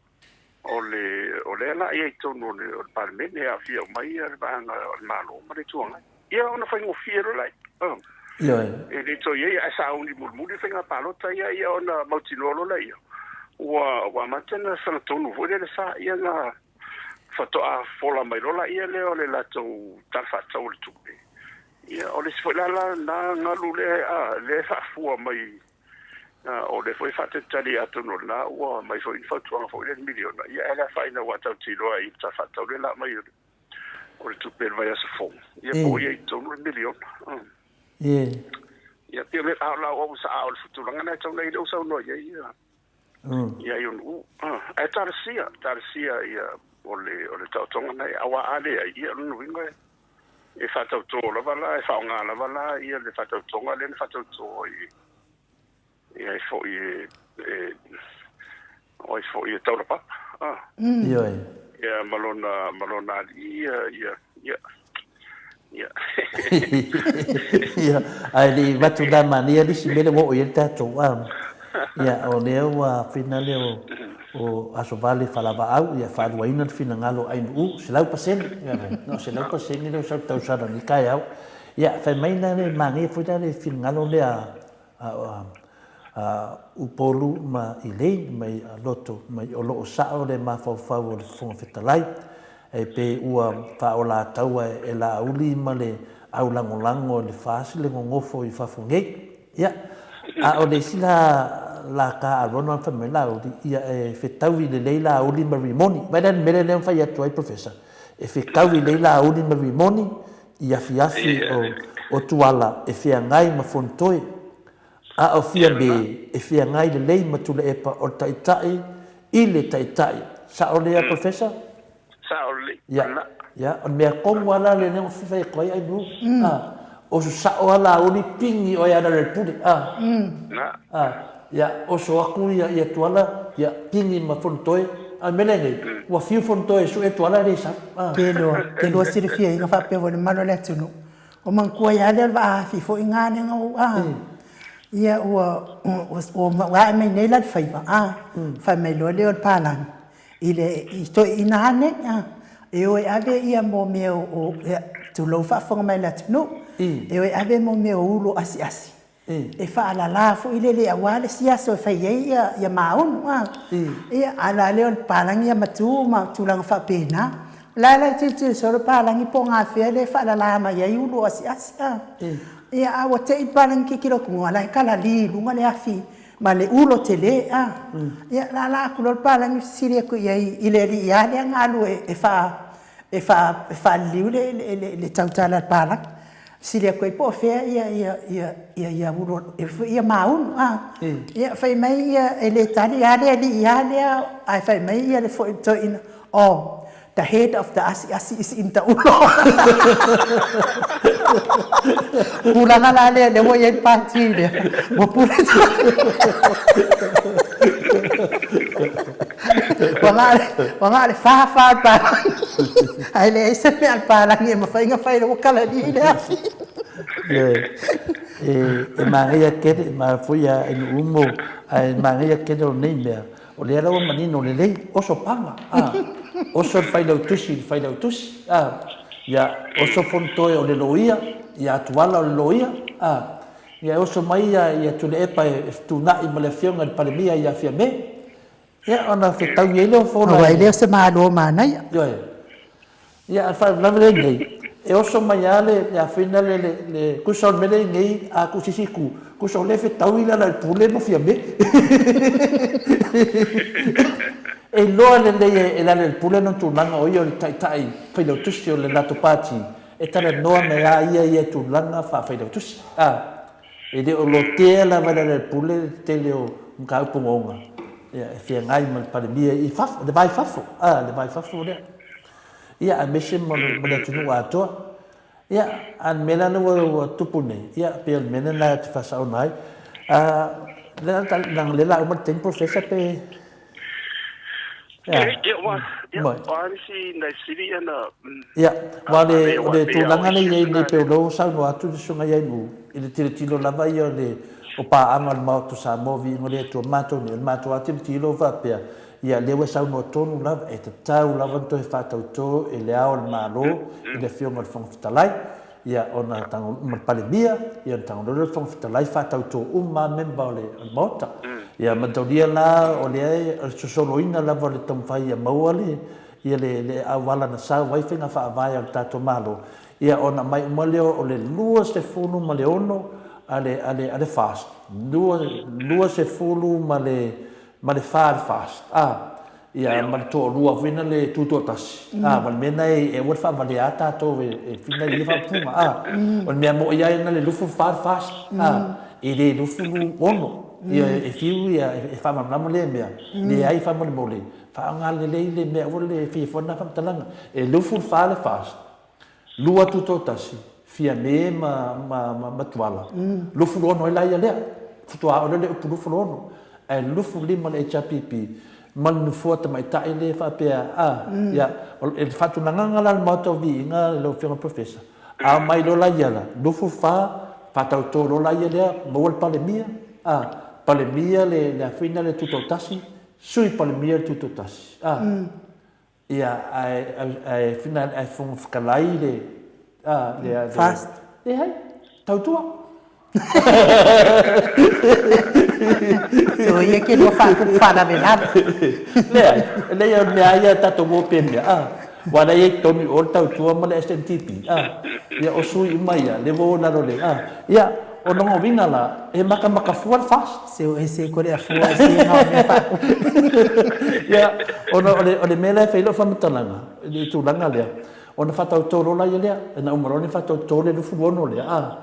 o le, o lea la e i ai i totonu o le, o le Palemene, e aafia uma ai le vaega o le Malo ma le Itu Agai. Ia ona faigofie loa lea. Oh. Ioe. E le toe i ai, ae sauni mulimuli faiga palota ia, ia ona mautinoa loa lea. Ua, ua amata ona sagatonu foi lea le sa, ia na faatoa fola mai loa lea lea o le latou Tala Faatatau o le Tupe. Ia, o le isi foi la la na galu lea, a, lea e faafua mai o lea foi e faatalitali atonu o lena ua aumai foi ni fautuaga foi lea i le miliona, ia ae le afaina aua tatou te iloa i le Tala Faatatau lea o le a aumai o le tupe i le vaiaso fou, ia po o i ai i totonu le miliona. Ia, pei o le, a o lau au sa, a o le tulaga lena e tatau ona i ai lea ua saunoa i ai ia, ia Ionu'u. Ae talosia, talosia ia o le, o le taotoga lena, aua a leai, ia o lona uiga e, e faatauto lava la, e faaaoga lava la ia le faatautoga lea na faatauto i, i ai foi e, e, o ai foi e Taulapapa. Ah. Ioe. Ia, ma lona, ma lona alii, ia, ia, ia. Ia. Ia, ae le i avatu la manaia le isi mea lea ua oo i ai le tatou, ah. Ia, o lea ua finale o, o Aso Vale Falavaau, ia faaluaina le finagalo o Ainu'u, 100%. Ia, no, 100% lea ua sau i le tausala i lenei taeao. Ia, fai mai la le manaia foi la le finagalo lea a, a Upolu ma Elaine mai Loto mai o lo o sao le mafaufau o le Fofoga Fetalai, e pei ua faaolataua e Laauli ma le aulagolago i le FAST le gogofo i fafo nei. Ia, a o le isi la la ka a Ronald fai mai Laauli, ia e fetaui lelei Laauli ma Rimoni. Vaai la le mea lea na fai atu ai Professor, e fetaui lelei Laauli ma Rimoni i afiafi o Tuala e feagai ma Fonotoe, a o Fiame e feagai lelei ma Tuilaepa o le taitai i le taitai. Sao lea Professor? Sao lelei. Ia, ia, o le mea tonu lava la lea na fai atu ai Ainu, a, oso sao lava Laauli pigi oe ana le pule, a, a, Ia oso atu ia ia Tuala, ia pigi ma Fonotoe, a o le mea lea nei, ua fiu Fonotoe e sue Tuala e le sau. Ah. Ke loa, ke loa silafia ai na faapea foi le mamalu o le atunuu, o manatua ai lava lea o le vaa-afi foi na lea na ou, ah, ia ua, ua, ua ae mai nei la le faiva, ah, fai mai loa lea o le palagi i le, i toeaiina lava nei, ah, e o e ave ia mo mea o, ia, tulou faafofoga mai le atunuu, e o e ave mo mea o ulo asiasi. E faalala foi lele aua le isi aso e fai ai ia maunu a. Ia, a la lea o le papalagi ia matu ma tulaga faapena. O la e la e tilotilo solo le papalagi po o gafea lea e faalala mai ai ulu o asiasi a. Ia, a ua te i le papalagi tilotilo atu, o la e kalali i luga le afi ma le ulo tele a. Ia, lala atu loa le papalagi fesili atu i ai i le alii a lea na alu e e faaliliu le tautala a le palagi. Fesili atu ai po o fea ia ulo, ia maunu a. Ia fai mai ia e le tali a le alii a lea ae fai mai ia le foi toeaina, oh, the head of the asiasi is in the ulo. Tulaga la lea lea ua i ai le pati lea, ua pule ua na ua na o le fa fa o le palagi, ae leai se mea a le palagi e mafai ona fai, ua kalali le afi. E manaia tele, ma foi a e nuu mo, ae manaia tele o nei mea, o lea la ua manino lelei, oso paga, a, oso le failautusi i le failautusi, a, ia, oso Fonotoe o le loia, ia Atuala o le loia, a, ia e oso mai ia, ia Tuilaepa e fetuunai ma le afioga i le Palemia ia Fiame, ia ona fetaui ai lea o fola. Aua e le o se Malo manaia. Ioe. Ia, a o le faalavelave lea i inei, e oso mai lava le, le afina le, le, le, tusa o le mea lea i inei, a tuu i se isi itu, tusa o lea e fetaui Lealailepule ma Fiame. E iloa lelei e Lealailepule lona tulaga o ia o le taitai failautusi o le latou pati, e talanoa mai lava ia ia tulaga faa-failautusi. A, e le o lotea lava e Lealailepule le tele o mataupu ogaoga e feagai ma le Palemia i fafo, le va i fafo, a, le va i fafo lea. Ia, aemaise ma le atunuu atoa. Ia, a o le mea la lea ua tupu nei, ia, pei o le mea lena ou te faasaoina ai. Leaga o lea o le a uma le taimi Professor pe... Ia, aua o le tulaga lea e i ai nei pei o lea ua saunoa atu le Susuga ia Inu, i le tilotilo lava ia o le o paaga o le Maota o Samoa, viiga o le Atua, matou nei, o le matou lava tilotilo faapea, Ia, lea ua e saunoa tonu lava, e tatau lava ona toe faatauto e Le Ao o le Malo i le Afioga i le Fofoga Fetalai, ia, ona tago, ma le Palemia, ia, ona tago loa lea o le Fofoga Fetalai faatauto uma lava member o le Maota. Ia, mataulia la, o lea e, o le sosoloina lava o le taumafai ia maua le, ia le, le auala na sau ai faiga faavae a le tatou Malo, ia, ona aumai uma lea o le 26 a le, a le, a le FAST, 24 ma le fa le fast a ia ma le toalua foi na le tutoatasi a ma le mea na e aua le faavale a tatou e fina i ia faaupuga a o le mea moi a na le lufu fa le fast a e le lufu lu ono ia e fiu ia e faamalamalama lea mea leai faamolemole faaaoga lelei le mea aua le fia fua na faamatalaga e lufu fa le fast Lua tutoatasi, Fiame ma, ma, ma, ma Tuala. Lufulono ai la ia lea. Faatoa oo lea le upu lufulono. Ae lufulima le HRPP ma le nofoa tamaitai lea faapea, a, ia, o le faatulagaga la o le Maota o Viiga lau Afioga i le Professor, a omai loa la ia la, lufufa, faatauto loa la ia lea, maua le Palemia, a, Palemia le, le afina le tutoatasi, Sui Palemia le tutoatasi, a. Ia, ae, ae, fina, ae Fofoga Fetalai le, a, le, le... Fast. Leai, tautua. So ia ke lua faatupu faalavelave. Leai, leai o le mea lava ia tatou o pea mea, a. Aua la e i ai totonu i o le tautua ma le SNTP, a. Ia, o sui uma ia, lea ua o i lalo o le, a. Ia, o lona uiga la, e matamata fua le FAST. Se o ese ko le afua se nga o mea faatupu. Ia, ona o le, o le mea la e fai ai lau faamatalaga i le tulaga lea, ona faatauto loa laia lea, ina uma loa ona faatauto le 26 lea, a,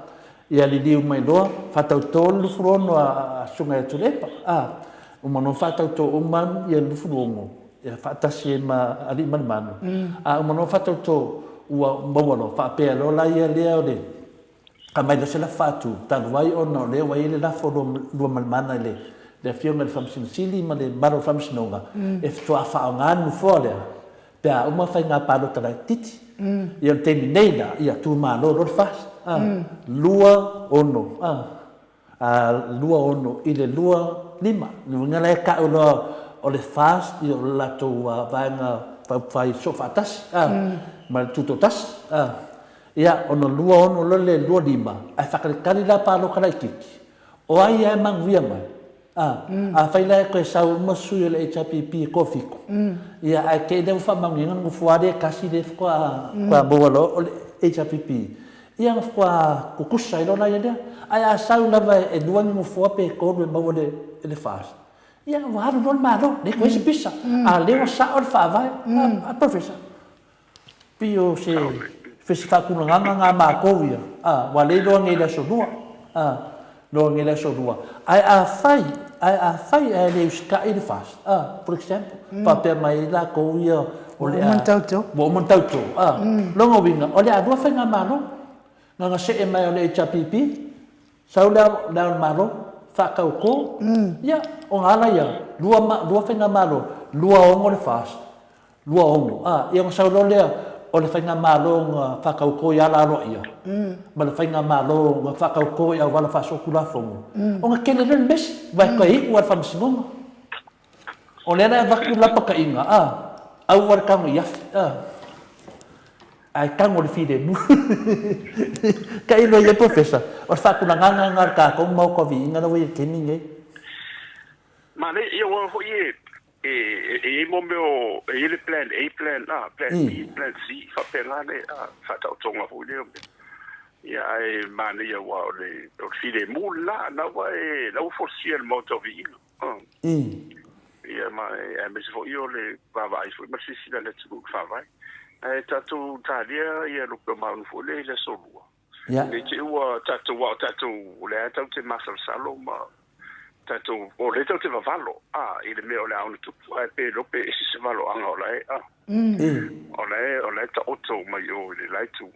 ia liliu mai loa, faatauto le 26 a Susuga ia Tuilaepa, a, uma loa ona faatauto uma ia le 26, ia faatasi ai ma Alii ma le Manu, a uma loa ona faatauto, ua maua loa, faapea loa laia lea o le Aumai loa se lafo faatu, talu ai ona o lea ua i ai le lafo luamalemana i le Afioga i le Faamasino Sili ma le mamalu o le Faamasinoga, e faatoa faaaoga le nofoa lea pe a uma faiga palota laitiiti. Ia o le taimi nei la, ia tumalo loa le FAST, 2, 6, a 26 i le 25. O lona uiga la e tau loa o le FAST o le latou vaega faaupufai soofaatasi a, ma le tutoatasi a. Ia, ona 26 loa le 25, ae faatalitali la palota laitiiti, o ai lava e manuia mai, a. Afai la e toe sau uma sui o le HRPP e toafitu, ia ae te i lea ua faamanuiaina le nofoa lea e tasi lea faatoa maua loa o le HRPP, Ia ona faatoa tutusa ai loa laia lea. Ae a sau lava e lua ni nofoa pe tolu e maua e le FAST, ia ua alu loa le Malo, leai toe isi pisa. A o lea ua sao le faavae, a Professor, pei o se se faatulagaga na a matou ia, a, ua le iloa nei i le aso Lua, a, iloa nei i le aso Lua. Ae afai, ae afai ae le usitai le FAST, a, for example, faapea mai ai latou ia o le a... Ua uma ona tauto. Ua uma ona tauto, a. Lona uiga, o le a lua faigamalo. Gagasee mai o le HRPP, sau le Ao o le Malo, faatauto, ia, o na ala ia, 2 faigamalo, 26 le FAST, 26, a, ia ona sau loa lea o le faigamalo na faatauto i ala aloaia, ma le faigamalo na faatauto i auala faasolitulafono, ona tele lea o le mesi, aua e toe iu lava i le faamasinoga. O lea la e avatu le lapataiga, a, aua le tago i afi, a, ae tago i le filemu. Tailo i ai Professor, o le faatulagaga lena o le tatou Maota o Viiga la ua i ai i le taimi lenei. Manaia, ia aua foi e e e i ai mo mea o e i ai le plan A, plan A, plan B, plan C, faapena le faataotoga foi lea o mea. Ia ae manaia aua o le o le filemu lena, na ua e la ua folasia e le Maota o Viiga. Ia ma aemaise foi o le vaavaai foi ma le silasila a le atunuu i le Faavae. Ae tatou talia ia lupe o maunu foi lea i le aso Lua. Ne i te i ua tatou, aua o tatou o lea lava tatou te masalosalo ma tatou, o lea tatou te vavalo a, i le mea o le a ono tupu, ae pe iloa pe ese se valoaga o la e, a, o la e, o la e taoto mai o i le la itu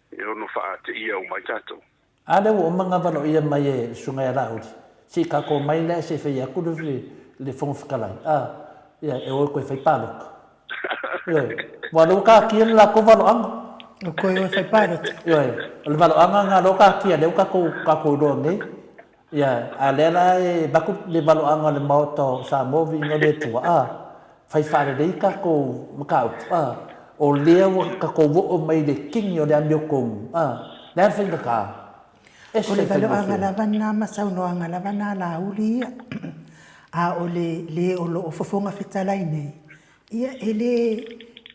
e ono faateia uma ai tatou. A lea ua uma ona valoia mai e le Susuga ia Laauli, se i tatou omai lea se i fai atu le Fofoga Fetalai, a, ia, e o e toe fai palota. Ioe. Aua o lea ua taatia le latou valoaga. O toe o e fai palota. Ioe. O le valoaga lena o lea ua taatia, lea ua tatou, tatou iloa nei. Ia, a o lea la e avatu le valoaga o le Maota o Samoa, viiga o le Atua, a, fai faalelei tatou mataupu, a, o lea ua tatou oo mai i le kini o le amiotonu, a, le a le faigata? Ese O le valoaga lava lena ma saunoaga lava na a Laauli ia. A o le le o lo o fofoga fetalai nei, ia e le,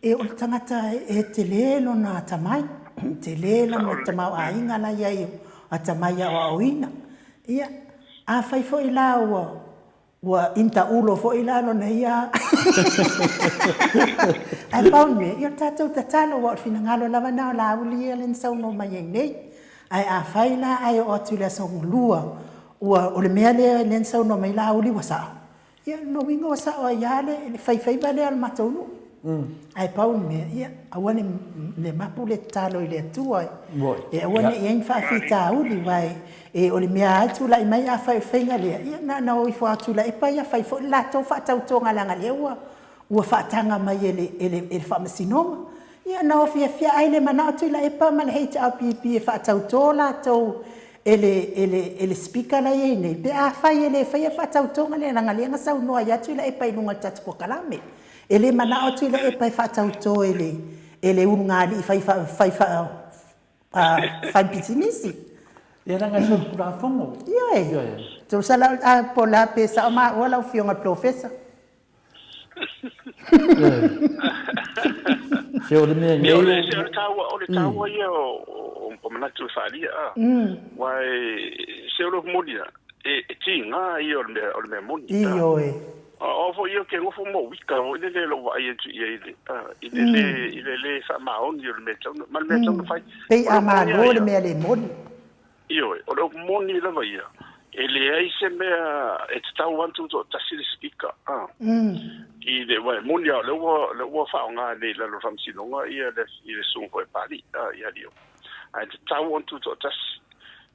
e o le tagata e tele lona atamai, tele lona tamaoaiga la e i ai o atamai aoaoina. Ia, afai foi la ua Ua intaulo foi la lona ia. Ae pau le mea, ia o le tatou tatalo, aua o le finagalo lava lena o Laauli ia lea na saunoa mai ai nei. Ae afai la ae oo atu i le aso Lua, ua, o le mea lea na saunoa mai ai Laauli ua sao, ia o lona uiga ua sao ai lava le faifaiva lea o le matou nuu. Ae pau le mea, ia, aua ne i mapu le tatalo i le Atua e aua ne i i ai ni faafitauli, aua e o le mea lava e tulai mai afai o le faiga lea, ia na ona o ifo lava o Tuilaepa ia fai foi le latou faatautoga leaga o lea ua faataga mai e le Faamasinoga. Ia na o fiafia ai le manao Tuilaepa ma le HRPP e faatauto latou e le Speaker la e i ai nei, pe afai e le faia le faatautoga lea, leaga o lea na saunoa ai lava Tuilaepa i luga o le tatou polokalame. E le manao Tuilaepa e faatauto e le e le ulugalii fai fai fai pisinisi. Ia leaga e solitulafono. Ioe. Tusa la a po o le a pe sao maua lau Afioga i le Polofesa. Se o le mea nei. O le taua, o le taua ia o manatu e faaalia a. Aua se o le upu moni lava, e tiga ia o le mea moni. Ioe. A o au foi ia ou te nofo ma ou ita foi lele i lou vaai atu i ai i le le i le le faamaoni o le mea e tatau ona, ma le mea e tatau ona fai. Pei a malo le mea le moni. Ioe, o le upu moni lava ia, e leai se mea e tatau lava ona tutoatasi le Speaker, a. I le, aua e moni lava o lea ua, o lea ua faaaoga nei i lalo o le Faamasinoga ia le, i le Susuga foi a Papalii, a, ia Lio. Ae tatau ona tutoatasi.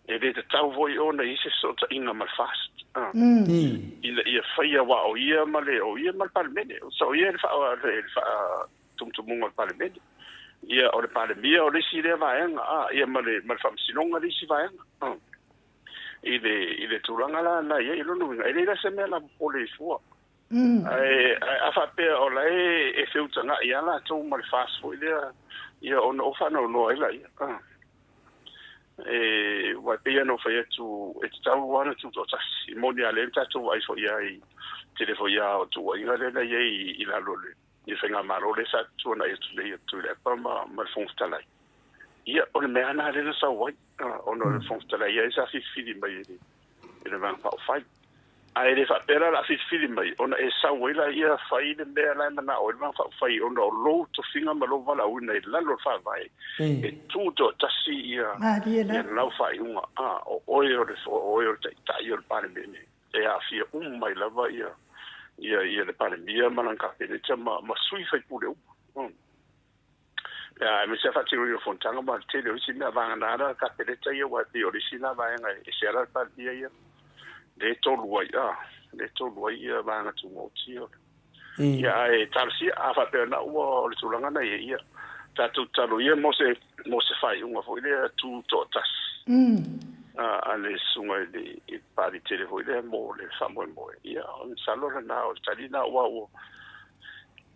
E le tatau foi ona i ai se fesootaiga ma le FAST ina ia faia aua o ia ma le o ia ma le Palemene. So o ia le faatumutumuga o le Palemene. Ia o le Palemia o le isi lea vaega, a ia ma le ma le Faamasinoga le isi vaega. I le i le tulaga la na i ai, o lona uiga e leai la se mea la popole ai fua. Ae a faapea o la e feutagai lava latou ma le FAST foi lea, ia ona ou faanoanoa ai laia. E, aua e pei lava ona ou fai atu, e tatau lava ona tutoatasi. E moni lava lea na tatou vaai foi lava i tele foi lava o tuuaiga lea na i ai i lalo o le faigamalo lea sa tuanai atu nei a Tuilaepa ma le Fofoga Fetalai. Ia, o le mea lava lena lea na sau ai, ona o le Fofoga Fetalai lava sa filifili mai e le Vaega Faaupufai. Ae le faapea la o le a filifili mai ona e sau ai laia fai le mea la e manao ai le Vaega Faaupufai ona o lou tofiga ma lou valaauina i lalo o le Faavae e tutoatasi ia lau faaiuga. A o oe o le o oe o le Taitai o le Palemene e aafia uma ai lava ia ia ia le Palemia ma lana Kapeneta ma sui faipule uma. Ia, aemaise lava faatinoina o fonotaga ma le tele o isi mea vagana la Kapeneta ia, aua e pei o le isi lena vaega e ese lava la le Palemia ia, lea e tolu ai, a, lea e tolu ai ia vaega tumaoti ia. Ia, ae talosia, a faapea na ua o le tulaga na i ai, ia, tatou tatalo ia mo se, mo se faaiuga foi lea tu toatasi. A le susuga i le, i le Pali tele foi lea mo le faamoemoe. Ia, masalo lena o le tali lena, aua ua,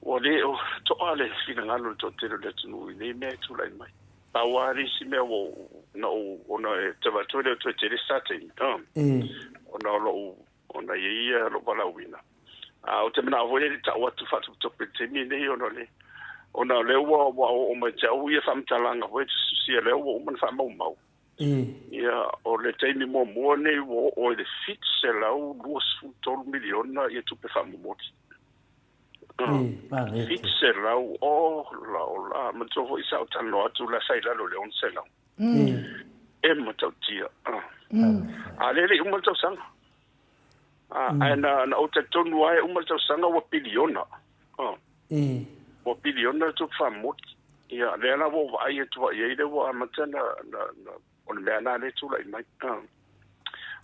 Ua le o toa le finagalo o le toatele o le atunuu i nei mea e tulai mai. Pau lava le isi mea ua na ou, ona e tau atu e le o toe tele se ta taimi, ona o lou, ona e i ai ia lou valaauina. A ou te manao foi e le tau atu faatopetope i le taimi lenei ona o le, ona o lea ua, ua oo mai te au ia faamatalaga foi e tusitusia lea ua uma ona faamaumau. Ia, o le taimi muamua lenei ua oo i le $723 miliona ia tupe faamomoli. 700, ola ola, manatua foi sa ou talanoa atu la sa i lalo i le 600. E matautia. A lea e le i uma le tausaga. Ae na ou talitonu lava e uma le tausaga ua piliona. Ua piliona le tupe faamomoli. Ia, lea la ua ou vaai atu i ai lea ua amata na, o le mea lena lea e tulai mai.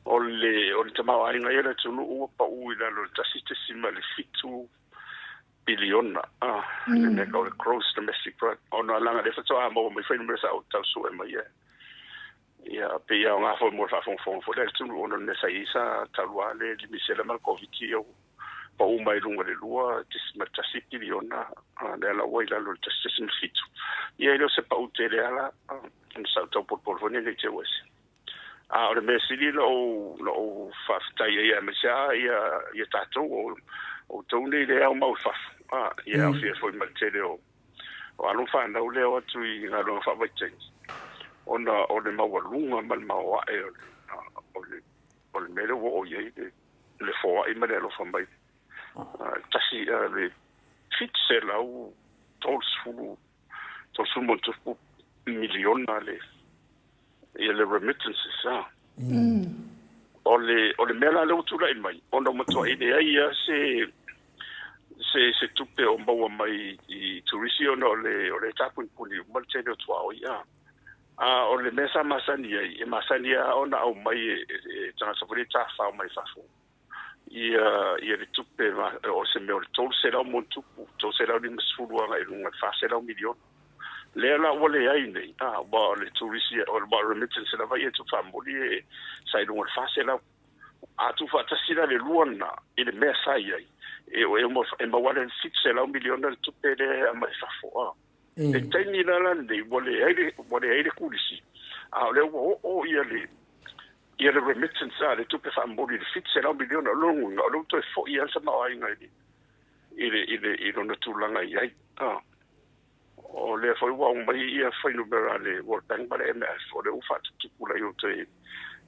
O le, o le tamaoaiga ia o le atunuu ua pau i lalo o le 1.7 piliona, le mea tau o le gross domestic product, ona leaga o lea faatoa maua mai fuainumera sa ou tau sue mai ai. Ia, pei e aoga foi mo le faafogafoga foi lea a le atunuu ona o le mea sa i ai sa talu lava le misela ma le Koviti ia ua pau mai i luga i le 2.1 piliona, lea la ua i lalo o le 1.7. Ia e le o se pau tele lava la, ona sa ou tau polopolo foi nei ne i te i ua ese. A o le mea sili na ou, na ou faafetai ai aemaise lava ia, ia tatou, o outou nei lea e aumau i fafo, a, ia e aofia ai foi ma le tele o, o alo ma fanau lea e o atu i galuega faavaitaimi, ona o le maualuga ma le maoae o le, o le, o le mea lea ua oo i ai le, le foai ma le alofa mai, tasi, le 730 30+ miliona le ia le remittances a. O le o le mea la lea ua tulai mai ona ua matuai leai lava se se se tupe o maua mai i turisi ona o le o lea e tapunipuni uma le tele o tuaoi a. A o le mea sa masani ai, e masani lava ona aumai e e tagata foi lea e tafafao mai fafo ia ia le tupe o se mea o le 300 ma ona tupu, 350 agai i luga i le 400 miliona. Lea la ua leai nei, a, aua o le turisi, o le remittance lava ia e tuufaamuli e sa i luga o le 400. A tuufaatasi la le lua lena i le mea sa i ai, e, e, e maua le 700 miliona le tupe lea e aumai fafo, a. Le taimi la la lenei ua leai le, ua leai le turisi, a o lea ua oo ia le Ia le remittance a le tupe faamomoli i le 700 miliona, o lona uiga o lea ua toe foi lava le tamaoaiga i le, i le, i le, i lona tulaga e i ai. A. O lea foi ua aumai ia fuainumera a le World Bank ma le IMF, o lea ua faatuputupulaia ua toe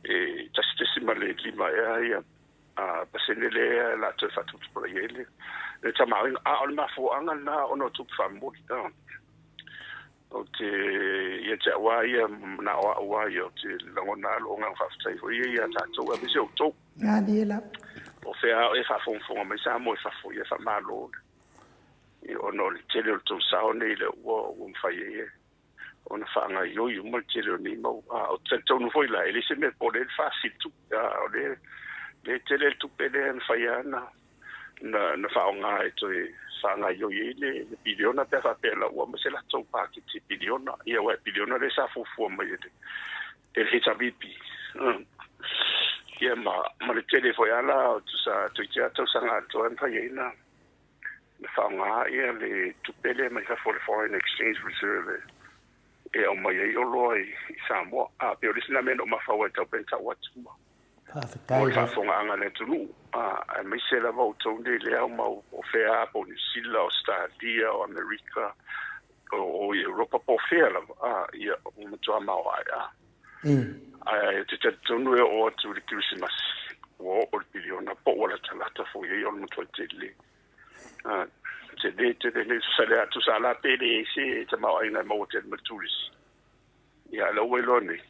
e 1.5 ea ia a, pasene lea o le a toe faatuputupulaia ai le, le tamaoaiga. A o le mafuaaga lena ona o tupe faamomoli. A. Ou te, ia te au lava ia, na o au lava ia, ou te lagona lava lou agaga faafetai foi ia ia tatou, aemaise outou. Malie lava. O fea lava e faafogafoga mai Samoa i fafo, ia faamalo, ia, ona o le tele o le tou sao nei lea ua, ua mafai ai ona faagaoioi uma le tele o nei mau. A, ou te talitonu foi la, e leai se mea e pole ai le faasili tupe, a o lea, lea e tele le tupe lea e mafai lava ona na faaaoga e toe faagaoioi ai le piliona pe a faapea la ua aumai se latou paketi piliona. Ia aua e piliona lea sa fuafua mai e le e le HRPP. Ia ma ma le tele foi lava la tusa toeitiiti lava tausaga atoa e mafai ai ona faaaoga ia le tupe lea mai fafo le foreign exchange reserve e aumai ai oloa i Samoa. A pei o le isi lena mea na ou mafaufau ai tau pei ona tau atu ma Faafetai. Mo le faafofogaaga a le atunuu, aemaise lava outou nei lea aumau o fea lava, po o Niu Sila, Ausetalia, o Amerika, o Europa, po o fea lava, ia, ua matua maoae. Ae ou te talitonu e oo atu i le Kerisimasi, ua oo i le piliona, po ua latalata foi i ai, o le matuai tele. Tele tele le tusa la pe leai se tamaoaiga e maua tele mai le turisi. Ia, a o lea ua iloa nei,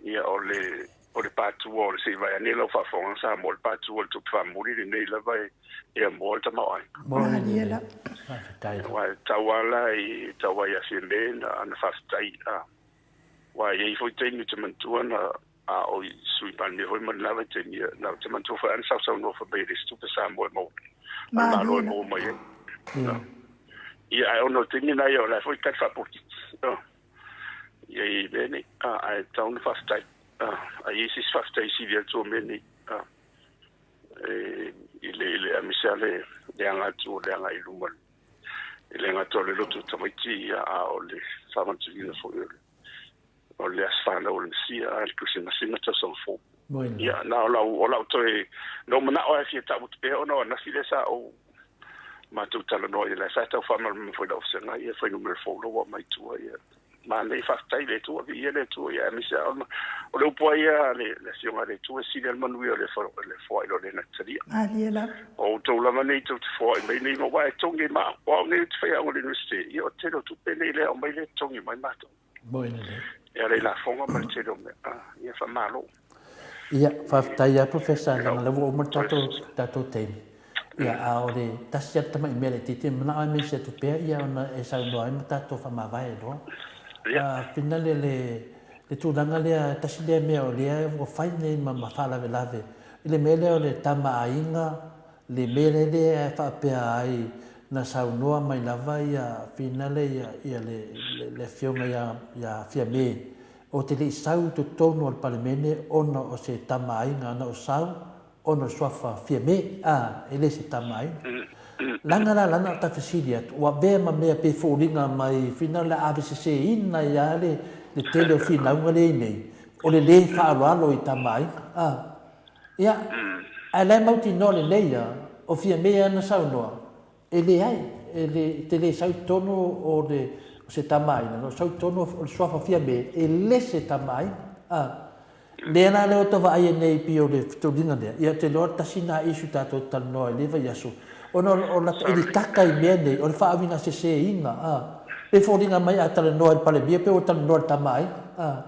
ia, o le O le patua o le se i vae ane lau faafofoga Samoa, o le patua o le tupe faamuli lenei lava e e amoa le tamaoaiga. Malie lava. Faafetai lava. Aua e tau lava la i tau lava ia Fiame na na faafetai a aua e i ai foi taimi ou te manatua na a o i Sui Palemia foi ma lena vaitaimi na ou te manatua foi lava na sausaunoa fai mai e leai se tupe Samoa e maua a le Malo e maua mai ai. Ia ae ona o le taimi lena ia o la e foi tali faapolokiki. Ia i mea nei, ae tatau ona faafetai. A i ai se isi faafetai e sili atu o mea nei, i le, i le, aemaise lava le, le aga atu o le agai i luma, e le gata o le loto o tamaiti, ia, a o le faamanatuina foi o le, o le aso fanau o le Mesia, le Kerisimasi ma le tausaga fou. Ia, na o lau, o lau toe, na ou manao lava e fia tau atu pea ona o ananafi lea sa ou matou talanoa i ai, la sa tau faamalamalama foi i lau afioga ia fuainumera fou la ua aumai i tua ia. Manaia, faafetai i le Atua, viia le Atua, ia aemaise lava o le upu lava ia a le Afioga a le Atua, e sili lava le manuia o le foai i lo le natalia. Malie lava. O outou lava nei tou te foai mai nei, aua e togi ai ma au. O au nei ou te faiaoga i le Universite, ia o le tele o tupe nei lea e aumai lea e togi mai matou. Moi lelei. E ala i lafoga ma le tele o mea. Ah, ia faamalo. Ia, faafetai lava Professor, leaga o lea ua uma le tatou, tatou taimi. Ia, a o le tasi lava le tamai mea laitiiti, e manao lava e mention atu pea ia ona e saunoa ai ma tatou faamavae loa. Ah, finale le, le tulaga lea, tasi lea mea o lea ua fai nei ma, ma faalavelave i le mea lea o le tama aiga, Le mea lea e faapea ai na saunoa mai lava ia finale ia ia le le afioga ia ia Fiame ou te le i sau i totonu o le Palemene ona o se tama aiga na ou sau ona o le suafa Fiame a e le se tama aiga. Leaga la lana o ta fesili atu ua avea ma mea pe foliga mai finale ave seseina ai a le le tele o finauga lea i nei o le le faaaloalo i tama aiga a. Ia, ae la e mautinoa lelei a, o Fiame a na saunoa, e leai, e le, te le sau i totonu o le, o se tama aiga, na sau i totonu o le suafa Fiame, e le se tama aiga, a. Lea la lea ua tau vaai ai nei pei o le fetauliga lea, ia ou te iloa tasi lena issue tatou te talanoa ai i lenei vaiaso, ona o lata i le taka i mea nei, o le faauigaseseina, a. Pei e foliga mai a talanoa i le Palemia pei ua talanoa i le tama aiga, a.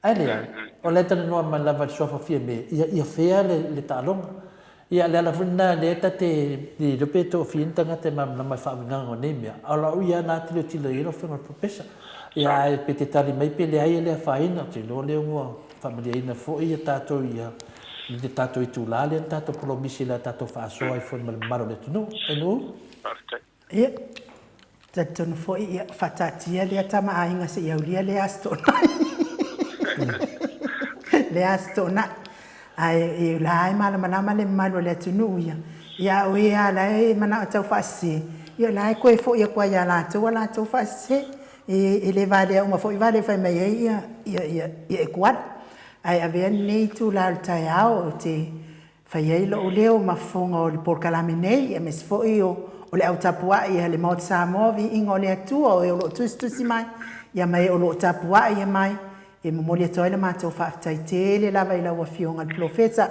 Ae leai, o la e talanoa mai lava i le suafa Fiame, ia, ia fair le, le taaloga. Ia, le ala foi lena lea ta te le iloa pe toafia ni tagata e malamalama i faauigaga o nei mea, a o lau ia na tilotilo i ai lau Afioga i le Polopesa. Ia, ae pe te tali mai pe leai e le afaina, ou te iloa lea ua faamalieina foi ia tatou ia i le tatou itula lea na tatou polomisi i le a tatou faasoa ai foi ma le mamalu o le atunuu. Enu? Faafetai. Ia, talitonu foi, ia, faataatia lea tama aiga se i aulia lea Aso Toonai. Lea Aso Toonai. Ae e la e malamalama le mamalu o le atunuu ia. Ia a o e lava la e manao e tau faasese, ia o la e toe foi atu lava ia latou a latou faasese. E, e le valea uma foi vale e fai mai ai ia, ia, ia, ia Ekuala. Ae avea lenei itula o le taeao ou te Fai ai lou leo ma fofoga o le polokalame nei, aemaise foi o le au tapuai a le Maota Samoa, viiga o le Atua, o e o lo o tusitusi mai, ia ma e o lo o tapuai mai, e momoli atu ai le matou faafetai tele lava i lau Afioga i le Polofesa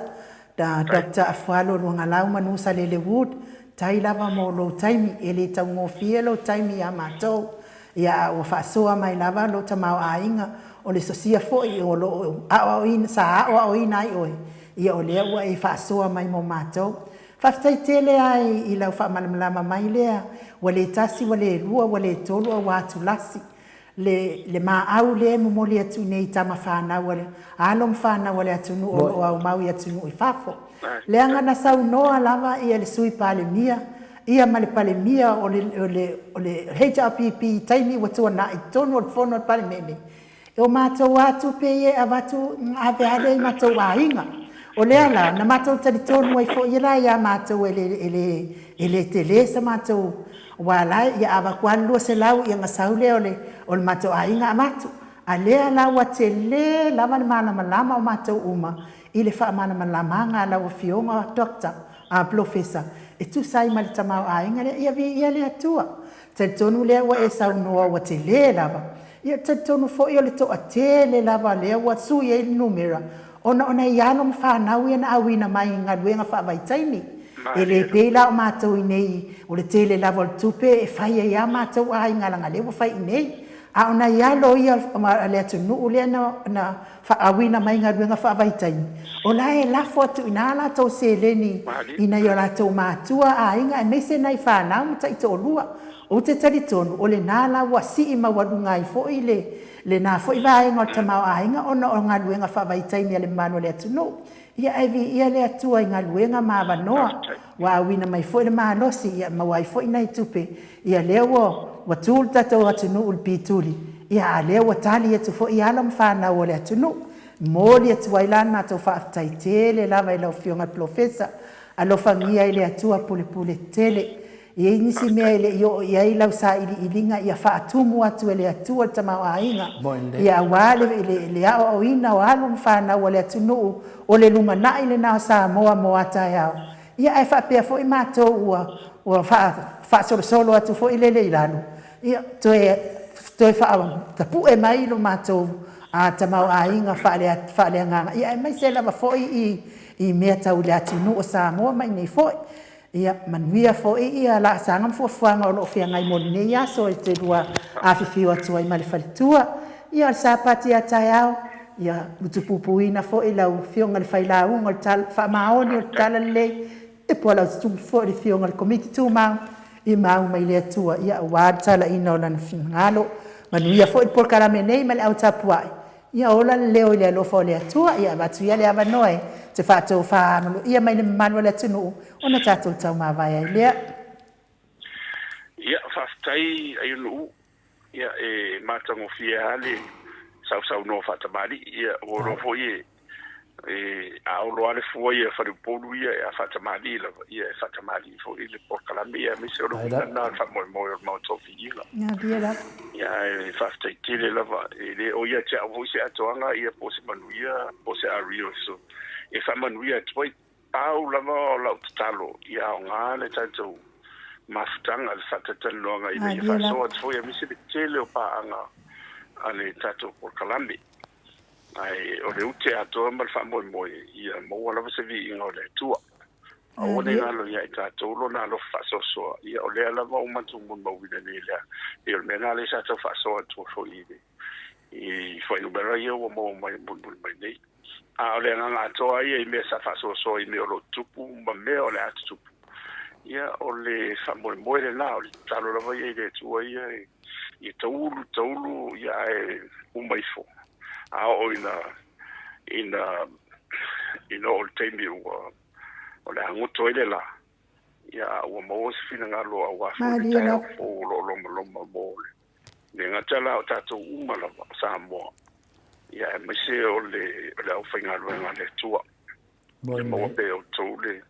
Doctor Afualo Luagalau Manusalele Wood, tai lava mo lou taimi, e le taugofie lou taimi ia matou, Ia, a ua faasoa mai lava lo tamaoaiga, o le sosia foi o lo o aoaoina, sa aoaoina ai oe, ia o lea ua e faasoa mai mo matou. Faafetai tele lava i lau faamalamalama mai lea, ua le tasi, ua le lua, ua le tolu, a ua atulasi le, le maau lea e momoli atu nei i tama fanau a le, alo ma fanau a le atunuu o lo o aumau i atunuu i fafo. Leaga na saunoa lava ia le Sui Palemia ia ma le Palemia o le, o le, o le HRPP i taimi ua tuanai i totonu o le Fono a le Palemene, e o matou lava tupe ia e avatu ave lava lea i matou aiga. O lea la, na matou talitonu ai foi la ia matou e le, e le, e le tele sa matou, aua la ia avatu lava le 200 ia ona sau lea o le, o le matou aiga avatu. A lea la ua tele lava le malamalama o matou uma i le faamalamalamaga a lau Afioga Doctor, a Polofesa, e tusa ai ma le tamaoaiga lea, ia viia le Atua. Talitonu lea ua e saunoa ua tele lava. Ia talitonu foi o le toatele lava lea ua sui ai le numera ona o nai alo ma fanau ia na auina mai i galuega faavaitaimi. E le pei la o matou i inei o le tele lava o le tupe e fai ai lava matou aiga leaga lea ua fai i inei. A o nai alo ia a le atunuu lea na faauina mai galuega faavaitaimi, o la e lafo atu i ina a latou seleni i nai o latou matua, aiga aemaise nai fanau ma taitoalua. Ou te talitonu o lena la ua sii maualuga ai foi lena foi vaega o le tamaoaiga ona o galuega faavaitaimi a le mamalu o le atunuu. Ia ae viia le Atua i galuega ma avanoa ua auina mai foi le malosi ia maua ai foi nai tupe. Ia lea ua ua tu le tatou atunuu i le pituli, ia a lea ua tali atu foi alo ma fanau o le atunuu. Momoli atu ai la le matou faafetai tele lava i lau Afioga i le Polofesa. Alofagia e le Atua pulepule tele. E i ai nisi mea e le i oo i ai lau sailiiliga, ia faatumu atu e le Atua le tamaoaiga, ia aua le, le, le aoaoina o alo ma fanau a le atunuu, o le lumanai lena o Samoa mo a taeao. Ia ae faapea foi matou ua, ua faasolosolo atu foi lele i lalo, ia toe, toe faatapue mai lo matou tamaoaiga faaleagaga, ia aemaise lava foi i, i mea tau le atunuu o Samoa ma inei foi. Ia manuia foi ia laasaga ma fuafuaga o lo o feagai mo lenei aso e te lua afifio atu ai ma le faletua. Ia o le Sapati a taeao, ia utupupuina foi lau Afioga i le Failauga o le Tala Faamaoni o le Talalelei, ia po o lau tutupu foi le Afioga i le Komiti Tumau i mau mai le Atua, ia aua le talaina o Lana finagalo. Manuia foi le polokalame nei ma le au tapuai. Ia ola le leo i le alofa o le Atua, ia avatu ia le avanoa e te faatofa amoloia mai le mamalu o le atunuu ona tatou taumavae ai lea. Ia, faafetai Aiunu'u, ia e matagofie lava le sausaunoa faatamalii, ia ua iloa foi e e a olo lava le fua ia faleupolu ia e a faatamalii lava, ia e faatamalii foi le polokalame ia aemaise o le uiga lena o le faamoemoe o le Maota o Viiga. Ia ae faafetai tele lava, e le o ia te au foi se atoaga ia po o se manuia po o se ario so e faamanuia atu ai. Pau lava o lau tatalo ia aoga le tatou mafutaga, le faatatalanoaga ina ia faasoa atu foi aemaise le tele o paaga a le tatou polokalame. Ae o le ute atoa ma le faamoemoe ia maua lava se viiga o le Atua. Aua ne i galo ia i tatou lona alofa faasoasoa, ia o lea lava ua matou molimauina nei lea. E pei o le mea lena lea sa tau faasoa atu foi i le i fuainumera ia ua maua mai mulimuli mai nei. A o le agaga atoa ia i mea sa faasoasoa i mea o lo o tutupu ma mea o le a tutupu, ia o le faamoemoe lena, o le tatalo lava ia i le Atua ia ia taulu taulu ia ae uma ifo. A oo ina ina ina oo le taimi ua o le a goto ai le la, ia a ua maua se finagalo aua foi le taeao fou o lo o lomaloma mo le le gata la o tatou uma lava o Samoa, ia aemaise o le o le aufaigaluega a le Atua. Ia maua pea e outou le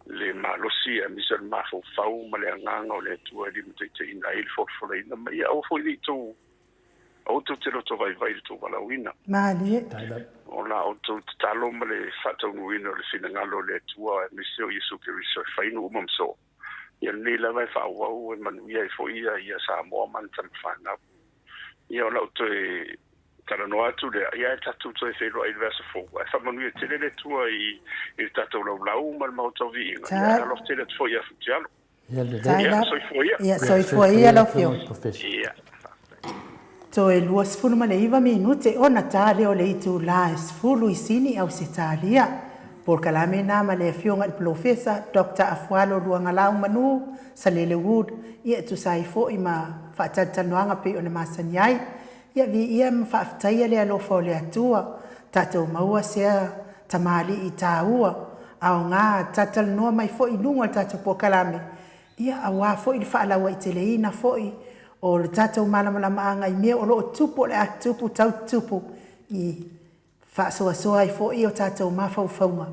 le malosi aemaise o le mafaufau ma le agaga o le Atua e limataitaiina ai le folafolaina mai. Ia aua foi ne i tou aua tou te loto vaivai i le tou valaauina. Malie. O la outou tatalo ma le faataunuuina o le finagalo o le Atua aemaise o Iesu Keriso e fai nuu uma ma soo. Ia lenei lava e faaauau e manuia ai foi ia Samoa ma ana tama fanau. Ia o lau toe talanoa atu lea, ia ae tatou toe feiloai i le vaiaso fou. Ae faamanuia tele le Atua i le tatou laulau ma le Maota o Viiga. Ia ae alofa tele atu foi ia Futialo. Ia, soifua ia. Ia, soifua ia lau Afioga. Ia. Toe 29 minute ona ta lea o le itula e 10 i Sini, Ausetalia. Polokalame na ma le Afioga i le Polofesa Doctor Afualo Luagalau Manu Salele Wood, ia e tusa ai foi ma faatalatalanoaga pei ona masani ai. Ia viia ma faafetaia le alofa o le Atua, tatou maua sea tamalii taua, aoga, talatalanoa mai foi i luga o le tatou polokalame, ia aua foi le faalauaiteleina foi o le tatou malamalamaaga i mea o lo o tupu o le a tupu tau tupu i faasoasoa ai foi o tatou mafaufauga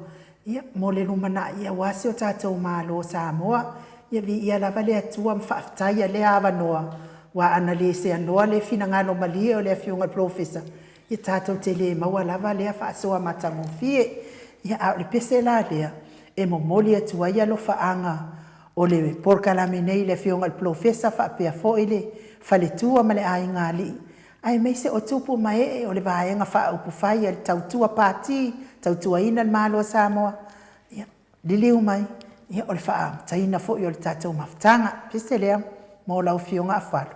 ia mo le lumanai aua si o tatou Malo o Samoa. Ia viia lava le Atua ma faafetaia lea avanoa aua ana le seanoa le finagalo malie o le Afioga i le Polofesa, ia tatou te le maua lava lea faasoa matagofie. Ia a o le pese la lea e momoli atu ai alofaaga o le polokalame nei i le Afioga i le Polofesa faapea foi le faletua ma le aiga alii aemaise o tupu ma ee o le Vaega Faaupufai a le Tautua Pati, Tautuaina le Malo o Samoa, ia, liliu mai, ia, o le faamataina foi o le tatou mafutaga. Pese lea mo lau Afioga Afualo.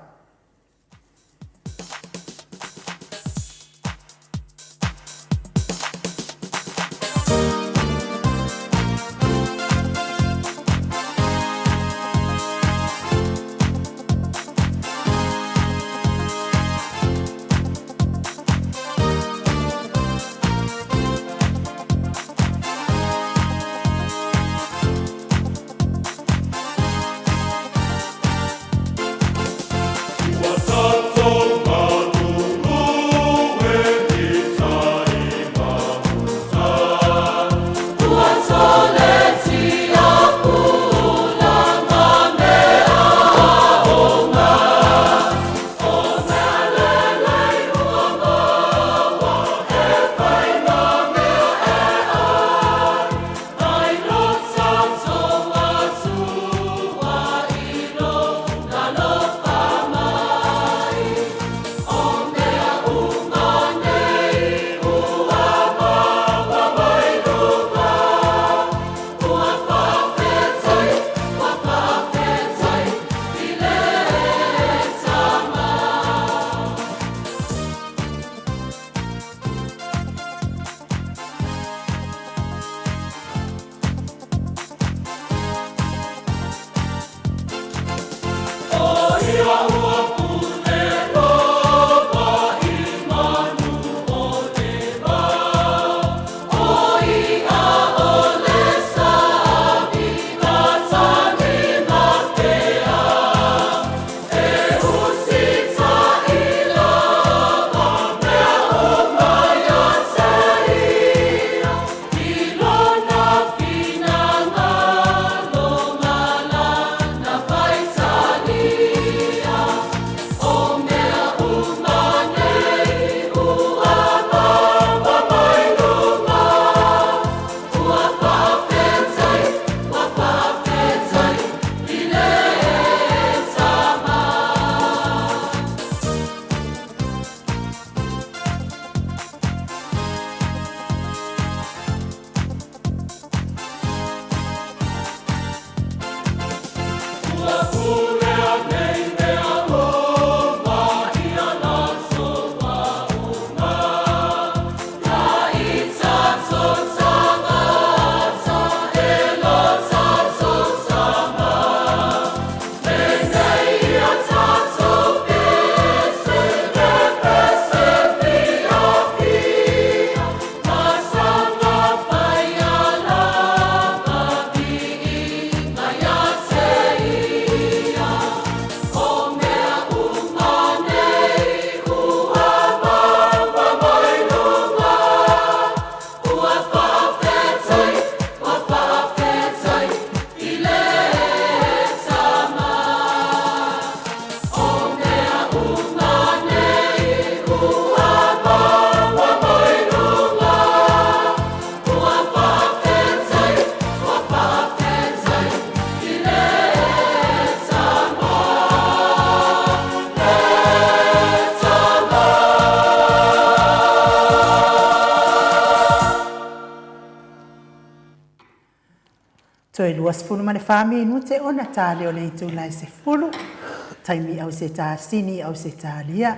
Toe 24 minute ona ta lea o le itula e 10, taimi Ausetasini, Ausetalia.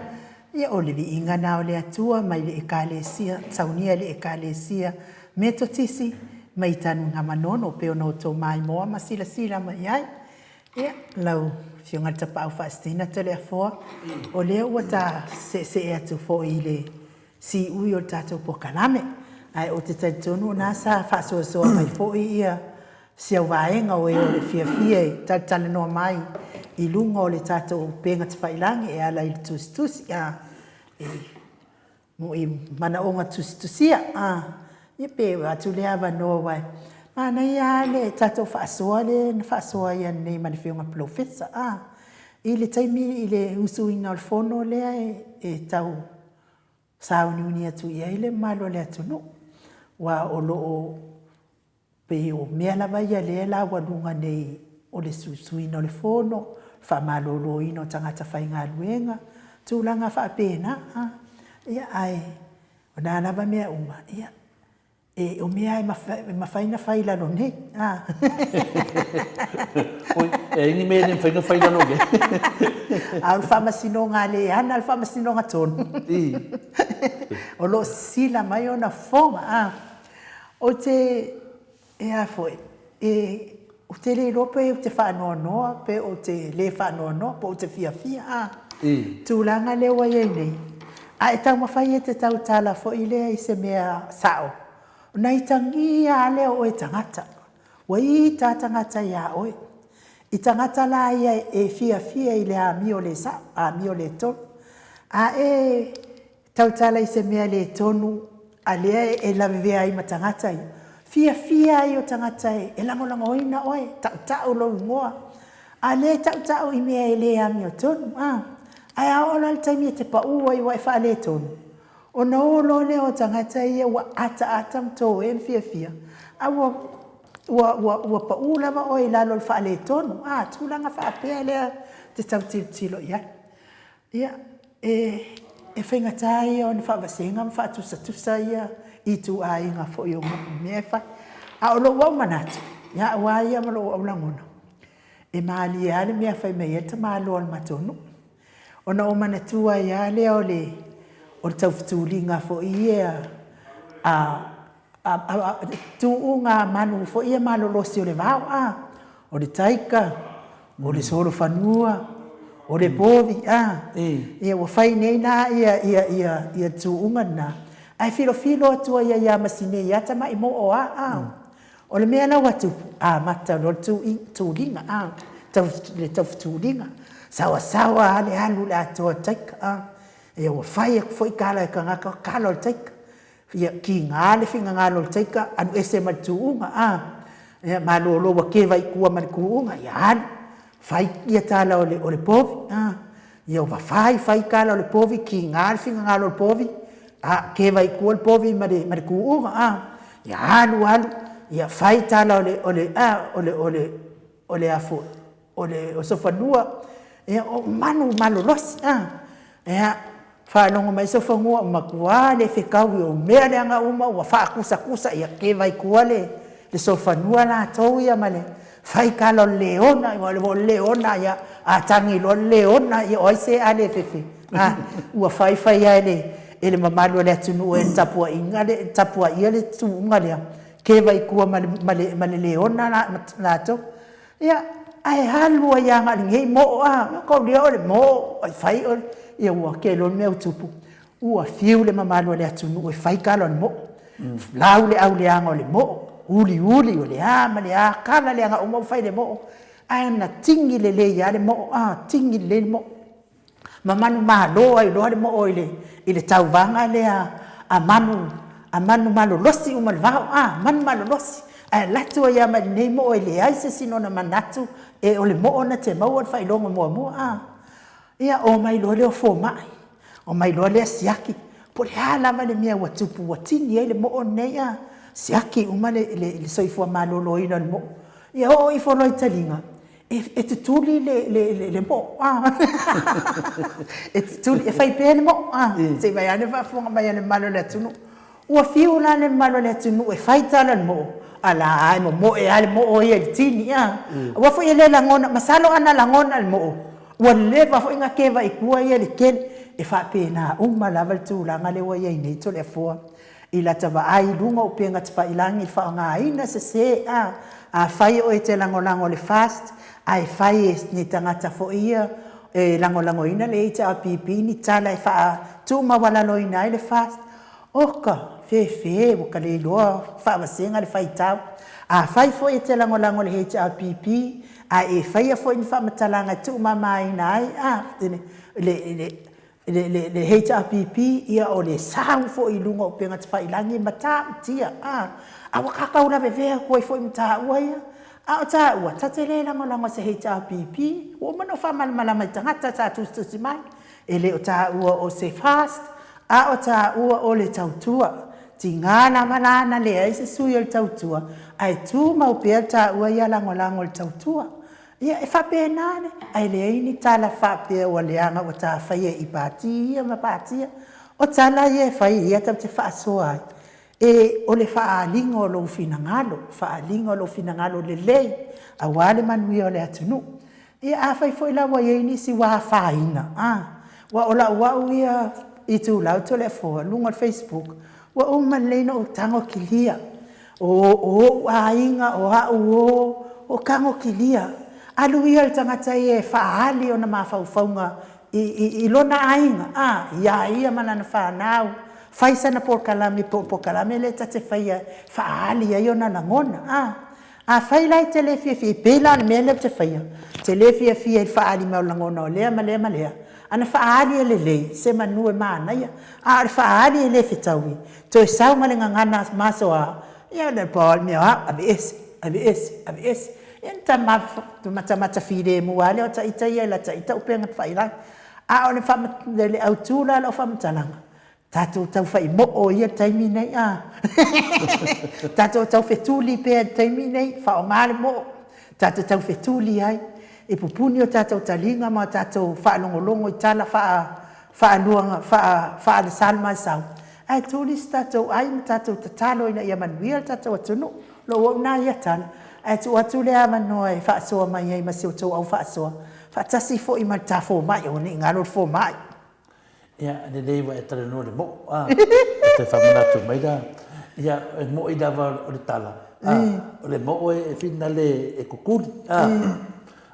Ia o le viiga na o le Atua mai le Ekalesia, saunia e le Ekalesia Metotisi mai Tanugamanono pei ona outou maimoa ma silasila mai ai. Ia, lau Afioga i le Tapaau Faasisina Toleafoa, o lea ua ta seesee atu foi i le siui o le tatou polokalame, ae ou te talitonu o na sa faasoasoa mai foi ia si au vaega o e o le fiafia e talatalanoa mai i luga o le tatou upega tafailagi e ala i le tusitusi, a, e i manaoga tusitusia, a, ia pe atu lea avanoa aua e manaia lava le tatou faasoa lea na faasoa ai ananei ma le Afioga i le Polofesa, a, i le taimi i le usuina o le fono lea e tau sauniuni atu i ai le mamalu o le atunuu, aua o lo o pei o mea lava ia lea e laualuga nei o le suisuina o le fono, faamaloloina o tagata faigaluega, tulaga faapena. Ia, ae o na lava mea uma, ia, e, o mea e mafai ona fai i lalo nei. Oi, e ai ni mea e le mafai ona fai i lalo nei. A o le faamasinoga a le ana le faamasinoga tonu. O lo o sisila mai ona fofoga. Ou te, e a foi, e, ou te le iloa pe ou te faanoanoa pe ou te le faanoanoa po ou te fiafia, a, tulaga lea ua i ai nei. A e taumafai e te tautala foi lea i se mea sao, ona itagia lava lea o oe tagata. Ua ita lava tagata iā oe. I tagata la ia e fiafia i le amio le sao, amio le tonu. A e Tautala i se mea le tonu a lea e lavevea ai ma tagata ia. Fiafia ai o tagata e lagolagoina oe, tautau lou igoa. A lea e tautau i mea e le amiotonu, a. Ae a oo la i le taimi e te pau ai ua e faaletonu, ona o loa lea o tagata ia ua ataata ma toe ma fiafia, a ua, ua, ua, ua pau lava oe i lalo o le faaletonu, a, tulaga faapea lea e te tau tilotilo i ai. Ia, e faigata ia ona faavasega ma faatusatusa ia ituaiga foi o mea e fai. A o lou au manatu, ia au lava ia ma lou au lagona, e malie lava le mea e fai mai ai le tamaloa o le matou nuu. Ona ou manatua ai lava lea o le taufetuliga foi ia a tuuga manu foi ia malolosi o le vao, a, o le taika, o le solofanua, o le povi, a, ia ua fai nei la ia, ia, ia, ia tuuga lena, ae filofilo atu ai ia Masinei ia tamai moo a, a. O le mea la ua tupu, amata loa le tuliga, a, le taufetuliga, saoasaoa lava le alu i le atoa o le taika, a. Ia ua fai atu foi tala e tagata, tala o le taika. Ia, kiga le finagalo o le taika, alu ese ma le tuuga, a. Ia, malolo ua keva i tua ma le tuuga, ia alu, fai ia tala o le, o le povi, a. Ia, ua fai, fai tala o le povi, kiga le finagalo o le povi, a, keva i tua le povi ma le, ma le tuuga, a. Ia, alu, alu, ia fai tala o le, o le, a, o le, o le, o le a foi, o le osofanua, ia, o manu malolosi, a. Ia, faalogo mai Sofanua, ua matua le fetaui o mea leaga uma ua faakusakusa, ia keva i tua le, le sofanua latou ia ma le. Fai tala o le leona, aua o le leona, ia, a tagi loa le leona, ia o ai se a le fefe? A, ua fai fai lava e le, e le mamalu o le atunuu e le tapuaiga le, tapuaia le tuuga lea, keva i tua ma le, ma le, ma le leona la, latou. Ia, ae alu ai lava na o lenei moo, a, taulia o le moo, e fai oe, ia ua tele o le mea ua tupu. Ua fiu le mamalu o le atunuu e fai tala o le moo, lau le auleaga o le moo, uliuli o le a ma le a, tala leaga uma ua fai i le moo, ae na tigi lelei lava le moo, a, tigi lelei le moo. Ma manumalo ai loa le moo i le, i le tauvaga lea a manu, a manu malolosi uma i le vao, a, manu malolosi. Ae alu atu ai lava ma lenei moo e leai se isi o na manatu e o le moo na te maua le faailoga muamua, a. Ia, omai loa lea o fomai, omai loa lea siaki, po o le a lava le mea ua tupu ua tini ai le moo lenei a, siaki uma le, le, le soifua maloloina o le moo. Ia oo ifo loa i taliga, e, e tutuli le, le, le, le moo, a. E tutuli, e fai pea le moo, a. Se i vaai ane faafofoga mai a le mamalu o le atunuu. Ua fiu la le mamalu o le atunuu e fai tala i le moo, ala e momoe lava le moo ia i le tini, a. Aua foi e le lagona, masalo ana lagona le moo, ua leva foi ona keva i tua ia i le tele. E faapena uma lava le tulaga lea ua i ai nei Toleafoa i lata vaai i luga o upega tafailagi i le faaaogaina sese, a. Afai o oe e te lagolago i le FAST, ae fai e ni tagata foi ia e lagolagoina le HRPP ni tala e faatumaualaloina ai le FAST, Oka, fefe, ua ka le iloa faavasega le faitau. Afai foi e te lagolago i le HRPP, ae e faia foi ni faamatalaga e tuumamaina ai a, le, le, le, le, le HRPP, ia o le sau foi i luga o upega tafailagi ma matautia, a, a ua tatou lavevea atu ai foi ma taua ia. A o taua, ta te le lagolago i se HRPP, ua uma ona ou faamalamalama i tagata sa tusitusi mai, E le o taua o se fast, a o taua o le tautua. Tiga lava la na leai se sui o le tautua, ae tumau pea le taua ia lagolago i le tautua. Ia, e faapena le, ae leai ni tala faapea ua leaga ua ta faia i pati ia ma pati ia. O tala ia e fai ia tatou te faasoa ai, e o le faaaliga o lou finagalo, faaaliga o lou finagalo lelei aua le manuia o le atunuu. Ia afai foi la ua i ai nisi ua afaina, a, ua o lau au ia itulau Toleafoa, luga o le Facebook, ua uma lelei ona ou tago kilia. O, o ou aiga, o au o, o tago kilia. Alu ia le tagata ia e faaali ona mafaufauga i, i, i lona aiga, a, iā ia ma lana fanau, fai sana polokalame po o polokalame lea ta te faia e faaali ai ona lagona, a. Afai la e te le fiafia, e pei la o le mea lea ou te faia, ou te le fiafia i le faaali mai o lagona o lea ma lea ma lea, ana faaali e lelei, se manu e manaia, a o le faaali e le fetaui, toe sau ma le gagana masoa, ia le pau lava le mea o au, aveese, aveese, aveese. Ia ona ta matamata filemu lava lea o ta ita ia i lata ita upega tafailagi. A o le, le autu la o lau faamatalaga, Tatou tau fai moo ia taimi nei a. Tatou tau fetuli pea i le taimi nei, faaaoga le moo. Tatou tau fetuli ai, e pupuni o tatou taliga ma o tatou faalogologo i tala faa faalua faa faalesal-maesau, ae tuli se tatou ai ma tatou tatalo ina ia manuia le tatou atunuu. Lou au na ia tala, ae tuu atu le avanoa e faasoa mai ai ma si outou au faasoa, faatasi foi ma le ta fomai, aua ne i galo le fomai. Ia, lelei ua e talanoa i le moo, a. E toe faamanatu mai la, ia, e mo'i lava o le tala, a, o le moo e finale e kukuli, a.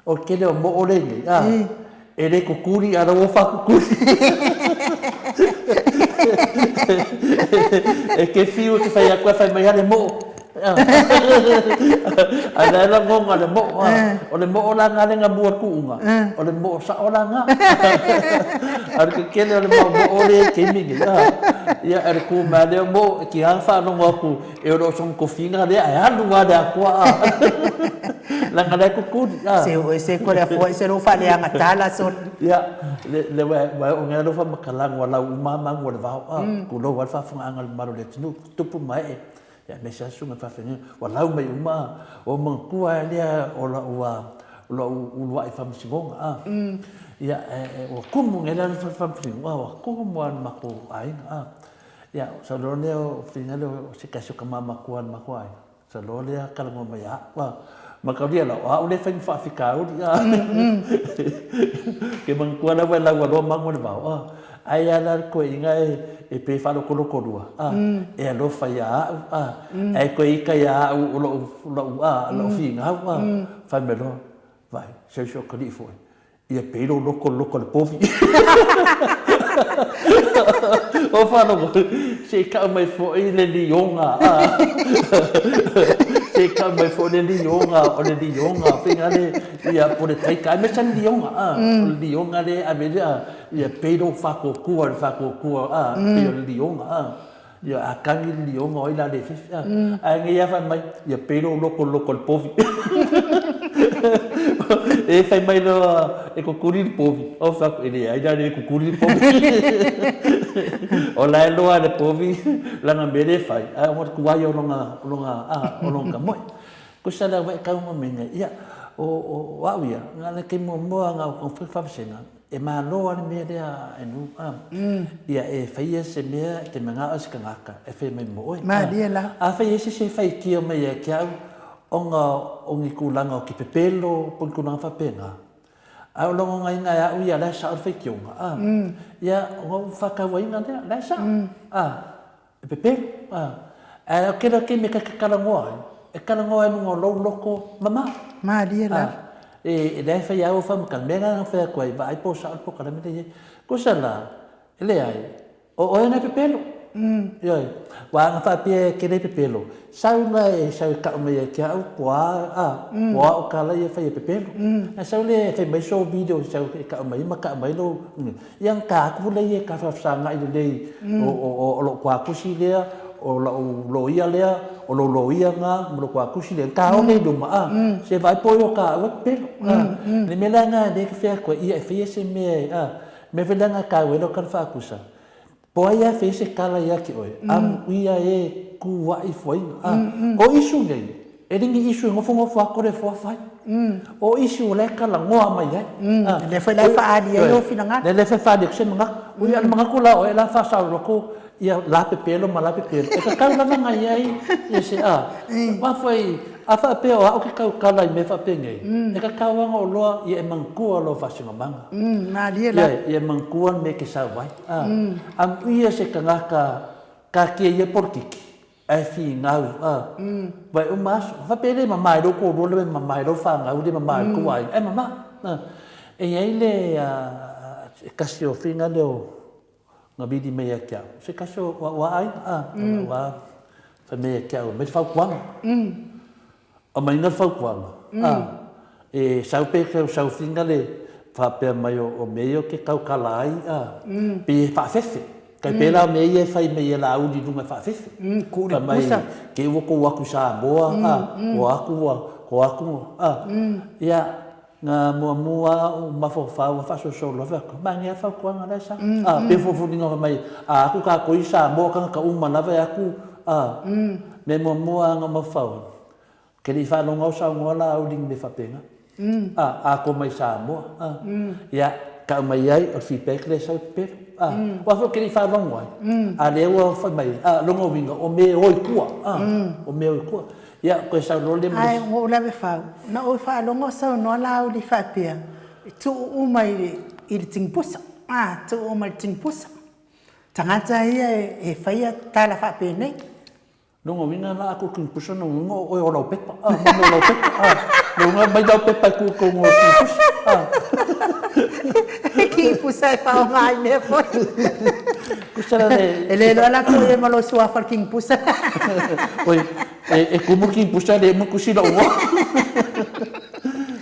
O le tele o moo lea i inei, a, e le kukuli a o la ua faakukuli. E te fiu e te fai atu ae fai mai lava le moo. Ae la e lagona le moo, a. O le moo la lena lea na mua i le tuuga, o le moo sao la lena. A o le tetele o le mau moo lea i le taimi lenei, a, ia o le tu mai lava lea o moo, e tiga ona faalogo atu e le o sona tofiga lea ae alu lava i le atoa, a. Leaga o la e tutuli, a. Se ua ese Toleafoa ese lou faaleaga tala sole. Ia, le ua oo nei lou faamatalaga ua lau uma lava manu o le vao, a, tulou lava le faafofogaaga a le mamalu o le atunuu, tupu ma ee. Ia aemaise lava susuga i faafeagaiga, ua lau mai uma, ua manatua ai lea o lau o lau uluai faamasinoga a. Ia ua tumu nei la le fale faamasinoga, ua tumu lava i le matou aiga a. Ia masalo lea o finagalo o se tasi o tama matua o le matou aiga, masalo lea talanoa mai ia au a. Mataulia la, o au lea e fai ma faafitauli, a. Ke manatua lava e laualoa mago i le vao, a. Ai lava la le toeaina e pei e faalotoloto lua, a, e alofa ia au, a, ae toe ita ia au o lou, lou, a, lou finau, a. Fai mai loa, vaai, se uso atalii foi, Ia pei lou loto i le loto a le povi. O faalogo, se i tau mai foi le lioga, a. Se i tau mai foi le lioga, o le lioga, faiga le, ia, po o le taika, aemaise lava le lioga, a. O le lioga lea e ave ai, a, ia pei lou faatuatua i le faatuatua, a, pei o le lioga, a. Ia, a tagi le lioga o ai la le fefe, a. Ae nei lava fai mai, ia pei lou loto i le loto o le povi. E fai mai loa e kukuli le povi. Ou fai atu, e leai la le kukuli le povi. O la e loa le povi lana mea lea e fai, ae ona tuai o lona, o lona, a, o lona tamoe. Kusa lea ua e tau ma mea nei, ia, o, o au ia, na o le taimi muamua na ou fai faavasega, E malo lava le mea lea e nu, a. Ia e faia se mea e te manao se tagata e fai mai mo oe. Malie la. Afai e ese se faitio mai ia te au ona o ni tulaga o ke pepelo po o ni tulaga faapena, ae o lagona e au ia la e sao le faitioga, a. Ia ona ou faatauaina lea, la e sao, a. E pepelo, a. Ae o kela taimi e ta te talanoa ai, e talanoa ai i luga o lou loto mama. Malie lava. E leai e fai au faamatalaga, mea la na fai atu ai, vaai po o sao le polokalame lea e i ai. Tusa la, e leai, o oe na e pepelo. Ioe, aua ana faapea e te le pepelo, sau la e sau e tau mai ia te au po a, a, po a o tala ia e fai e pepelo. Ae sau lea e fai mai sou video e sau e tau mai ma tau mai lou, Ia na ta atu lea e ta faafesagai lelei o lou tuatusi lea, o lau loia lea, o lou loia na ma lou tuatusi lea, ta o lea i luma, a, se vaai po o ta au e pepelo. A, le mea la lena lea e te fai atu ai, ia e faia se mea e, a, mea foi lea na taua ai lau tala faatusa, po o ai lava e faia se tala ia te oe, amuia e tuuai fuaina. A, o isu nei, E le ni isu e nofonofo atu le foa fai. O isu o la e talanoa mai ai. Mm. Lea foi la e faaali ai lou finagalo. Lea lea foi faaali atu se manatu. Ui a le manatu la oe la faasaoloko ia la pepelo ma la pepelo. E tatau lava ona i ai ia se a. Aua foi a faapea o au ke tautala i mea faapenei, e tatau lava ona oloa ia e manatua lou faasinomaga. Malie la. Ia e manatua le mea e te sau ai. Amuia se tagata taatia ia polokiki, Ae finau, a, wai uma aso. Faapea e le mama i lou toalua le mama i lou fanau le mama i tou aiga, ae mama. A, e i ai le se tasi o faiga lea o na vili mai ia te au, se tasi o au a aiga, a, o lau a fai mai ia te au, aumai le fautuaga. Aumaiga le fautuaga, a, e sau pe tau sau faiga le faapea mai o mea ia ou te tautala ai, a, pei e faafefe. Tai pei la o mea ia e fai mai e Laauli i luga e faafefe. Fai mai, te i ua tou o atu i Samoa, a, o atu ua, o atu, a. Ia, na muamua lava ou mafaufau a faasolosolo loa fai atu, manaia lava le fautuaga la e sau. A, pei o foliga fai mai, a atu tatou i Samoa, o tagata uma lava e atu, a. Mea muamua lava na mafaufau ai, Ou te le i faalogo o saunoa Laauli i ni mea faapena. A, atoa mai Samoa. A, ia, tau mai ai, o le feedback lea e sau e pepelo. A, aua foi ou te le i faalogo ai, a lea ua fai mai, a, lona uiga, o mea e o i tua. A, o mea e o i tua. Ia, toe sau loa lea ma le Ae ua ou lave fau, na ou faalogo o saunoa Laauli faapea, e tuu uma i le tinipusa. A, tuu uma i le tinipusa. Tagata ia e faia tala faapenei. Lona uiga la a tuu pusa lona uiga o oe o lau pepa a mo mea o lau pepa a lona uiga aumai lau pepa e tuu i totonu o le pusa a. Ki pusa e faaaoga ai mea foi. Pusa la le. E le iloa la tuu i ai ma lou suafa le king pusa. Oi e kumu le king pusa le uma tusi lou igoa.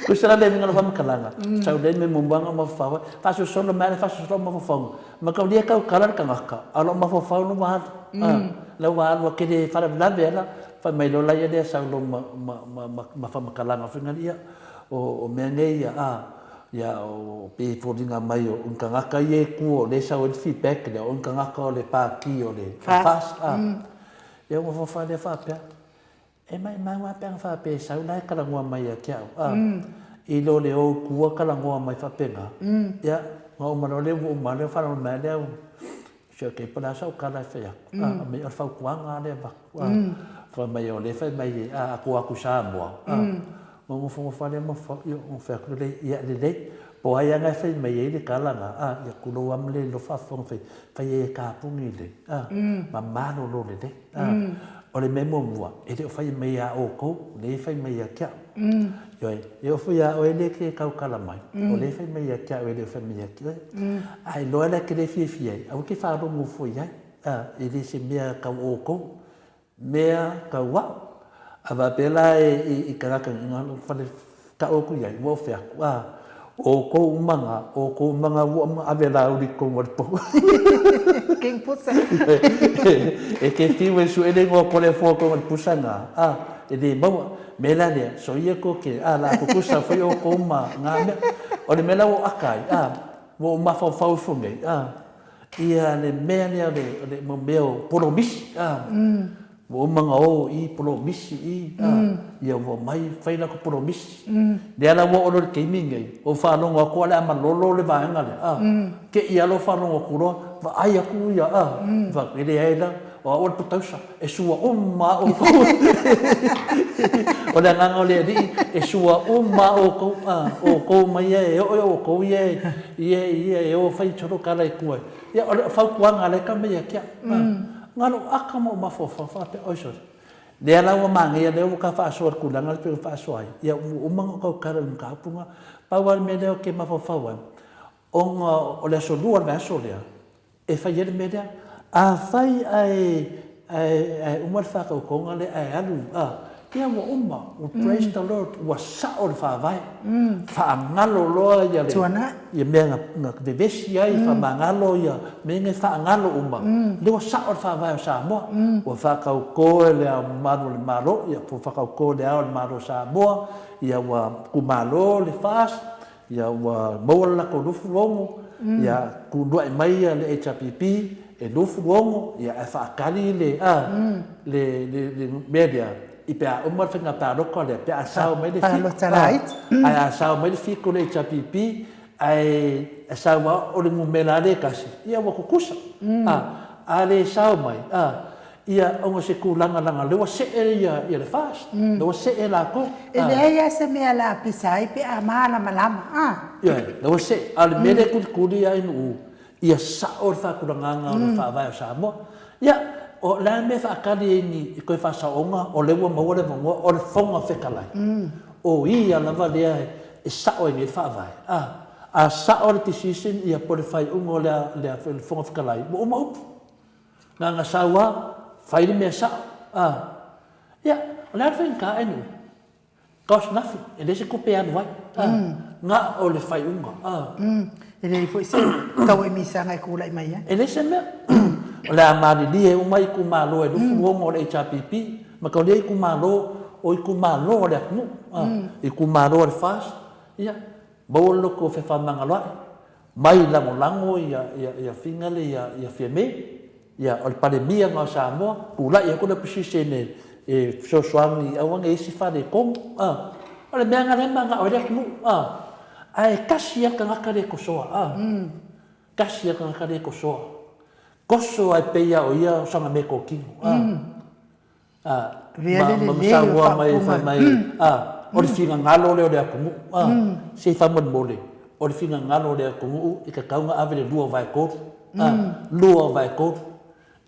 Pusa la le uiga o le faamatalaga sau lea mea muamua na mafaufau ai faasolosolo mai lava faasolosolo lou mafaufauga Mataulia tau kala le tagata, a o lou mafaufau lea ua alu, a, lea ua alu a tele faalavelave a la, fai mai loa laia lea sau loa ma, ma, ma, ma, ma faamatalaga foi na ia, o, o mea nei ia, a, ia, o, pei e foliga mai o ni tagata ia e tu o lea e sau ai le feedback lea, o ni tagata o le Pati o le FAST, a. Ia ua mafaufau lea faapea, E maimau lava pe ana faapea e sau la e talanoa mai ia te au, a, i lo le o i tua talanoa mai faapena, ia, ona uma loa lea ua uma lea faalogo mai lea, se okay, po o le a sau tala e fai atu, a, fai mai o le fautuaga lava lea e avatu, a, fai mai o lea e fai mai, a, a tuu atu i Samoa, a, Ma nofonofo lava lea ma fau, ia, ona fai atu lea, ia lelei, po o ai lava e fai mai ai le tala lena, a, ia tulou lava ma le iloa faafofoga fai, fai ai e kapuni lelei, a, ma malolo lelei, a. O le mea muamua, e le o fai mai ia outou, lea e fai mai ia te au. Ioe, e oo foi ia oe lea e te tautala mai, o lea e fai mai ia te au e le o fai mai ia te oe. A iloa la e te le fiafia ai, aua e te faalogo fua i ai, a, e le se mea tau outou, mea tau au. A faapea la i tagata na fale tau atu i ai, ua ou fai atu, a, o outou uma na, o outou uma na ua uma ave lauli i totonu o le pou. King pusa. E te fiu e sue le igoa kole fua totonu o le pusa na, a, e le maua. Mea la lea, soia kou ke, a, la tutusa foi outou ma na mea. O le mea la ua ou aka ai, a, ua ou mafaufau ifo nei, a, Ia le mea lea o le, o le mo mea o polomisi, a. Ua uma ona o i polomisi i, a. Ia ua omai fai latou polomisi. Lea la ua oo loa i le taimi lenei, ua ou faalogo atu o le a malolo le vaega lea, a. Te i lava lea ua faalogo atu loa, vaai atu ia, a. Fai atu, e leai la, o au o le potausa, e sua uma lava outou. O le agaga o le Alii, e sua uma lava outou, a, outou ma ia e oo i outou ia e, ia, ia e o fai solo tala i tua. Ia, o le fautuaga lea e tau mai ia te au, a, na o lou aka ma ou mafaufau faapea, oi sole, lea la ua manaia lea ua ta faasoa i le tulaga lea pei ona faasoa ai, ia ua uma ona ou tautala i le mataupu lena. Pau lava le mea lea ou te mafaufau ai, ona o le aso lua o le vaiaso lea, e fai ai le mea lea. Afai ae, ae, ae uma le faatautoga lea ae alu, a, ia ua uma, ua praise the Lord, ua sao le Faavae. Faagalo loa ia le, Tuanai. ia mea na, na vevesi ai, faamagalo ia mea nei faagalo uma, lea ua sao le Faavae o Samoa. Ua faatauto e le Ao Mamalu o le Malo, ia ua faatauto e le Ao o le Malo o Samoa, ia ua kumalo le FAST, Ia ua maua le latou 26, ia tuunuai mai ia le HRPP e 26, ia ae faatali le a le le le mea lea i pe a uma le faiga palota lea pe a sao mai le Palota laiti. Ae a sao mai le 7 o le HRPP ae sau lava o le numera lea e tasi, ia ua tutusa. A, a le sao mai, a, Ia, ona o se tulaga leaga o lea ua see ia, ia le FAST, mm. lea ua see latou. E leai lava se mea la pisa ai pe a malamalama, a. Ioe, lea ua see. A o le mea lea e kulikuli ai nuu, ia sao le faatulagaga o le mm. faavae o Samoa. Ia, o le a le mea e faatali ai ni i toe faasaoga, o lea ua maua le avanoa, o le Fofoga Fetalai. O ia lava lea e sao ai nei le faavae. A, a sao le decision, ia po o le faaiuga o le, le, le Fofoga Fetalai, ua uma upu. Na ona sau lava, fai le mea sao. A. Ia, o le a le faigata anyway? Cost nothing, e leai se tupe e alu ai. A. Na o le faaiuga. A. E leai foi se tauemisaga e tulai mai ai. E leai se mea. O le a malilie uma itumalo e 26 o le HRPP, ma tau lea itumalo o itumalo o le atunuu, a, itumalo o le FAST, ia, maua le loto fefaamagaloa'i. Mai lagolago ia ia Fingal ia ia Fiame, ia o le Palemia na o Samoa, tulai atu le opposition e e fesoasoani aua ne i isi faaletonu, a. O le mea na lea e manao ai le atunuu, a. Ae tasi a le tagata lea e tosoa, a. Tasi a le tagata lea e tosoa. Toso a e pei a o ia o sana meatotino, a. A, ma, ma saunoa mai, fai mai, a, o le finagalo lea o le atunuu, a, se i faamolemole, o le finagalo o le atunuu e tatau ona ave le 2/3, a, 2/3.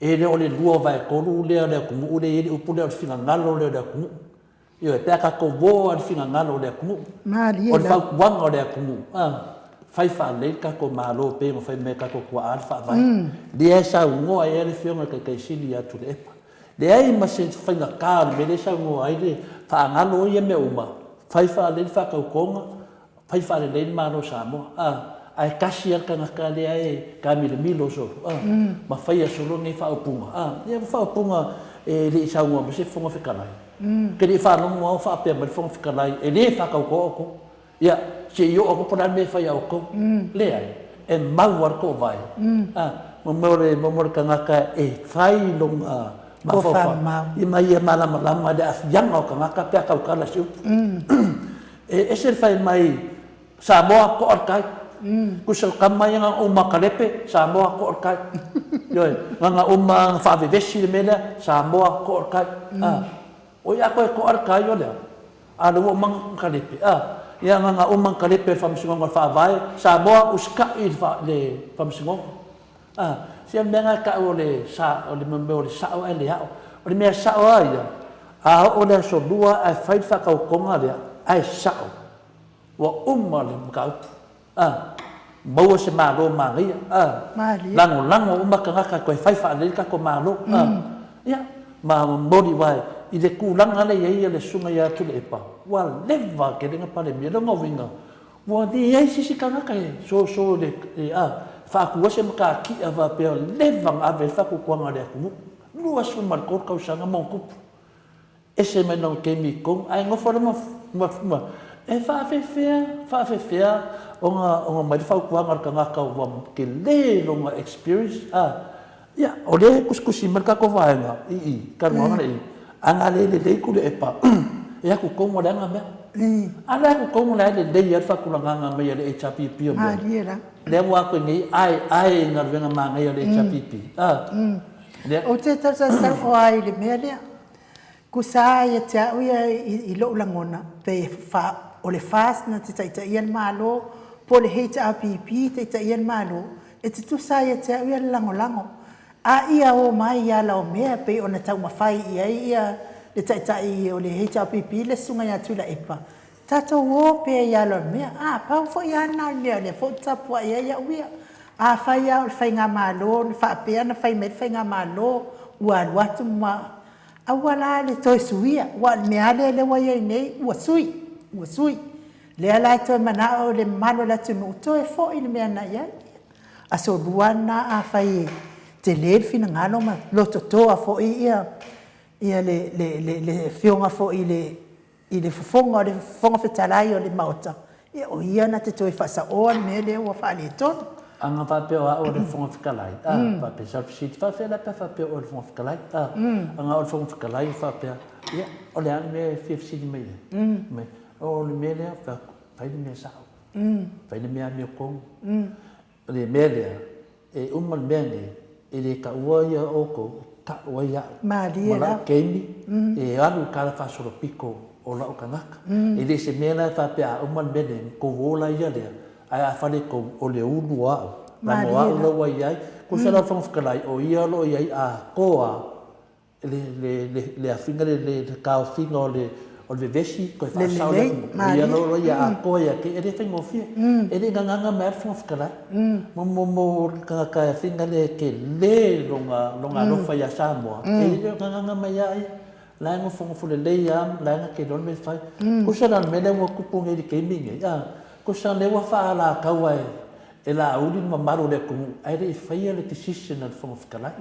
E le o le 2/3 lea o le atunuu lea e i ai le upu lea o le finagalo lea o le atunuu. Ioe, pe a tatou o lava i le finagalo o le atunuu, o le fautuaga o le atunuu, a, fai faalelei le tatou Malo e pei ona fai mai e tatou tuaa le Faavae. Lea e saunoa ai le Afioga i le Taitai Sili ia Tuilaepa. Leai ma se faigata o le mea lea e saunoa ai le faagalo ia mea uma, fai faalelei le faatautoga, fai faalelei le Malo o Samoa, a, ae tasi lava le tagata lea e taamilomilo solo, a, ma faia solo nei faaupuga, a, ia o faaupuga e le i saunoa mai se Fofoga Fetalai. Ou te le i faalogo lava o faapea mai le Fofoga Fetalai, e le faatautoa outou. Ia, se i oo atu po o le a le mea e fai a outou. Leai, e mau lava le toovae. A, mo mea o le, mo mea o le tagata e fai lona mafaufau ma ia malamalama i le aafiaga o tagata pe a tautala i se upu. E ese le fai mai, Samoa, toa le tai. Tusa o tama ia na ona uma kalepe, Samoa, toa le tai. Ioe, na ona uma na faavevesi le mea lea, Samoa, toa le tai. A, oi a koe toa le tai o le a? A lea ua uma ona kalepe, a? Ia na ona uma ona kalepe e le Faamasinoga o le Faavae, Samoa, usitai i le Faamasinoga. A, se o le mea lena e tau o le sa, o le mea o le sao ae le ao. O le mea sao lava ia, a oo i le aso Lua ae fai le faatautoga lea ae sao, ua uma le mataupu. A, maua se Malo manaia, a, Malie. lagolago uma tagata e toe fai faalelei le tatou Malo, a, ia, ma momoli aua i le tulaga lea e i ai le Susuga ia Tuilaepa, ua leva tele na Palemia. O lona uiga, ua leai se isi tagata e soso i le, a, faatu ai se matatia faapea ua leva ona ave i ai le faatuatuaga a le atunuu, 23 tausaga ma ona tupu. Ese mai lona taimi i totonu ae nofo lava ma, ma, e faafefea, faafefea ona, ona aumai le fautuaga a le tagata ua tele lona experience, a. Ia, o lea e tusitusi mai le tatou vaega i i, talanoaga lea i i, ana le lelei Tuilaepa, e atu tonu lava leaga mea. A le atu tonu la e lelei lava le faatulagaga mai a le HRPP o mea. Malie la. Lea ua atu ai nei aeae i galuega manaia a le HRPP. A, lea. Ou te tausasau oa i le mea lea. Tusa lava ia te au ia i lou lagona, pe o le FAST na te taitaia le Malo, po o le HRPP e taitaia le Malo, e tutusa lava ia te au ia le lagolago. A ia o mai i ala o mea e pei ona taumafai i ai ia le taitai o le HRPP le Susuga ia Tuilaepa, tatou o pea i ala o mea. A, pau foi lava lena o le mea o lea foi ou te tapuai ai au ia. Afai lava o le faigamalo na faapea ona fai mai le faigamalo ua alu atu ma Aua la le toe suia, aua o le mea lava lea ua i ai nei, ua sui, ua sui. Lea la e toe manao le mamalu o le atunuu, toe foi le mea na i ai. Aso Lua lena afai e tele le finagalo ma lototoa foi ia le, le, le, le afioga foi i le i le fofoga o le Fofoga Fetalai o le Maota, ia o ia na te toe faasaoa le mea lea ua faaletonu. A na faapea o au o le Fofoga Fetalai, a, faapea sa fesili, faafefea la pe a faapea o oe o le Fofoga Fetalai, a, a na o le Fofoga Fetalai e faapea, ia, o le a le mea e fia fesili mai ai? Mai, o le mea lea, fai atu, fai le mea sao, fai le mea amiotonu. O le mea lea, e uma le mea nei, e le taua ia outou, e tau ai au. Malie Ma lau taimi, e alu i tala faasolopito o lau tagata. E le se mea la e faapea a uma le mea nei, tou ola ia lea, ae a faletou, o le ulu o au. Leaga o au la ua i ai. Tusa la o le Fofoga Fetalai, o ia o lo o i ai atoa le afiga le le taofiga o le o le vevesi toe faasao le atunuu ia lo ia atoa ia te e le faigofie e le gagaga mai a le Fofoga Fetalai mo mo mo le tagata e afiga le tele lona lona alofa ia Samoa e le gagaga mai a ia la e nofonofo lelei a la e na te iloa le mea e fai tusa la o le mea lea ua tupu nei i le taimi nei a tusa lea ua faalataua e E Laauli le mamalu o le atunuu ae le i faia le decision a le Fofoga Fetalai.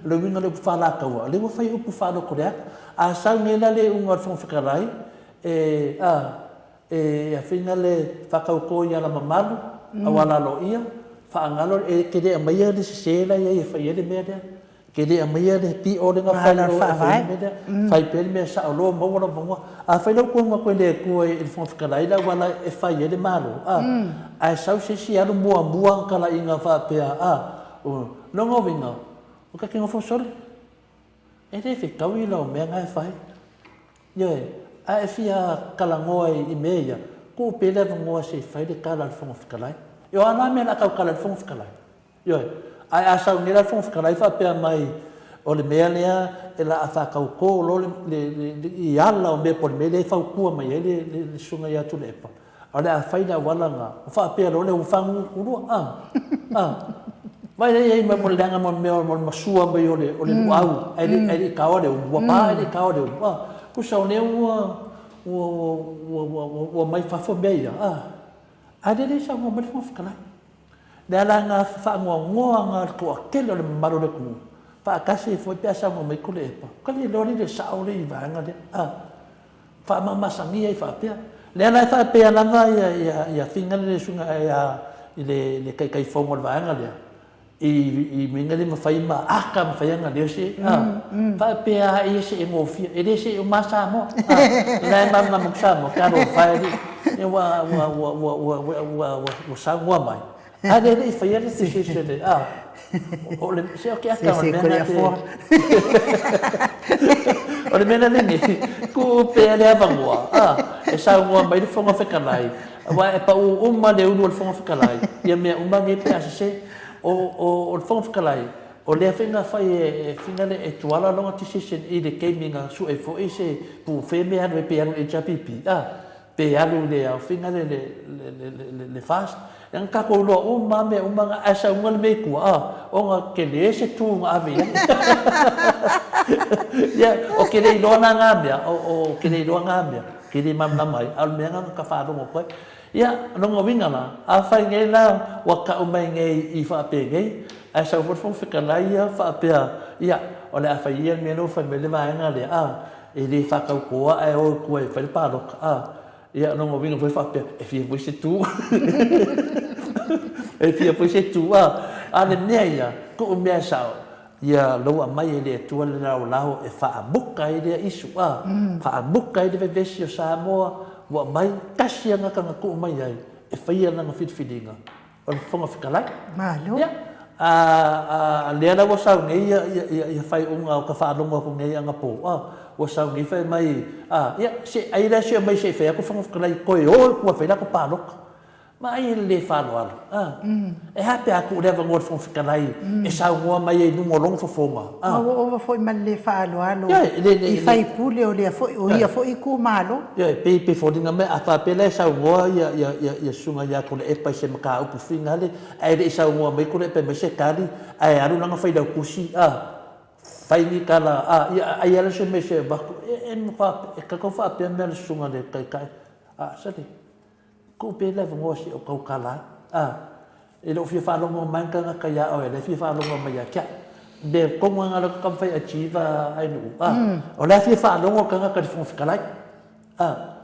O le uiga o le upu faalataua, o lea ua fai upu faalotoleaga. A sau nei la le iuga a le Fofoga Fetalai, e, a, e afina le faatauto i ala mamalu, auala aloaia, faagalo, e te le aumaia le sese la e i ai e fai ai le mea lea. Ke le aumaia le pio lea na fai o e fai le mea lea, fai pea le mea sao loa maua lau fanua. Afai la ua toga koe le Atua i le Fofoga Fetalai le auala e fai ai le Malo, a, ae sau se isi alu muamua ana talaiga faapea, a, o lona uiga, ua ta te nofo sole, e le fetaui lau mea na e fai. Ioe, a e fia talanoa i mea ia, tuu pea le avanoa se i fai le tala a le Fofoga Fetalai. O a la mea o le a tautala ai le Fofoga Fetalai? Ioe. Ae a sau nei la le Fofoga Fetalai faapea mai, o le mea lea e la a faatautō loa le, le, le, i ala o mea po o le mea lea e fautua mai ai le, le, le Susuga ia Tuilaepa, o le a fai le auala lena, ona faapea loa lea ua fagugulua, a, a. Vaai la i ai mo le leaga mo le mea o le masua mai o le, o le luau, ae le, ae le i taoa le ulu, ua pa ae le i taoa le ulu, a. Tusa o lea ua, ua, ua, ua, ua, ua mai fafo mea ia, a. Ae lea e le i saunoa mai le Fofoga Fetalai. Le ala na faanoanoa na le toatele o le mamalu o le atunuu, faatasi ai foi pe a saunoa mai Tuilaepa, ka le iloa le sao lea i vaega lea, a faamamasagia ai faapea. Lea la e faapea lava ia ia ia Figa le suiga ia i le le Taitaifono o le vaega lea, i mea le mafai ma aka mafai ana leo se a faapea a ia se e gofie e le se uma Samoa a la e malamalama ku Samoa ke alofa e alii e ua ua ua ua ua ua ua ua ua saunoa mai a le le i faia le decision le a o le se o ke aka o le mea na te O le mea la lenei, tuu pea le avanoa, a, e saunoa mai le Fofoga Fetalai, aua e pau uma le ulu o le Fofoga Fetalai, ia mea uma nei pe a sese. O, o, o le Fofoga Fetalai, o lea foi na fai e, e finale e Tuala lona decision i le taimi na sue foi se po o fea mea e alu ai, pe alu i le HRPP, a, pe alu i le aofiga lea le, le, le, le, le FAST. Leaga tatou iloa uma lava mea uma na, ae sau uma le mea i tua, a, ona tele se tu na ave i ai. Ia, ou te le iloa la na mea, ou te le iloa na mea, ou te le malamalama ai, a o le mea lena na ta faalogo atu ai. Ia, o lona uiga la, afai nei la ua tau mai nei i faapenei, ae sau foi le Fofoga Fetalai ia faapea, ia, o le a fai ia le mea lea ua fai mai le vaega lea, a, e le faatautoa ae o i tua e fai le palota, a. Ia, o lona uiga foi faapea, e fia foi se tu. E fia foi se tu, a. A o le mea ia, kuʻu mea e sao, ia lou aumai e le Atua le laolao e faamuta ai lea isu, a. Faamuta ai le vevesi o Samoa, ua aumai, tasi lava gata na tuu mai ai e faia lana filifiliga. O le Fofoga Fetalai. Malo. Ia, a, a, lea la ua sau nei ia, ia, ia, ia faaiuga o ka faalogo atu nei anapo, a, ua sau nei fai mai, a, ia, se, ai la se mai se i fai atu Fofoga Fetalai, toe o i tua e fai latou palota. Ma ai e le lē faaaloalo, a. E a pe a tuu le avanoa i le Fofoga Fetalai e saunoa mai ai i luga o lona fofoga, a. Ma ua ova foi ma le lē faaaloalo i faipule o lea foi, o ia foi itumalo. Ioe, pei pei foliga mai a faapea la e saunoa ia ia ia ia Susuga ia Tuilaepa i se mataupu finale ae le i saunoa mai Tuilaepa e aumai se tali ae alu lana failautusi a fai ni tala a ia ai lava se mea se avatu e e matua e tatau faapea mea a le Susuga i le Taitai a sole Tuu pea le avanoa se i ou tautala ai. A, e le o fia faalogo mai ni tagata ia oe, o lea e fia faalogo mai ia te au. Mea tonu lava lena o lea ou te taumafai e achieve a Ainuu. A, o la e fia faalogo le tagata i le Fofoga Fetalai. A.